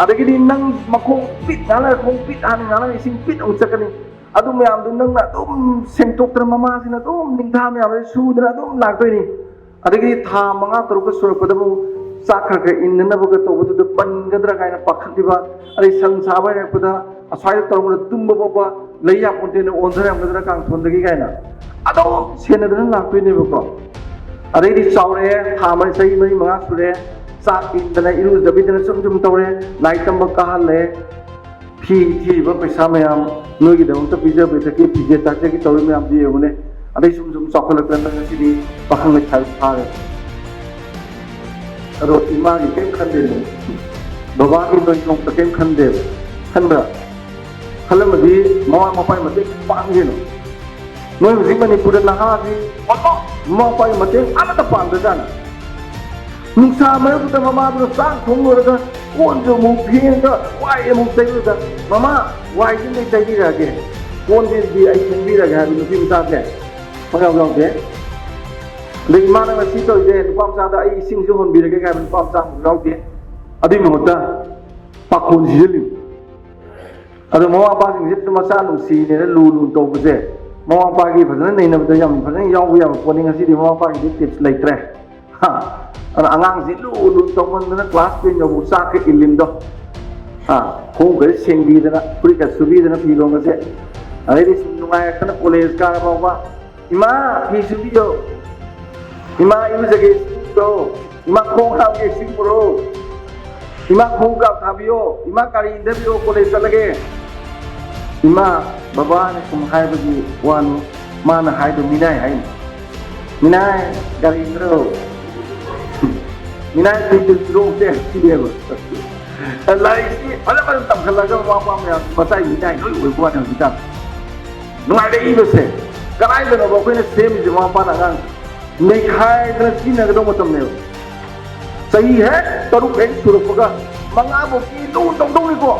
ꯑꯗꯒꯤꯗꯤ ꯅꯪ ꯃꯈꯣꯡ ꯄꯤꯠ ꯉꯥꯜꯂꯒ, ꯈꯣꯡ ꯄꯤꯠ ꯍꯥꯟꯅ ꯉꯥꯜꯂꯒ ꯏꯁꯤꯡ ꯄꯤꯠ ꯑꯃꯨꯛ ꯆꯠꯀꯅꯤ꯫ ꯑꯗꯨ ꯃꯌꯥꯝꯗꯨ ꯅꯪꯅ ꯑꯗꯨꯝ ꯁꯦꯡꯗꯣꯛꯇꯅ, ꯃꯃꯥꯁꯤꯅ ꯑꯗꯨꯝ ꯅꯤꯡꯊꯥ ꯃꯌꯥꯝꯗ ꯁꯨꯗꯅ ꯑꯗꯨꯝ ꯂꯥꯛꯇꯣꯏꯅꯤ꯫ ꯑꯗꯒꯤ ꯊꯥ ꯃꯉꯥ ꯇꯔꯨꯛꯀ ꯁꯨꯔꯛꯄꯗꯕꯨ ꯆꯥꯛ ꯈꯔ ꯈꯔ ꯏꯟꯅꯅꯕꯒ ꯇꯧꯕꯗꯨꯗ ꯄꯟꯒꯗ꯭ꯔꯥ ꯀꯥꯏꯅ ꯄꯥꯈꯠꯂꯤꯕ, ꯑꯗꯩ ꯁꯟ ꯁꯥꯕ ꯍꯥꯏꯔꯛꯄꯗ ꯑꯁ꯭ꯋꯥꯏꯗ ꯇꯧꯔꯒ ꯇꯨꯝꯕ ꯐꯥꯎꯕ ꯂꯩ ꯌꯥꯄꯣꯟꯇꯦꯅ ꯑꯣꯟꯊꯔꯝꯒꯗ꯭ꯔꯥ ꯀꯥꯡꯊꯣꯟꯗꯒꯤ ꯀꯥꯏꯅ ꯑꯗꯨꯝ ꯁꯦꯟꯅꯗꯅ ꯂꯥꯛꯇꯣꯏꯅꯦꯕꯀꯣ꯫ ꯑꯗꯩꯗꯤ ꯆꯥꯎꯔꯛꯑꯦ, ꯊꯥ ꯃꯔꯤ, ꯆꯍꯤ ꯃꯔꯤ ꯃꯉꯥ ꯁꯨꯔꯦ, ꯆꯥꯛ ꯏꯟꯗꯅ ꯏꯔꯨꯖꯕꯤꯗꯅ ꯁꯨꯝ ꯁꯨꯝ ꯇꯧꯔꯦ, ꯂꯥꯏꯔꯤꯛ ꯇꯝꯕ ꯀꯥꯍꯜꯂꯦ, ꯐꯤ ꯊꯤꯔꯤꯕ ꯄꯩꯁꯥ ꯃꯌꯥꯝ, ꯅꯣꯏꯒꯤꯗꯃꯛꯇ ꯄꯤꯖꯕ ꯄꯤꯊꯛꯀꯤ, ꯐꯤꯖꯦꯠ ꯆꯥꯖꯒꯤ ꯇꯧꯔꯤ ꯃꯌꯥꯝꯗꯨ ꯌꯦꯡꯉꯨꯅꯦ꯫ ꯑꯗꯩ ꯁꯨꯝ ꯁꯨꯝ ꯆꯥꯎꯈꯠꯂꯛꯇꯅ ꯉꯁꯤꯗꯤ ꯄꯥꯈꯪ ꯂꯩꯁꯥꯕꯤ ꯐꯥꯔꯦ꯫ ꯑꯗꯣ ꯏꯃꯥꯒꯤ ꯀꯔꯤꯝ ꯈꯟꯗꯦꯅꯦ, ꯕꯕꯥꯒꯤ ꯅꯣꯏꯊꯣꯛꯇ ꯀꯔꯤꯝ ꯈꯟꯗꯦꯕ꯫ ꯈꯟꯕ꯭ꯔꯥ? ꯈꯜꯂꯝꯃꯗꯤ ꯃꯃꯥ ꯃꯄꯥꯒꯤ ꯃꯇꯦꯡ ꯄꯥꯡꯒꯦꯅꯣ꯫ ꯅꯣꯏ ꯍꯧꯖꯤꯛ ꯃꯅꯤꯄꯨꯔꯗ ꯅꯍꯥꯁꯤ ꯃꯃꯥ ꯃꯄꯥꯒꯤ ꯃꯇꯦꯡ ꯑꯃꯠꯇ ꯄꯥꯡꯗ꯭ꯔꯖꯥꯠꯅꯤ꯫ ꯅꯨꯡꯁꯥ ꯃꯔꯛꯇꯨꯗ ꯃꯃꯥꯗꯨꯅ ꯆꯥꯛ ꯊꯣꯡ ꯂꯣꯏꯔꯒ ꯀꯣꯟꯁꯨ ꯑꯃꯨꯛ ꯐꯦꯡꯉꯒ ꯋꯥꯏ ꯑꯃꯨꯛ ꯇꯩꯔꯒ, "ꯃꯃꯥ, ꯋꯥꯏꯁꯤꯃꯗꯤ ꯇꯩꯕꯤꯔꯛꯑꯒꯦ, ꯀꯣꯟꯁꯤꯗꯤ ꯑꯩ ꯐꯦꯡꯕꯤꯔꯒꯦ" ꯍꯥꯏꯕ ꯅꯨꯄꯤ ꯃꯆꯥꯁꯦ ꯄꯪꯌꯥꯎ ꯌꯥꯎꯗꯦ꯫ ꯑꯗꯩ ꯏꯃꯥꯅ ꯉꯁꯤ ꯇꯧꯔꯤꯁꯦ, ꯅꯨꯄꯥ ꯃꯆꯥꯗ ꯑꯩ ꯏꯁꯤꯡꯁꯨ ꯍꯣꯟꯕꯤꯔꯒꯦ ꯍꯥꯏꯕ ꯅꯨꯄꯥ ꯃꯆꯥ ꯑꯃꯁꯨ ꯌꯥꯎꯗꯦ꯫ ꯑꯗꯨꯒꯤ ꯃꯍꯨꯠꯇ ꯄꯥꯈꯣꯟ ꯁꯤꯖꯤꯜꯂꯤ꯫ ꯑꯗꯣ ꯃꯃꯥ ꯃꯄꯥꯁꯤꯡꯁꯦ ꯃꯆꯥ ꯅꯨꯡꯁꯤꯅꯦꯅ ꯂꯨ ꯂꯨ ꯇꯧꯕꯁꯦ, ꯃꯃꯥ ꯃꯄꯥꯒꯤ ꯐꯖꯅ ꯅꯩꯅꯕꯗ ꯌꯥꯝ ꯐꯖꯅ ꯌꯥꯎꯕ ꯌꯥꯕ ꯄꯣꯠꯅꯤ꯫ ꯉꯁꯤꯗꯤ ꯃꯃꯥ ꯃꯄꯥꯒꯤꯗꯤ ꯇꯤꯞꯁ ꯂꯩꯇ꯭ꯔꯦ꯫ ꯍꯥ? ꯑꯗꯨꯅ ꯑꯉꯥꯡꯁꯤ ꯂꯨ ꯂꯨ ꯇꯧꯃꯟꯗꯅ class ten ꯌꯧꯕ ꯆꯥꯛꯀ ꯏꯜꯂꯤꯟꯗꯣ, ꯑꯥ, ꯈꯣꯡꯒꯁꯦ ꯁꯦꯡꯕꯤꯗꯅ, ꯐꯨꯔꯤꯠꯀ ꯁꯨꯕꯤꯗꯅ, ꯐꯤꯔꯣꯟꯒꯁꯦ, ꯑꯗꯩꯗꯤ ꯁꯨꯝ ꯅꯨꯡꯉꯥꯏꯔꯛꯇꯅ college ꯀꯥꯔ ꯐꯥꯎꯕ, "ꯏꯃꯥ, ꯐꯤ ꯁꯨꯕꯤꯌꯣ, ꯏꯃꯥ, ꯏꯔꯨꯖꯒꯦ, ꯏꯁꯤꯡ ꯄꯨꯔꯛꯑꯣ, ꯏꯃꯥ, ꯈꯣꯡ ꯍꯥꯝꯒꯦ, ꯏꯁꯤꯡ ꯄꯨꯔꯛꯑꯣ, ꯏꯃꯥ, ꯈꯣꯡꯎꯞ ꯀꯥꯞ ꯊꯥꯕꯤꯌꯣ, ꯏꯃꯥ, ꯒꯥꯔꯤ ꯏꯟꯊꯕꯤꯌꯣ, college ꯆꯠꯂꯒꯦ"꯫ ꯏꯃꯥ, ꯕꯕꯥꯅ ꯁꯨꯝ ꯍꯥꯏꯕꯒꯤ ꯋꯥꯅꯤ, ꯃꯥꯅ ꯍꯥꯏꯗꯣ ꯃꯤꯅꯥꯏ ꯍꯥꯏꯅꯤ꯫ "ꯃꯤꯅꯥꯏ, ꯒꯥꯔꯤ ꯏꯟꯊꯔꯣ"꯫ "ꯃꯤꯅꯥꯏ, ꯐꯤ ꯇꯨ ꯄꯤꯔꯛꯑꯣꯁꯦ" ꯁꯤꯅꯦꯕ꯫ ꯂꯥꯏꯔꯤꯛꯁꯤ ꯐꯖ ꯐꯖ ꯇꯝꯈꯠꯂꯒ ꯃꯃꯥ ꯃꯄꯥ ꯃꯌꯥꯝ ꯃꯆꯥꯏ ꯃꯤꯅꯥꯏ ꯂꯣꯏ ꯑꯣꯏꯕ ꯋꯥꯅꯤ ꯍꯧꯖꯤꯛꯀꯥꯟ꯫ ꯅꯨꯡꯉꯥꯏꯔꯛꯏꯕꯁꯦ ꯀꯗꯥꯏꯗꯅꯣꯕ ꯑꯩꯈꯣꯏꯅ ꯁꯦꯝꯃꯤꯁꯦ? ꯃꯃꯥ ꯃꯄꯥꯅ ꯑꯉꯥꯡ ꯅꯩꯈꯥꯏꯗꯅ ꯁꯤꯖꯤꯟꯅꯒꯗꯧꯕ ꯃꯇꯝꯅꯦꯕ꯫ ꯆꯍꯤ ꯍꯦꯛ ꯇꯔꯨꯛ ꯍꯦꯛ ꯁꯨꯔꯛꯄꯒ ꯃꯉꯥ ꯐꯥꯎꯀꯤ ꯂꯨ ꯇꯧꯗꯧꯅꯤꯀꯣ꯫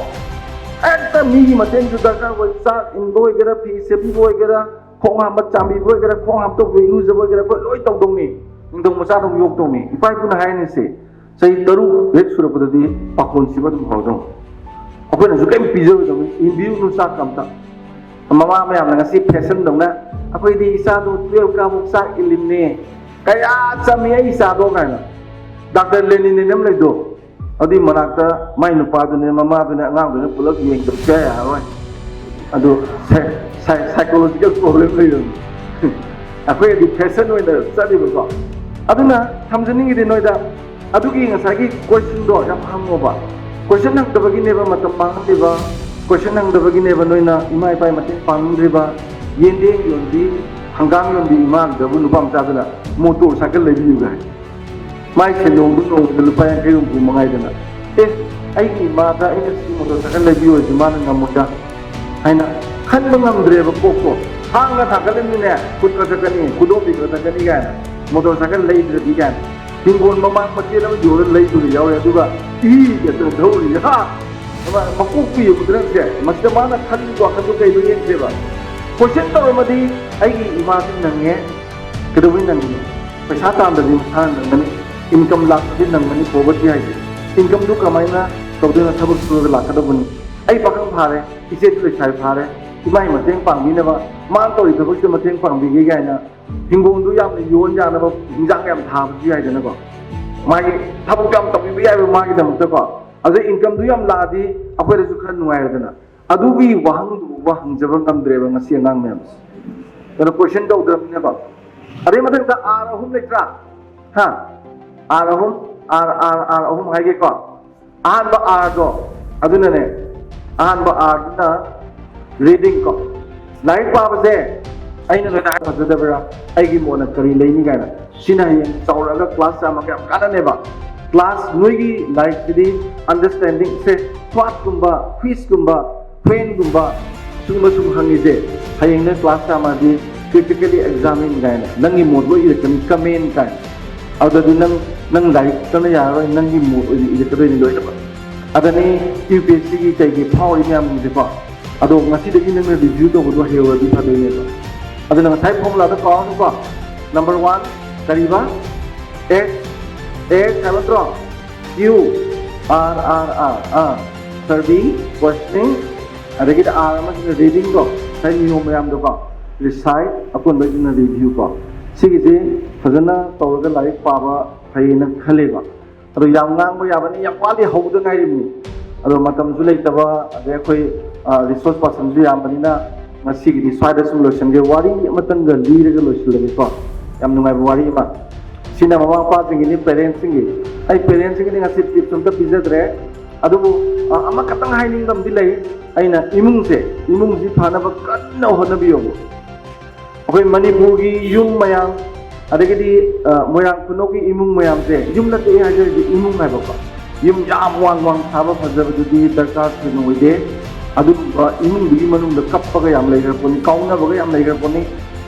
ꯍꯦꯛꯇ ꯃꯤꯒꯤ ꯃꯇꯦꯡꯁꯨ ꯗꯔꯀꯥꯔ ꯑꯣꯏ꯫ ꯆꯥꯛ ꯏꯟꯕ ꯑꯣꯏꯒꯦꯔꯥ, ꯐꯤ ꯁꯦꯠꯄꯤꯕ ꯑꯣꯏꯒꯦꯔꯥ, ꯈꯣꯡ ꯍꯥꯝꯕ ꯆꯥꯝꯕꯤꯕ ꯑꯣꯏꯒꯦꯔꯥ, ꯈꯣꯡ ꯍꯥꯝꯗꯣꯛꯄ ꯏꯔꯨꯖꯕ ꯑꯣꯏꯒꯦꯔꯥ, ꯑꯩꯈꯣꯏ ꯂꯣꯏ ꯇꯧꯗꯧꯅꯤ꯫ ꯅꯤꯡꯊꯧ ꯃꯆꯥꯗꯧ ꯌꯣꯛꯇꯧꯅꯤ꯫ ꯏꯄꯥ ꯏꯄꯨꯅ ꯍꯥꯏꯔꯤꯁꯦ, ꯆꯍꯤ ꯇꯔꯨꯛ ꯍꯦꯛ ꯁꯨꯔꯛꯄꯗꯗꯤ ꯄꯥꯈꯣꯟ ꯁꯤꯕ ꯑꯗꯨꯝ ꯍꯧꯔꯗꯧꯅꯤ꯫ ꯑꯩꯈꯣꯏꯅꯁꯨ ꯀꯔꯤꯝ ꯄꯤꯖꯔꯣꯏꯗꯧꯅꯤ, ꯏꯟꯕꯤꯔꯨꯅꯨ ꯆꯥꯛꯀ ꯑꯝꯇ꯫ ꯃꯃꯥ ꯃꯌꯥꯝꯅ ꯉꯁꯤ ꯐꯦꯁꯟꯗꯧꯅ, "ꯑꯩꯈꯣꯏꯗꯤ ꯏꯆꯥꯗꯣ twelve ꯀꯥꯕꯣꯛ ꯆꯥꯛ ꯏꯜꯂꯤꯝꯅꯦ, ꯀꯌꯥ ꯆꯝꯃꯤ ꯑꯩ ꯏꯆꯥꯗꯣ" ꯀꯥꯏꯅ꯫ ꯗꯥꯛꯇꯔ ꯂꯦꯅꯤꯟ ꯑꯃ ꯂꯩꯗꯣ, ꯑꯗꯨꯏ ꯃꯅꯥꯛꯇ ꯃꯥꯏ ꯅꯨꯄꯥꯗꯨꯅꯦ, ꯃꯃꯥꯗꯨꯅꯦ, ꯑꯉꯥꯡꯗꯨꯅꯦ ꯄꯨꯂꯞ ꯌꯦꯡꯗꯕ ꯁꯨꯡꯌꯥ ꯌꯥꯔꯔꯣꯏ꯫ ꯑꯗꯨ psy-, psy-, psychological problem ꯂꯩꯔꯝꯃꯤ꯫ ꯑꯩꯈꯣꯏꯒꯤꯗꯤ ꯐꯦꯁꯟ ꯑꯣꯏꯅ ꯆꯠꯂꯤꯕꯀꯣ꯫ ꯑꯗꯨꯅ ꯊꯝꯖꯅꯤꯡꯉꯤꯗꯤ ꯅꯣꯏꯗ, ꯑꯗꯨꯒꯤ ꯉꯁꯥꯏꯒꯤ questionꯗꯣ ꯌꯥꯝ ꯍꯪꯉꯣꯕ꯫ Question ꯍꯪꯗꯕꯒꯤꯅꯦꯕ ꯃꯇꯝ ꯃꯥꯡꯍꯜꯂꯤꯕ, question ꯍꯪꯗꯕꯒꯤꯅꯦꯕ ꯅꯣꯏꯅ ꯏꯃꯥ ꯏꯄꯥꯒꯤ ꯃꯇꯦꯡ ꯄꯥꯡꯅꯤꯡꯗ꯭ꯔꯤꯕ꯫ ꯌꯦꯟꯗꯦꯝ ꯌꯣꯟꯕꯤ, ꯍꯪꯒꯥꯝ ꯌꯣꯟꯕꯤ ꯏꯃꯥꯗꯨꯗꯕꯨ ꯅꯨꯄꯥ ꯃꯆꯥꯗꯨꯅ motorcycle ꯂꯩꯕꯤꯌꯨ ꯍꯥꯏ꯫ ꯃꯥꯏ ꯁꯦꯟꯗꯣꯡꯗꯨ ꯅꯣꯡꯃꯗ ꯂꯨꯄꯥ ꯌꯥꯡꯈꯩ ꯍꯨꯝꯐꯨ ꯃꯉꯥꯏꯗꯅ꯫ ꯑꯦ, ꯑꯩꯒꯤ ꯏꯃꯥꯗ ꯑꯩꯅ ꯁꯤ motorcycle ꯂꯩꯕꯤꯌꯨ ꯍꯥꯏꯁꯤ ꯃꯥꯅ ꯉꯝꯃꯣꯏꯗ ꯍꯥꯏꯅ ꯈꯟꯕ ꯉꯝꯗ꯭ꯔꯦꯕ ꯀꯣꯛꯇꯣ꯫ ꯊꯥꯡꯒ ꯊꯥꯡꯒꯠꯂꯃꯤꯅꯦ, ꯈꯨꯠ ꯀꯛꯊꯠꯀꯅꯤ, ꯈꯨꯗꯣꯝꯕꯤ ꯀꯛꯊꯠꯀꯅꯤ ꯀꯥꯏꯅ, motorcycle ꯂꯩꯗ꯭ꯔꯗꯤ ꯀꯥꯏꯅ꯫ ꯍꯤꯡꯒꯣꯜ ꯃꯃꯥꯡ ꯃꯆꯦꯠ ꯑꯃ ꯌꯣꯜꯂ ꯂꯩꯕꯒ ꯌꯥꯎꯔꯦ, ꯑꯗꯨꯒ ꯏꯍꯤ ꯍꯦꯛꯇ ꯊꯧꯔꯤꯁꯦ꯫ ꯍꯥ? ꯃꯀꯣꯛꯇꯨ ꯌꯦꯡꯉꯨꯗꯅ ꯁꯦ, ꯃꯁꯤꯗ ꯃꯥꯅ ꯈꯜꯂꯤ ꯋꯥꯈꯜꯗꯣ ꯀꯩꯅꯣ ꯌꯦꯡꯁꯦꯕ꯫ Question ꯇꯧꯔꯝꯃꯗꯤ ꯑꯩꯒꯤ ꯏꯃꯥꯁꯨ ꯅꯪꯉꯦ, ꯀꯩꯗꯧꯕꯩ ꯅꯪꯉꯤꯅꯣ? ꯄꯩꯁꯥ ꯇꯥꯟꯗ꯭ꯔꯗꯤ ꯃꯁꯥꯅ ꯅꯪꯒꯅꯤ, income ꯂꯥꯛꯄꯗꯤ ꯅꯪꯒꯅꯤ, poverty ꯍꯥꯏꯁꯦ꯫ Incomeꯗꯨ ꯀꯃꯥꯏꯅ ꯇꯧꯗꯣꯏꯅꯣ? ꯊꯕꯛ ꯁꯨꯔꯒ ꯂꯥꯛꯀꯗꯧꯕꯅꯤ꯫ ꯑꯩ ꯄꯥꯈꯪ ꯐꯥꯔꯦ, ꯏꯆꯦꯁꯨ ꯂꯩꯁꯥꯕꯤ ꯐꯥꯔꯦ, ꯏꯃꯥꯒꯤ ꯃꯇꯦꯡ ꯄꯥꯡꯕꯤꯅꯕ, ꯃꯥꯅ ꯇꯧꯔꯤ ꯊꯕꯛꯁꯤꯗ ꯃꯇꯦꯡ ꯄꯥꯡꯕꯤꯒꯦ ꯀꯥꯏꯅ ꯍꯤꯡꯒꯣꯜꯗꯨ ꯌꯥꯝꯅ ꯌꯣꯟ ꯌꯥꯅꯕ ꯍꯤꯟꯖꯥꯡ ꯌꯥꯝ ꯊꯥꯕꯁꯨ ꯌꯥꯏꯗꯅꯀꯣ꯫ ꯃꯥꯒꯤ ꯊꯕꯛ ꯌꯥꯝ ꯇꯧꯕꯤꯕ ꯌꯥꯏꯕ ꯃꯥꯒꯤꯗꯃꯛꯇꯀꯣ꯫ ꯑꯗꯨ ꯏꯟꯀꯝꯗꯨ ꯌꯥꯝ ꯂꯥꯛꯑꯗꯤ ꯑꯩꯈꯣꯏꯗꯁꯨ ꯈꯔ ꯅꯨꯡꯉꯥꯏꯔꯦꯗꯅ꯫ ꯑꯗꯨꯒꯤ ꯋꯥꯍꯪꯗꯨꯕꯨ ꯍꯪꯖꯕ ꯉꯝꯗ꯭ꯔꯦꯕ ꯉꯁꯤ ꯑꯉꯥꯡ ꯃꯌꯥꯝꯁꯦ꯫ ꯑꯗꯨꯅ ꯀꯣꯏꯁꯟ ꯇꯧꯗ꯭ꯔꯕꯅꯤꯅꯀꯣ꯫ ꯑꯗꯩ ꯃꯊꯪꯗ ꯑꯥꯔ ꯑꯍꯨꯝ ꯂꯩꯇ꯭ꯔꯥ? ꯍꯥ? ꯑꯥꯔ ꯑꯍꯨꯝ, ꯑꯥꯔ ꯑꯥꯔ ꯑꯥꯔ ꯑꯍꯨꯝ ꯍꯥꯏꯒꯦꯀꯣ꯫ ꯑꯍꯥꯟꯕ ꯑꯥꯔꯗꯣ ꯑꯗꯨꯅꯅꯦ꯫ ꯑꯍꯥꯟꯕ ꯑꯥꯔꯗꯨꯅ ꯔꯤꯗꯤꯡ ꯀꯣ꯫ ꯂꯥꯏꯔꯤꯛ ꯄꯥꯕꯁꯦ ꯑꯩꯅ ꯅꯣꯏꯗ ꯍꯥꯏ ꯐꯖꯗꯕ꯭ꯔꯥ? ꯑꯩꯒꯤ ꯃꯣꯠꯅ ꯀꯔꯤ ꯂꯩꯅꯤ ꯀꯥꯏꯅ꯫ ꯁꯤꯅ ꯍꯌꯦꯡ ꯆꯥꯎꯔꯛꯑꯒ ꯀ꯭ꯂꯥꯁ ꯌꯥꯝꯃꯒ ꯌꯥꯝ ꯀꯥꯟꯅꯅꯦꯕ꯫ ꯀ꯭ꯂꯥꯁ ꯅꯣꯏꯒꯤ ꯂꯥꯏꯔꯤꯛꯁꯤꯗꯤ ꯑꯟꯗꯔꯁꯇꯦꯟꯗꯤꯡꯁꯦ ꯐ꯭ꯂꯥꯠꯀꯨꯝꯕ, ꯐꯤꯁꯀꯨꯝꯕ, ꯐꯦꯟꯒꯨꯝꯕ ꯁꯨꯝꯕ ꯁꯨꯝ ꯍꯪꯉꯤꯁꯦ꯫ ꯍꯌꯦꯡꯅ ꯀ꯭ꯂꯥꯁ ꯌꯥꯝꯃꯗꯤ ꯀ꯭ꯔꯤꯇꯤꯀꯦꯂꯤ ꯑꯦꯛꯖꯥꯃꯤꯟ ꯀꯥꯏꯅ ꯅꯪꯒꯤ ꯃꯣꯠ ꯂꯣꯏ ꯏꯔꯛꯀꯅꯤ, ꯀꯃꯦꯟ ꯀꯥꯏꯅ꯫ ꯑꯗꯨꯗꯗꯤ ꯅꯪ, ꯅꯪ ꯂꯥꯏꯔꯤꯛꯇꯅ ꯌꯥꯔꯔꯣꯏ, ꯅꯪꯒꯤ ꯃꯣꯠ ꯑꯣꯏꯅ ꯏꯔꯛꯀꯗꯣꯏꯅꯤ ꯂꯣꯏꯅꯃꯛ꯫ ꯑꯗꯅꯤ ꯌꯨ ꯄꯤ ꯑꯦꯁ ꯁꯤꯒꯤ ꯀꯩꯒꯤ ꯐꯥꯎꯔꯤ ꯃꯌꯥꯝꯁꯤꯡꯁꯦꯀꯣ꯫ ꯑꯗꯣ ꯉꯁꯤꯗꯒꯤ ꯅꯪꯅ ꯔꯤꯚ꯭ꯌꯨ ꯇꯧꯕꯗꯣ ꯍꯩꯍꯧꯔꯗꯤ ꯐꯗꯣꯏꯅꯦꯕ꯫ ꯑꯗꯨꯅ ꯉꯁꯥꯏ ꯐꯣꯔꯃꯨꯂꯥꯗꯣ ꯀꯥꯎꯔꯅꯨꯀꯣ꯫ ꯅꯝꯕꯔ ꯋꯥꯟ ꯀꯔꯤꯕ? ꯑꯦꯁ, ꯑꯦꯁ ꯍꯥꯏꯕ ꯅꯠꯇ꯭ꯔꯣ? ꯀ꯭ꯌꯨ, ꯑꯥꯔ ꯑꯥꯔ ꯑꯥꯔ, ꯑꯥ, ꯁꯔꯚꯤꯡ, ꯀꯣꯏꯁꯅꯤꯡ, ꯑꯗꯒꯤꯗꯤ ꯑꯥꯔ ꯑꯃꯁꯤꯅ ꯔꯤꯗꯤꯡꯗꯣ, ꯉꯁꯥꯏ ꯅꯤꯌꯣꯝ ꯃꯌꯥꯝꯗꯣꯀꯣ꯫ ꯔꯤꯁꯥꯏꯠ, ꯑꯀꯣꯟꯕꯒꯤꯁꯤꯅ ꯔꯤꯚ꯭ꯌꯨ ꯀꯣ꯫ ꯁꯤꯒꯤꯁꯦ ꯐꯖꯅ ꯇꯧꯔꯒ ꯂꯥꯏꯔꯤꯛ ꯄꯥꯕ ꯐꯩꯌꯦꯅ ꯈꯜꯂꯦꯕ꯫ ꯑꯗꯣ ꯌꯥꯝ ꯉꯥꯡꯕ ꯌꯥꯕꯅꯤ, ꯌꯥꯝ ꯋꯥꯠꯂꯤ, ꯍꯧꯕꯗ ꯉꯥꯏꯔꯤꯕꯅꯤ꯫ ꯑꯗꯣ ꯃꯇꯝꯁꯨ ꯂꯩꯇꯕ, ꯑꯗꯩ ꯑꯩꯈꯣꯏ ꯔꯤꯁꯣꯔꯁ ꯄꯥꯔꯁꯟꯁꯨ ꯌꯥꯝꯕꯅꯤꯅ ꯉꯁꯤꯒꯤꯗꯤ ꯁ꯭ꯋꯥꯏꯗ ꯁꯨꯝ ꯂꯣꯏꯁꯤꯟꯒꯦ꯫ ꯋꯥꯔꯤ ꯑꯃꯇꯪꯒ ꯂꯤꯔꯒ ꯂꯣꯏꯁꯤꯜꯂꯒꯦꯀꯣ꯫ ꯌꯥꯝ ꯅꯨꯡꯉꯥꯏꯕ ꯋꯥꯔꯤ ꯑꯃ꯫ ꯁꯤꯅ ꯃꯃꯥ ꯃꯄꯥꯁꯤꯡꯒꯤꯅꯤ, ꯄꯦꯔꯦꯟꯁꯁꯤꯡꯒꯤ꯫ ꯑꯩ ꯄꯦꯔꯦꯟꯁꯁꯤꯡꯒꯤꯗꯤ ꯉꯁꯤ ꯇꯤꯞꯁ ꯑꯝꯇ ꯄꯤꯖꯗ꯭ꯔꯦ꯫ ꯑꯗꯨꯕꯨ ꯑ, ꯑꯃꯈꯛꯇꯪ ꯍꯥꯏꯅꯤꯡꯕ ꯑꯃꯗꯤ ꯂꯩ꯫ ꯑꯩꯅ ꯏꯃꯨꯡꯁꯦ, ꯏꯃꯨꯡꯁꯤ ꯐꯅꯕ ꯀꯟꯅ ꯍꯣꯠꯅꯕꯤꯌꯣꯕ꯫ ꯑꯩꯈꯣꯏ ꯃꯅꯤꯄꯨꯔꯒꯤ ꯌꯨꯝ ꯃꯌꯥꯝ, ꯑꯗꯒꯤꯗꯤ ꯑ, ꯃꯣꯏꯔꯥꯡ ꯈꯨꯅꯧꯒꯤ ꯏꯃꯨꯡ ꯃꯌꯥꯝꯁꯦ, ꯌꯨꯝ ꯅꯠꯇꯦ ꯑꯩ ꯍꯥꯏꯖꯔꯤꯁꯦ, ꯏꯃꯨꯡ ꯍꯥꯏꯕꯀꯣ꯫ ꯌꯨꯝ ꯌꯥꯝ ꯋꯥꯡ ꯋꯥꯡ ꯁꯥꯕ ꯐꯖꯕꯗꯨꯗꯤ ꯗꯔꯀꯥꯔ ꯊꯣꯏꯅ ꯑꯣꯏꯗꯦ꯫ ꯑꯗꯨꯒꯨꯝꯕ ꯏꯃꯨꯡꯗꯨꯒꯤ ꯃꯅꯨꯡꯗ ꯀꯞꯄꯒ ꯌꯥꯝ ꯂꯩꯈ꯭ꯔ ꯄꯣꯠꯅꯤ, ꯀꯥꯎꯅꯕꯒ ꯌꯥꯝ ꯂꯩꯈ꯭ꯔ ꯄꯣꯠꯅꯤ꯫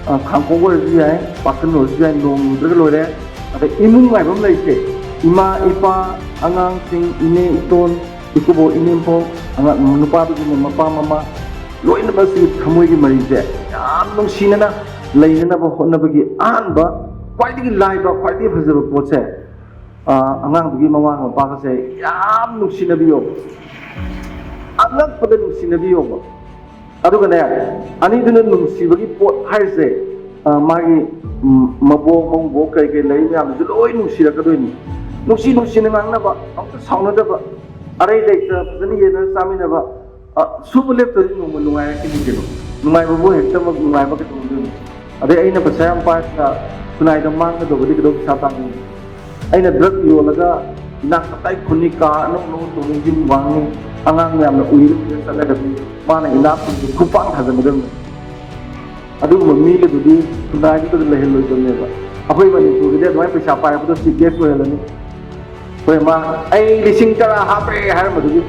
ꯑ, ꯈꯥꯡꯄꯣꯛ ꯑꯣꯏꯔꯁꯨ ꯌꯥꯏ, ꯄꯥꯈꯪ ꯑꯣꯏꯔꯁꯨ ꯌꯥꯏ, ꯅꯣꯡ ꯂꯨꯗ꯭ꯔꯒ ꯂꯣꯏꯔꯦ꯫ ꯑꯗ ꯏꯃꯨꯡ ꯍꯥꯏꯕ ꯑꯃ ꯂꯩꯁꯦ, ꯏꯃꯥ, ꯏꯄꯥ, ꯑꯉꯥꯡꯁꯤꯡ, ꯏꯅꯦ, ꯏꯇꯣꯟ, ꯏꯀꯨꯕꯣꯛ, ꯏꯅꯦꯝꯄꯣꯛ, ꯑꯉꯥꯡ, ꯅꯨꯄꯥꯗꯨꯒꯤꯅ ꯃꯄꯥ, ꯃꯃꯥ, ꯂꯣꯏꯅꯃꯛꯁꯤ ꯊꯃꯣꯏꯒꯤ ꯃꯔꯤꯁꯦ ꯌꯥꯝ ꯅꯨꯡꯁꯤꯅꯅ ꯂꯩꯅꯅꯕ ꯍꯣꯠꯅꯕꯒꯤ ꯑꯍꯥꯟꯕ, ꯈ꯭ꯋꯥꯏꯗꯒꯤ ꯂꯥꯏꯕ, ꯈ꯭ꯋꯥꯏꯗꯒꯤ ꯐꯖꯕ ꯄꯣꯠꯁꯦ, ꯑ, ꯑꯉꯥꯡꯗꯨꯒꯤ ꯃꯃꯥꯒ ꯃꯄꯥꯒꯁꯦ ꯌꯥꯝ ꯅꯨꯡꯁꯤꯅꯕꯤꯌꯣ꯫ ꯑꯉꯛꯄꯗ ꯅꯨꯡꯁꯤꯅꯕꯤꯌꯣꯕ꯫ ꯑꯗꯨꯒꯅꯦ, ꯑꯅꯤꯗꯨꯅ ꯅꯨꯡꯁꯤꯕꯒꯤ ꯄꯣꯠ ꯍꯥꯏꯁꯦ, ꯑ, ꯃꯥꯒꯤ, ꯎꯝ, ꯃꯕꯣꯛ, ꯃꯧꯕꯣꯛ ꯀꯩ ꯀꯩ ꯂꯩ ꯃꯌꯥꯝꯗꯨꯁꯨ ꯂꯣꯏ ꯅꯨꯡꯁꯤꯔꯛꯀꯗꯣꯏꯅꯤ꯫ ꯅꯨꯡꯁꯤ ꯅꯨꯡꯁꯤꯅ ꯉꯥꯡꯅꯕ, ꯑꯃꯨꯛꯇ ꯁꯥꯎꯅꯗꯕ, ꯑꯔꯩ ꯂꯩꯇ ꯐꯖꯅ ꯌꯦꯟꯅꯔ ꯆꯥꯃꯤꯟꯅꯕ꯫ ꯑ, ꯁꯨꯕ ꯂꯦꯞꯇ꯭ꯔꯗꯤ ꯅꯣꯡꯃ ꯅꯨꯡꯉꯥꯏꯔꯛꯈꯤꯅꯤ ꯀꯩꯅꯣ꯫ ꯅꯨꯡꯉꯥꯏꯕꯕꯨ ꯍꯦꯛꯇꯃꯛ ꯅꯨꯡꯉꯥꯏꯕ ꯀꯩꯗꯧꯅꯗꯣꯏꯅꯣ? ꯑꯗꯩ ꯑꯩꯅ ꯄꯩꯁꯥ ꯌꯥꯝ ꯄꯥꯏꯔꯒ ꯈꯨꯟꯅꯥꯏꯗ ꯃꯥꯡꯒꯗꯧꯕꯗꯤ ꯀꯩꯗꯧ ꯄꯩꯁꯥ ꯇꯥꯟꯗꯣꯏꯅꯣ? ꯑꯩꯅ ꯗ꯭ꯔꯒ ꯌꯣꯜꯂꯒ ꯏꯅꯥꯛ ꯀꯇꯥꯏ ꯈꯨꯟꯅꯤ, ꯀꯥ ꯑꯅꯧ ꯑꯅꯧꯕ ꯇꯣꯡꯉꯤ, ꯌꯨꯝ ꯋꯥꯡꯉꯤ, ꯑꯉꯥꯡ ꯃꯌꯥꯝꯅ ꯎꯏꯔ ꯎꯏꯔ ꯆꯠꯂꯒꯗꯤ ꯃꯥꯅ ꯏꯅꯥꯛ ꯈꯨꯟꯕꯗꯨ ꯈꯨꯄꯥꯛ ꯊꯥꯖꯤꯟꯒꯗꯕꯅꯤ꯫ ꯑꯗꯨꯒꯨꯝꯕ ꯃꯤꯒꯗꯨꯗꯤ ꯈꯨꯟꯅꯥꯏꯗꯨꯗ ꯂꯩꯍꯜꯂꯣꯏꯗꯕꯅꯦꯕ꯫ ꯑꯩꯈꯣꯏ ꯃꯅꯤꯄꯨꯔꯒꯤꯗꯤ ꯑꯗꯨꯃꯥꯏꯅ ꯄꯩꯁꯥ ꯄꯥꯏꯔꯛꯄꯗꯣ ꯆꯤꯐ ꯒꯦꯁ ꯑꯣꯏꯍꯜꯂꯅꯤ꯫ ꯍꯣꯏ, ꯃꯥ "ꯑꯩ ꯂꯤꯁꯤꯡ ꯇꯔꯥ ꯍꯥꯞꯄꯦ" ꯍꯥꯏꯔꯝꯕꯗꯨꯒꯤ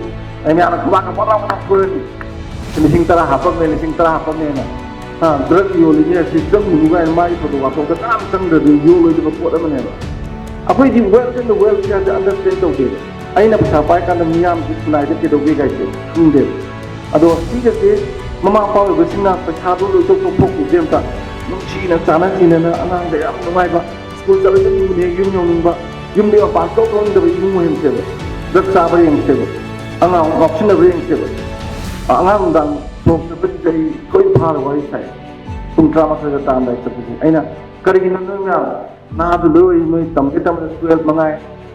ꯑꯩ ꯃꯌꯥꯝꯅ ꯈꯨꯕꯥꯛꯀ ꯄꯣꯛ ꯂꯥꯎ ꯄꯣꯛ ꯐꯨꯔꯅꯤ꯫ "ꯂꯤꯁꯤꯡ ꯇꯔꯥ ꯍꯥꯞꯄꯝꯃꯦ, ꯂꯤꯁꯤꯡ ꯇꯔꯥ ꯍꯥꯞꯄꯝꯃꯦꯅ꯫ ꯑ, ꯗ꯭ꯔꯒ ꯌꯣꯜꯂꯤꯅꯦ, ꯑꯁꯤ ꯆꯪꯉꯨꯅꯨ" ꯀꯥꯏꯅ ꯃꯥꯒꯤ ꯊꯧꯗꯣꯛ ꯋꯥꯊꯣꯛꯇ ꯀꯅꯥꯝ ꯆꯪꯗ꯭ꯔꯗꯤ ꯌꯣꯜꯂꯣꯏꯗꯕ ꯄꯣꯠ ꯑꯃꯅꯦꯕ꯫ ꯑꯩꯈꯣꯏꯗꯤ wealth and the wealthy ꯍꯥꯏꯁꯦ understand ꯇꯧꯗꯦꯕ꯫ ꯑꯩꯅ ꯄꯩꯁꯥ ꯄꯥꯏ ꯀꯥꯟꯗ ꯃꯤꯌꯥꯝꯁꯦ ꯈꯨꯟꯅꯥꯏꯗ ꯀꯩꯗꯧꯒꯦ ꯀꯥꯏꯁꯦ ꯈꯪꯗꯦꯕ꯫ ꯑꯗꯣ ꯁꯤꯒꯁꯦ ꯃꯃꯥ ꯃꯄꯥ ꯑꯣꯏꯕꯁꯤꯡꯅ ꯄꯩꯁꯥꯗꯣ ꯂꯣꯏꯊꯣꯛ ꯇꯣꯛꯊꯣꯛꯈꯤꯁꯦ ꯑꯝꯇ꯫ ꯅꯨꯡꯁꯤꯅ ꯆꯥꯅ ꯆꯤꯟꯅꯅ ꯑꯉꯥꯡꯗ ꯌꯥꯝ ꯅꯨꯡꯉꯥꯏꯕ, ꯁ꯭ꯀꯨꯜ ꯆꯠꯂꯒ ꯌꯨꯝ ꯍꯦꯛ ꯌꯨꯝ ꯌꯧꯅꯤꯡꯕ, ꯌꯨꯝꯗꯒꯤ ꯃꯄꯥꯟ ꯁꯨꯡꯊꯣꯛ ꯊꯣꯛꯅꯤꯡꯗꯕ ꯏꯃꯨꯡ ꯑꯣꯏꯍꯟꯁꯦꯕ꯫ ꯗ꯭ꯔꯒ ꯆꯥꯕ꯭ꯔꯥ ꯌꯦꯡꯁꯦꯕ꯫ ꯑꯉꯥꯡ ꯉꯥꯎꯁꯤꯟꯅꯕ꯭ꯔꯥ ꯌꯦꯡꯁꯦꯕ꯫ ꯑ, ꯑꯉꯥꯡ ꯅꯨꯡꯗꯥꯡ ꯁꯣꯔꯣꯛ ꯆꯠꯄꯁꯤꯗ ꯑꯩ ꯊꯣꯏ ꯐꯥꯔ ꯋꯥꯔꯤ ꯁꯥꯏ꯫ ꯄꯨꯡ ꯇꯔꯥꯃꯥꯊꯣꯏꯒ ꯇꯥꯔꯝꯗꯥꯏ ꯆꯠꯄꯁꯦ꯫ ꯑꯩꯅ, "ꯀꯔꯤꯒꯤꯅꯣ ꯅꯣꯏ ꯃꯌꯥꯝ ꯅꯍꯥꯗꯨ ꯂꯣꯏ ꯑꯣꯏ, ꯅꯣꯏ ꯇꯝꯒꯦ ꯇꯝꯕꯗ ꯇꯨꯌꯦꯜꯐ ꯃꯉꯥꯏ,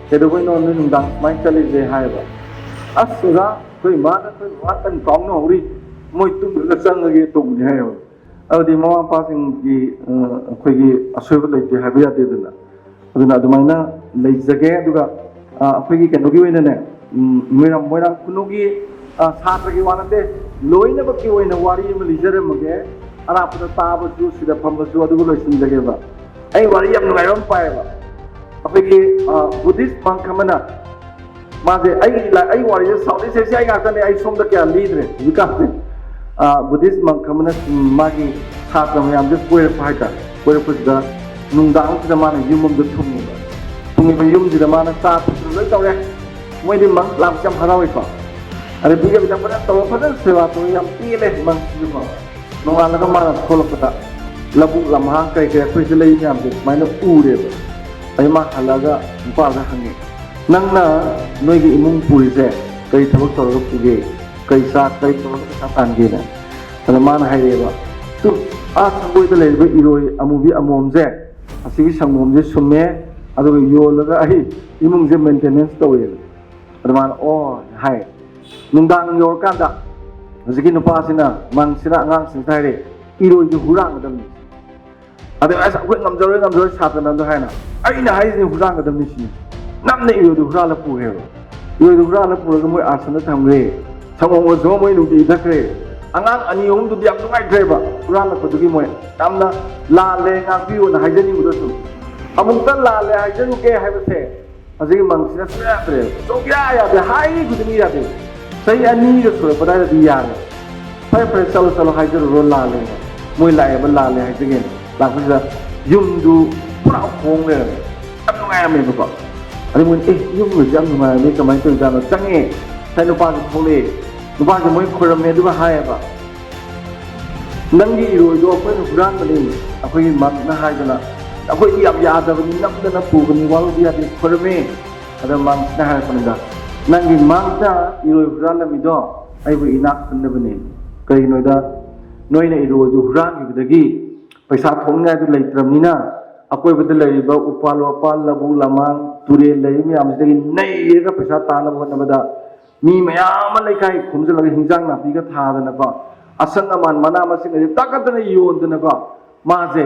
ꯀꯩꯗꯧꯕꯩꯅꯣ ꯅꯣꯏ ꯅꯨꯡꯗꯥꯡ ꯁꯨꯃꯥꯏꯅ ꯆꯠꯂꯤꯁꯦ?" ꯍꯥꯏꯌꯦꯕ꯫ "ꯑꯁ ꯑꯣꯖꯥ, ꯑꯩꯈꯣꯏ ꯏꯃꯥꯅ ꯑꯩꯈꯣꯏ ꯕꯕꯥ ꯀꯟꯅ ꯀꯥꯎꯅꯍꯧꯔꯤ, ꯃꯣꯏ ꯇꯨꯝꯈ꯭ꯔꯒ ꯆꯪꯉꯒꯦ ꯇꯧꯕꯅꯤ" ꯍꯥꯏꯌꯦꯕ꯫ ꯑꯗꯨꯗꯤ ꯃꯃꯥ ꯃꯄꯥꯁꯤꯡꯒꯤ, ꯑ, ꯑꯩꯈꯣꯏꯒꯤ ꯑꯁꯣꯏꯕ ꯂꯩꯇꯦ ꯍꯥꯏꯕ ꯌꯥꯗꯦꯗꯅ꯫ ꯑꯗꯨꯅ ꯑꯗꯨꯃꯥꯏꯅ ꯂꯩꯖꯒꯦ꯫ ꯑꯗꯨꯒ, ꯑ, ꯑꯩꯈꯣꯏꯒꯤ ꯀꯩꯅꯣꯒꯤ ꯑꯣꯏꯅꯅꯦ, ꯎꯝ, ꯃꯣꯏꯔꯥꯡ, ꯃꯣꯏꯔꯥꯡ ꯈꯨꯅꯧꯒꯤ, ꯑ, ꯁꯥꯇ꯭ꯔꯒꯤ ꯋꯥ ꯅꯠꯇꯦ, ꯂꯣꯏꯅꯃꯛꯀꯤ ꯑꯣꯏꯅ ꯋꯥꯔꯤ ꯑꯃ ꯂꯤꯖꯔꯝꯃꯒꯦ꯫ ꯑꯔꯥꯞꯄꯗ ꯇꯥꯕꯁꯨ, ꯁꯤꯗ ꯐꯝꯕꯁꯨ, ꯑꯗꯨꯒ ꯂꯣꯏꯁꯤꯟꯖꯒꯦꯕ꯫ ꯑꯩ ꯋꯥꯔꯤ ꯌꯥꯝ ꯅꯨꯡꯉꯥꯏꯕ ꯑꯃ ꯄꯥꯏꯌꯦꯕ꯫ ꯑꯩꯈꯣꯏꯒꯤ, ꯑ, Buddhist monk ꯑꯃꯅ ꯃꯥꯁꯦ ꯑꯩꯒꯤ ꯂꯥ-, ꯑꯩ ꯋꯥꯔꯤꯁꯦ South East Asia ꯑꯩ ꯉꯥꯛꯇꯅꯦ, ꯑꯩ ꯁꯣꯝꯗ ꯀꯌꯥ ꯂꯤꯗ꯭ꯔꯦ ꯍꯧꯖꯤꯛꯀꯥꯟꯁꯦ꯫ ꯑ, Buddhist monk ꯑꯃꯅ, ꯎꯝ, ꯃꯥꯒꯤ ꯁꯥꯇ꯭ꯔ ꯃꯌꯥꯝꯁꯦ ꯀꯣꯏꯔꯛꯄ ꯍꯥꯏꯇꯥꯔꯦ꯫ ꯀꯣꯏꯔꯛꯄꯁꯤꯗ ꯅꯨꯡꯗꯥꯡꯁꯤꯗ ꯃꯥꯅ ꯌꯨꯝ ꯑꯃꯗ ꯊꯨꯡꯉꯦꯕ꯫ ꯊꯨꯡꯉꯤꯕ ꯌꯨꯝꯁꯤꯗ ꯃꯥꯅ ꯆꯥ ꯊꯛꯇꯅ ꯂꯣꯏ ꯇꯧꯔꯦ꯫ ꯃꯣꯏꯗꯤ monk ꯂꯥꯛꯄꯁꯦ ꯌꯥꯝ ꯍꯔꯥꯎꯏꯀꯣ꯫ ꯑꯗꯩ ꯄꯤꯖ ꯄꯤꯊꯛ ꯐꯖꯅ ꯇꯧꯔ ꯐꯖꯅ ꯁꯦꯕꯥ ꯇꯧꯔ ꯌꯥꯝ ꯄꯦꯜꯂꯦ monk ꯁꯤꯁꯨꯀꯣ꯫ ꯅꯣꯡꯉꯥꯜꯂꯒ ꯃꯥꯅ ꯊꯣꯛꯂꯛꯄꯗ ꯂꯧꯕꯨꯛ ꯂꯝꯍꯥꯡ ꯀꯔꯤ ꯀꯔꯤ ꯑꯩꯈꯣꯏꯁꯦ ꯂꯩ ꯃꯌꯥꯝꯁꯦ ꯁꯨꯃꯥꯏꯅ ꯎꯔꯦꯕ꯫ ꯑꯗꯩ ꯃꯥ ꯍꯜꯂꯒ ꯅꯨꯄꯥꯗ ꯍꯪꯉꯦ, "ꯅꯪꯅ ꯅꯣꯏꯒꯤ ꯏꯃꯨꯡ ꯄꯨꯔꯤꯁꯦ ꯀꯔꯤ ꯊꯕꯛ ꯇꯧꯔꯒ ꯄꯨꯒꯦ? ꯀꯔꯤ ꯆꯥ ꯀꯔꯤ ꯇꯧꯔꯒ ꯄꯩꯁꯥ ꯇꯥꯟꯒꯦꯅ?" ꯑꯗ ꯃꯥꯅ ꯍꯥꯏꯔꯛꯑꯦꯕ, "ꯇꯨ, ꯑꯥ ꯁꯪꯒꯣꯏꯗ ꯂꯩꯔꯤꯕ ꯏꯔꯣꯏ ꯑꯃꯨꯕꯤ ꯑꯃꯣꯝꯁꯦ, ꯑꯁꯤꯒꯤ ꯁꯪꯒꯣꯝꯁꯦ ꯁꯨꯝꯃꯦ, ꯑꯗꯨꯒ ꯌꯣꯜꯂꯒ ꯑꯩ ꯏꯃꯨꯡꯁꯦ ꯃꯦꯟꯇꯦꯅꯦꯟꯁ ꯇꯧꯋꯦ꯫ ꯑꯗꯨꯃꯥꯏꯅ ꯑꯣ ꯍꯥꯏ꯫ ꯅꯨꯡꯗꯥꯡ ꯌꯧꯔꯀꯥꯟꯗ ꯍꯧꯖꯤꯛꯀꯤ ꯅꯨꯄꯥꯁꯤꯅ, ꯃꯪꯁꯤꯅ ꯑꯉꯥꯡꯁꯤꯡꯁꯤꯗ ꯍꯥꯏꯔꯦ, "ꯏꯔꯣꯏꯁꯦ ꯍꯨꯔꯥꯟꯒꯗꯕꯅꯤ"꯫ ꯑꯗ ꯑꯁ ꯑꯩꯈꯣꯏ ꯉꯝꯖꯔꯣꯏ, ꯉꯝꯖꯔꯣꯏ, ꯁꯥꯇ꯭ꯔꯅ ꯑꯗꯨ ꯍꯥꯏꯅ, "ꯑꯩꯅ ꯍꯥꯏꯁꯤꯅꯤ ꯍꯨꯔꯥꯟꯒꯗꯕꯅꯤ" ꯁꯤꯅꯤ꯫ ꯅꯝꯅ ꯏꯔꯣꯏꯗꯨ ꯍꯨꯔꯥꯜꯂ ꯄꯨꯈ꯭ꯔꯦꯕ꯫ ꯏꯔꯣꯏꯗꯨ ꯍꯨꯔꯥꯜꯂ ꯄꯨꯔꯒ ꯃꯣꯏ ꯑꯥꯁꯟꯗ ꯊꯝꯈ꯭ꯔꯦ꯫ ꯁꯪꯒꯣꯝ ꯑꯣꯏꯔꯁꯨ ꯃꯣꯏ ꯅꯨꯡꯇꯤꯒꯤ ꯊꯛꯈ꯭ꯔꯦ꯫ ꯑꯉꯥꯡ ꯑꯅꯤ ꯑꯍꯨꯝꯗꯨꯗꯤ ꯌꯥꯝ ꯅꯨꯡꯉꯥꯏꯇ꯭ꯔꯦꯕ, ꯍꯨꯔꯥꯜꯂꯛꯄꯗꯨꯒꯤ ꯃꯣꯏ ꯌꯥꯝꯅ ꯂꯥꯜꯂꯦ, ꯉꯥꯛꯄꯤꯌꯨꯅ ꯍꯥꯏꯖꯅꯤꯡꯕꯗꯁꯨ꯫ ꯑꯃꯨꯛꯇ ꯂꯥꯜꯂꯦ ꯍꯥꯏꯖꯔꯨꯒꯦ ꯍꯥꯏꯕꯁꯦ ꯍꯧꯖꯤꯛꯀꯤ ꯃꯪꯁꯤꯅ ꯁꯨꯡꯌꯥ ꯌꯥꯗ꯭ꯔꯦ, ꯁꯨꯡꯌꯥ ꯌꯥꯗꯦ, ꯍꯥꯏ ꯈꯨꯗꯤꯡꯒꯤ ꯌꯥꯗꯦ꯫ ꯆꯍꯤ ꯑꯅꯤꯒ ꯁꯨꯔꯛꯄ ꯑꯗꯨꯋꯥꯏꯗꯗꯤ ꯌꯥꯔꯦ꯫ "ꯐꯔꯦ ꯐꯔꯦ, ꯆꯠꯂꯣ ꯆꯠꯂꯣ, ꯍꯥꯏꯖꯔꯨꯔꯣ, ꯂꯥꯜꯂꯦ"꯫ ꯃꯣꯏ ꯂꯥꯛꯑꯦꯕ, ꯂꯥꯜꯂꯦ ꯍꯥꯏꯖꯒꯦꯅ ꯂꯥꯛꯄꯁꯤꯗ ꯌꯨꯝꯗꯨ ꯄꯨꯔꯥ ꯍꯣꯡ ꯂꯩꯔꯝꯃꯦ꯫ ꯌꯥꯝ ꯅꯨꯡꯉꯥꯏꯔꯝꯃꯦꯕꯀꯣ꯫ ꯑꯗꯨ ꯃꯣꯏꯅ, "ꯑꯦ, ꯌꯨꯝꯒꯁꯦ ꯌꯥꯝ ꯅꯨꯡꯉꯥꯏꯔꯝꯃꯦ, ꯀꯃꯥꯏꯅ ꯇꯧꯔꯤꯖꯥꯠꯅꯣ?" ꯆꯪꯉꯦ꯫ ꯉꯁꯥꯏ ꯅꯨꯄꯥꯁꯨ ꯊꯣꯛꯂꯛꯑꯦ꯫ ꯅꯨꯄꯥꯁꯦ ꯃꯣꯏ ꯈꯣꯏꯔꯝꯃꯦ, ꯑꯗꯨꯒ ꯍꯥꯏꯌꯦꯕ, "ꯅꯪꯒꯤ ꯏꯔꯣꯏꯗꯣ ꯑꯩꯈꯣꯏꯅ ꯍꯨꯔꯥꯟꯕꯅꯤ, ꯑꯩꯈꯣꯏꯒꯤ ꯃꯪꯅ" ꯍꯥꯏꯗꯅ꯫ "ꯑꯩꯈꯣꯏꯗꯤ ꯌꯥꯝ ꯌꯥꯗꯕꯅꯤ, ꯅꯝꯗꯅ ꯄꯨꯕꯅꯤ, ꯋꯥꯔꯧꯕ ꯌꯥꯗꯦ", ꯈꯣꯏꯔꯝꯃꯦ꯫ ꯑꯗ ꯃꯪꯁꯤꯅ ꯍꯥꯏꯔꯛꯄꯅꯤꯗ, "ꯅꯪꯒꯤ ꯃꯪꯗ ꯏꯔꯣꯏ ꯍꯨꯔꯥꯜꯂꯝꯃꯤꯗꯣ ꯑꯩꯕꯨ ꯏꯅꯥꯛ ꯈꯨꯟꯅꯕꯅꯤ꯫ ꯀꯔꯤꯒꯤꯅꯣꯗ ꯅꯣꯏꯅ ꯏꯔꯣꯏꯗꯨ ꯍꯨꯔꯥꯟꯈꯤꯕꯗꯒꯤ ꯄꯩꯁꯥ ꯊꯣꯛꯅꯤꯡꯉꯥꯏꯗꯨ ꯂꯩꯇ꯭ꯔꯕꯅꯤꯅ, ꯑꯀꯣꯏꯕꯗ ꯂꯩꯔꯤꯕ ꯎꯄꯥꯜ ꯋꯥꯄꯥꯜ, ꯂꯧꯕꯨꯛ ꯂꯃꯥꯡ, ꯇꯨꯔꯦꯜ ꯂꯩꯔꯤ ꯃꯌꯥꯝꯁꯤꯗꯒꯤ ꯅꯩꯔꯒ ꯄꯩꯁꯥ ꯇꯥꯅꯕ ꯍꯣꯠꯅꯕꯗ ꯃꯤ ꯃꯌꯥꯝ ꯑꯃ ꯂꯩꯀꯥꯏ ꯈꯣꯝꯖꯤꯜꯂꯒ ꯍꯤꯟꯖꯥꯡ ꯅꯥꯄꯤꯒ ꯊꯥꯗꯅꯀꯣ, ꯑꯁꯪ ꯑꯃꯥꯟ ꯃꯅꯥ ꯃꯁꯤꯡ ꯑꯁꯤ ꯇꯥꯛꯀꯠꯇꯅ ꯌꯣꯟꯗꯅꯀꯣ, ꯃꯥꯁꯦ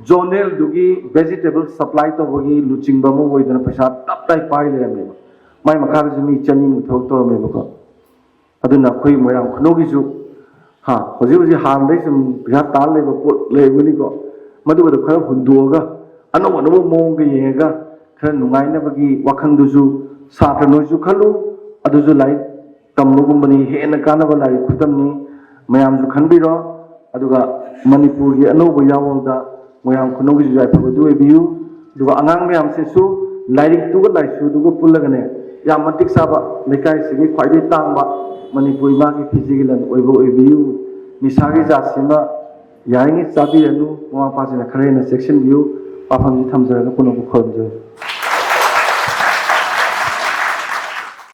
ꯖꯣꯅꯦꯜꯗꯨꯒꯤ ꯚꯦꯖꯤꯇꯦꯕꯜ ꯁꯄ꯭ꯂꯥꯏ ꯇꯧꯕꯒꯤ ꯂꯨꯆꯤꯡꯕ ꯑꯃ ꯑꯣꯏꯗꯅ ꯄꯩꯁꯥ ꯇꯞ ꯇꯥꯏ ꯄꯥꯏ ꯂꯩꯔꯝꯃꯦꯕ꯫ ꯃꯥꯏ ꯃꯈꯥꯗꯁꯨ ꯃꯤ ꯆꯅꯤꯃꯨꯛ ꯊꯕꯛ ꯇꯧꯔꯝꯃꯦꯕꯀꯣ꯫ ꯑꯗꯨꯅ ꯑꯩꯈꯣꯏ ꯃꯣꯏꯔꯥꯡ ꯈꯨꯅꯧꯒꯤꯁꯨ, ꯍꯥ, ꯍꯧꯖꯤꯛ ꯍꯧꯖꯤꯛ ꯍꯥꯟꯅꯗꯩ ꯁꯨꯝ ꯄꯩꯁꯥ ꯇꯥꯔ ꯂꯩꯕ ꯄꯣꯠ ꯂꯩꯔꯝꯒꯅꯤꯀꯣ, ꯃꯗꯨꯒꯗꯣ ꯈꯔ ꯍꯨꯟꯗꯣꯛꯑꯒ ꯑꯅꯧ ꯑꯅꯧꯕ ꯃꯑꯣꯡꯒ ꯌꯦꯡꯉꯒ ꯈꯔ ꯅꯨꯡꯉꯥꯏꯅꯕꯒꯤ ꯋꯥꯈꯜꯗꯨꯁꯨ ꯁꯥꯇ꯭ꯔ ꯅꯣꯏꯁꯨ ꯈꯜꯂꯨ꯫ ꯑꯗꯨꯁꯨ ꯂꯥꯏꯔꯤꯛ ꯇꯝꯕꯒꯨꯝꯕꯅꯤ, ꯍꯦꯟꯅ ꯀꯥꯟꯅꯕ ꯂꯥꯏꯔꯤꯛ ꯈꯨꯇꯝꯅꯤ꯫ ꯃꯌꯥꯝꯁꯨ ꯈꯟꯕꯤꯔꯣ꯫ ꯑꯗꯨꯒ ꯃꯅꯤꯄꯨꯔꯒꯤ ꯑꯅꯧꯕ ꯌꯥꯑꯣꯜꯗ ꯃꯣꯏꯔꯥꯡ ꯈꯨꯅꯧꯒꯤꯁꯨ ꯌꯥꯏꯐꯕꯗꯨ ꯑꯣꯏꯕꯤꯌꯨ꯫ ꯑꯗꯨꯒ ꯑꯉꯥꯡ ꯃꯌꯥꯝꯁꯤꯁꯨ ꯂꯥꯏꯔꯤꯛꯇꯨꯒ ꯂꯥꯏꯁꯨꯗꯨꯒ ꯄꯨꯜꯂꯒꯅꯦ, ꯌꯥꯝ ꯃꯇꯤꯛ ꯆꯥꯕ, ꯂꯩꯀꯥꯏꯁꯤꯒꯤ ꯈ꯭ꯋꯥꯏꯗꯒꯤ ꯇꯥꯡꯕ ꯃꯅꯤꯄꯨꯔ ꯏꯃꯥꯒꯤ ꯐꯤꯖꯤꯒꯤ ꯂꯟ ꯑꯣꯏꯕ ꯑꯣꯏꯕꯤꯌꯨ꯫ ꯅꯤꯁꯥꯒꯤ ꯖꯥꯠꯁꯤꯃ ꯌꯥꯔꯤꯉꯩ ꯆꯥꯕꯤꯔꯅꯨ꯫ ꯃꯃꯥ ꯃꯄꯥꯁꯤꯡꯅ ꯈꯔ ꯍꯦꯟꯅ ꯆꯦꯛꯁꯤꯟꯕꯤꯌꯨ꯫ ꯋꯥꯐꯝꯁꯤ ꯊꯝꯖꯔꯒ ꯄꯨꯝꯅꯃꯛꯄꯨ ꯈꯨꯔꯨꯝꯖꯔꯤ꯫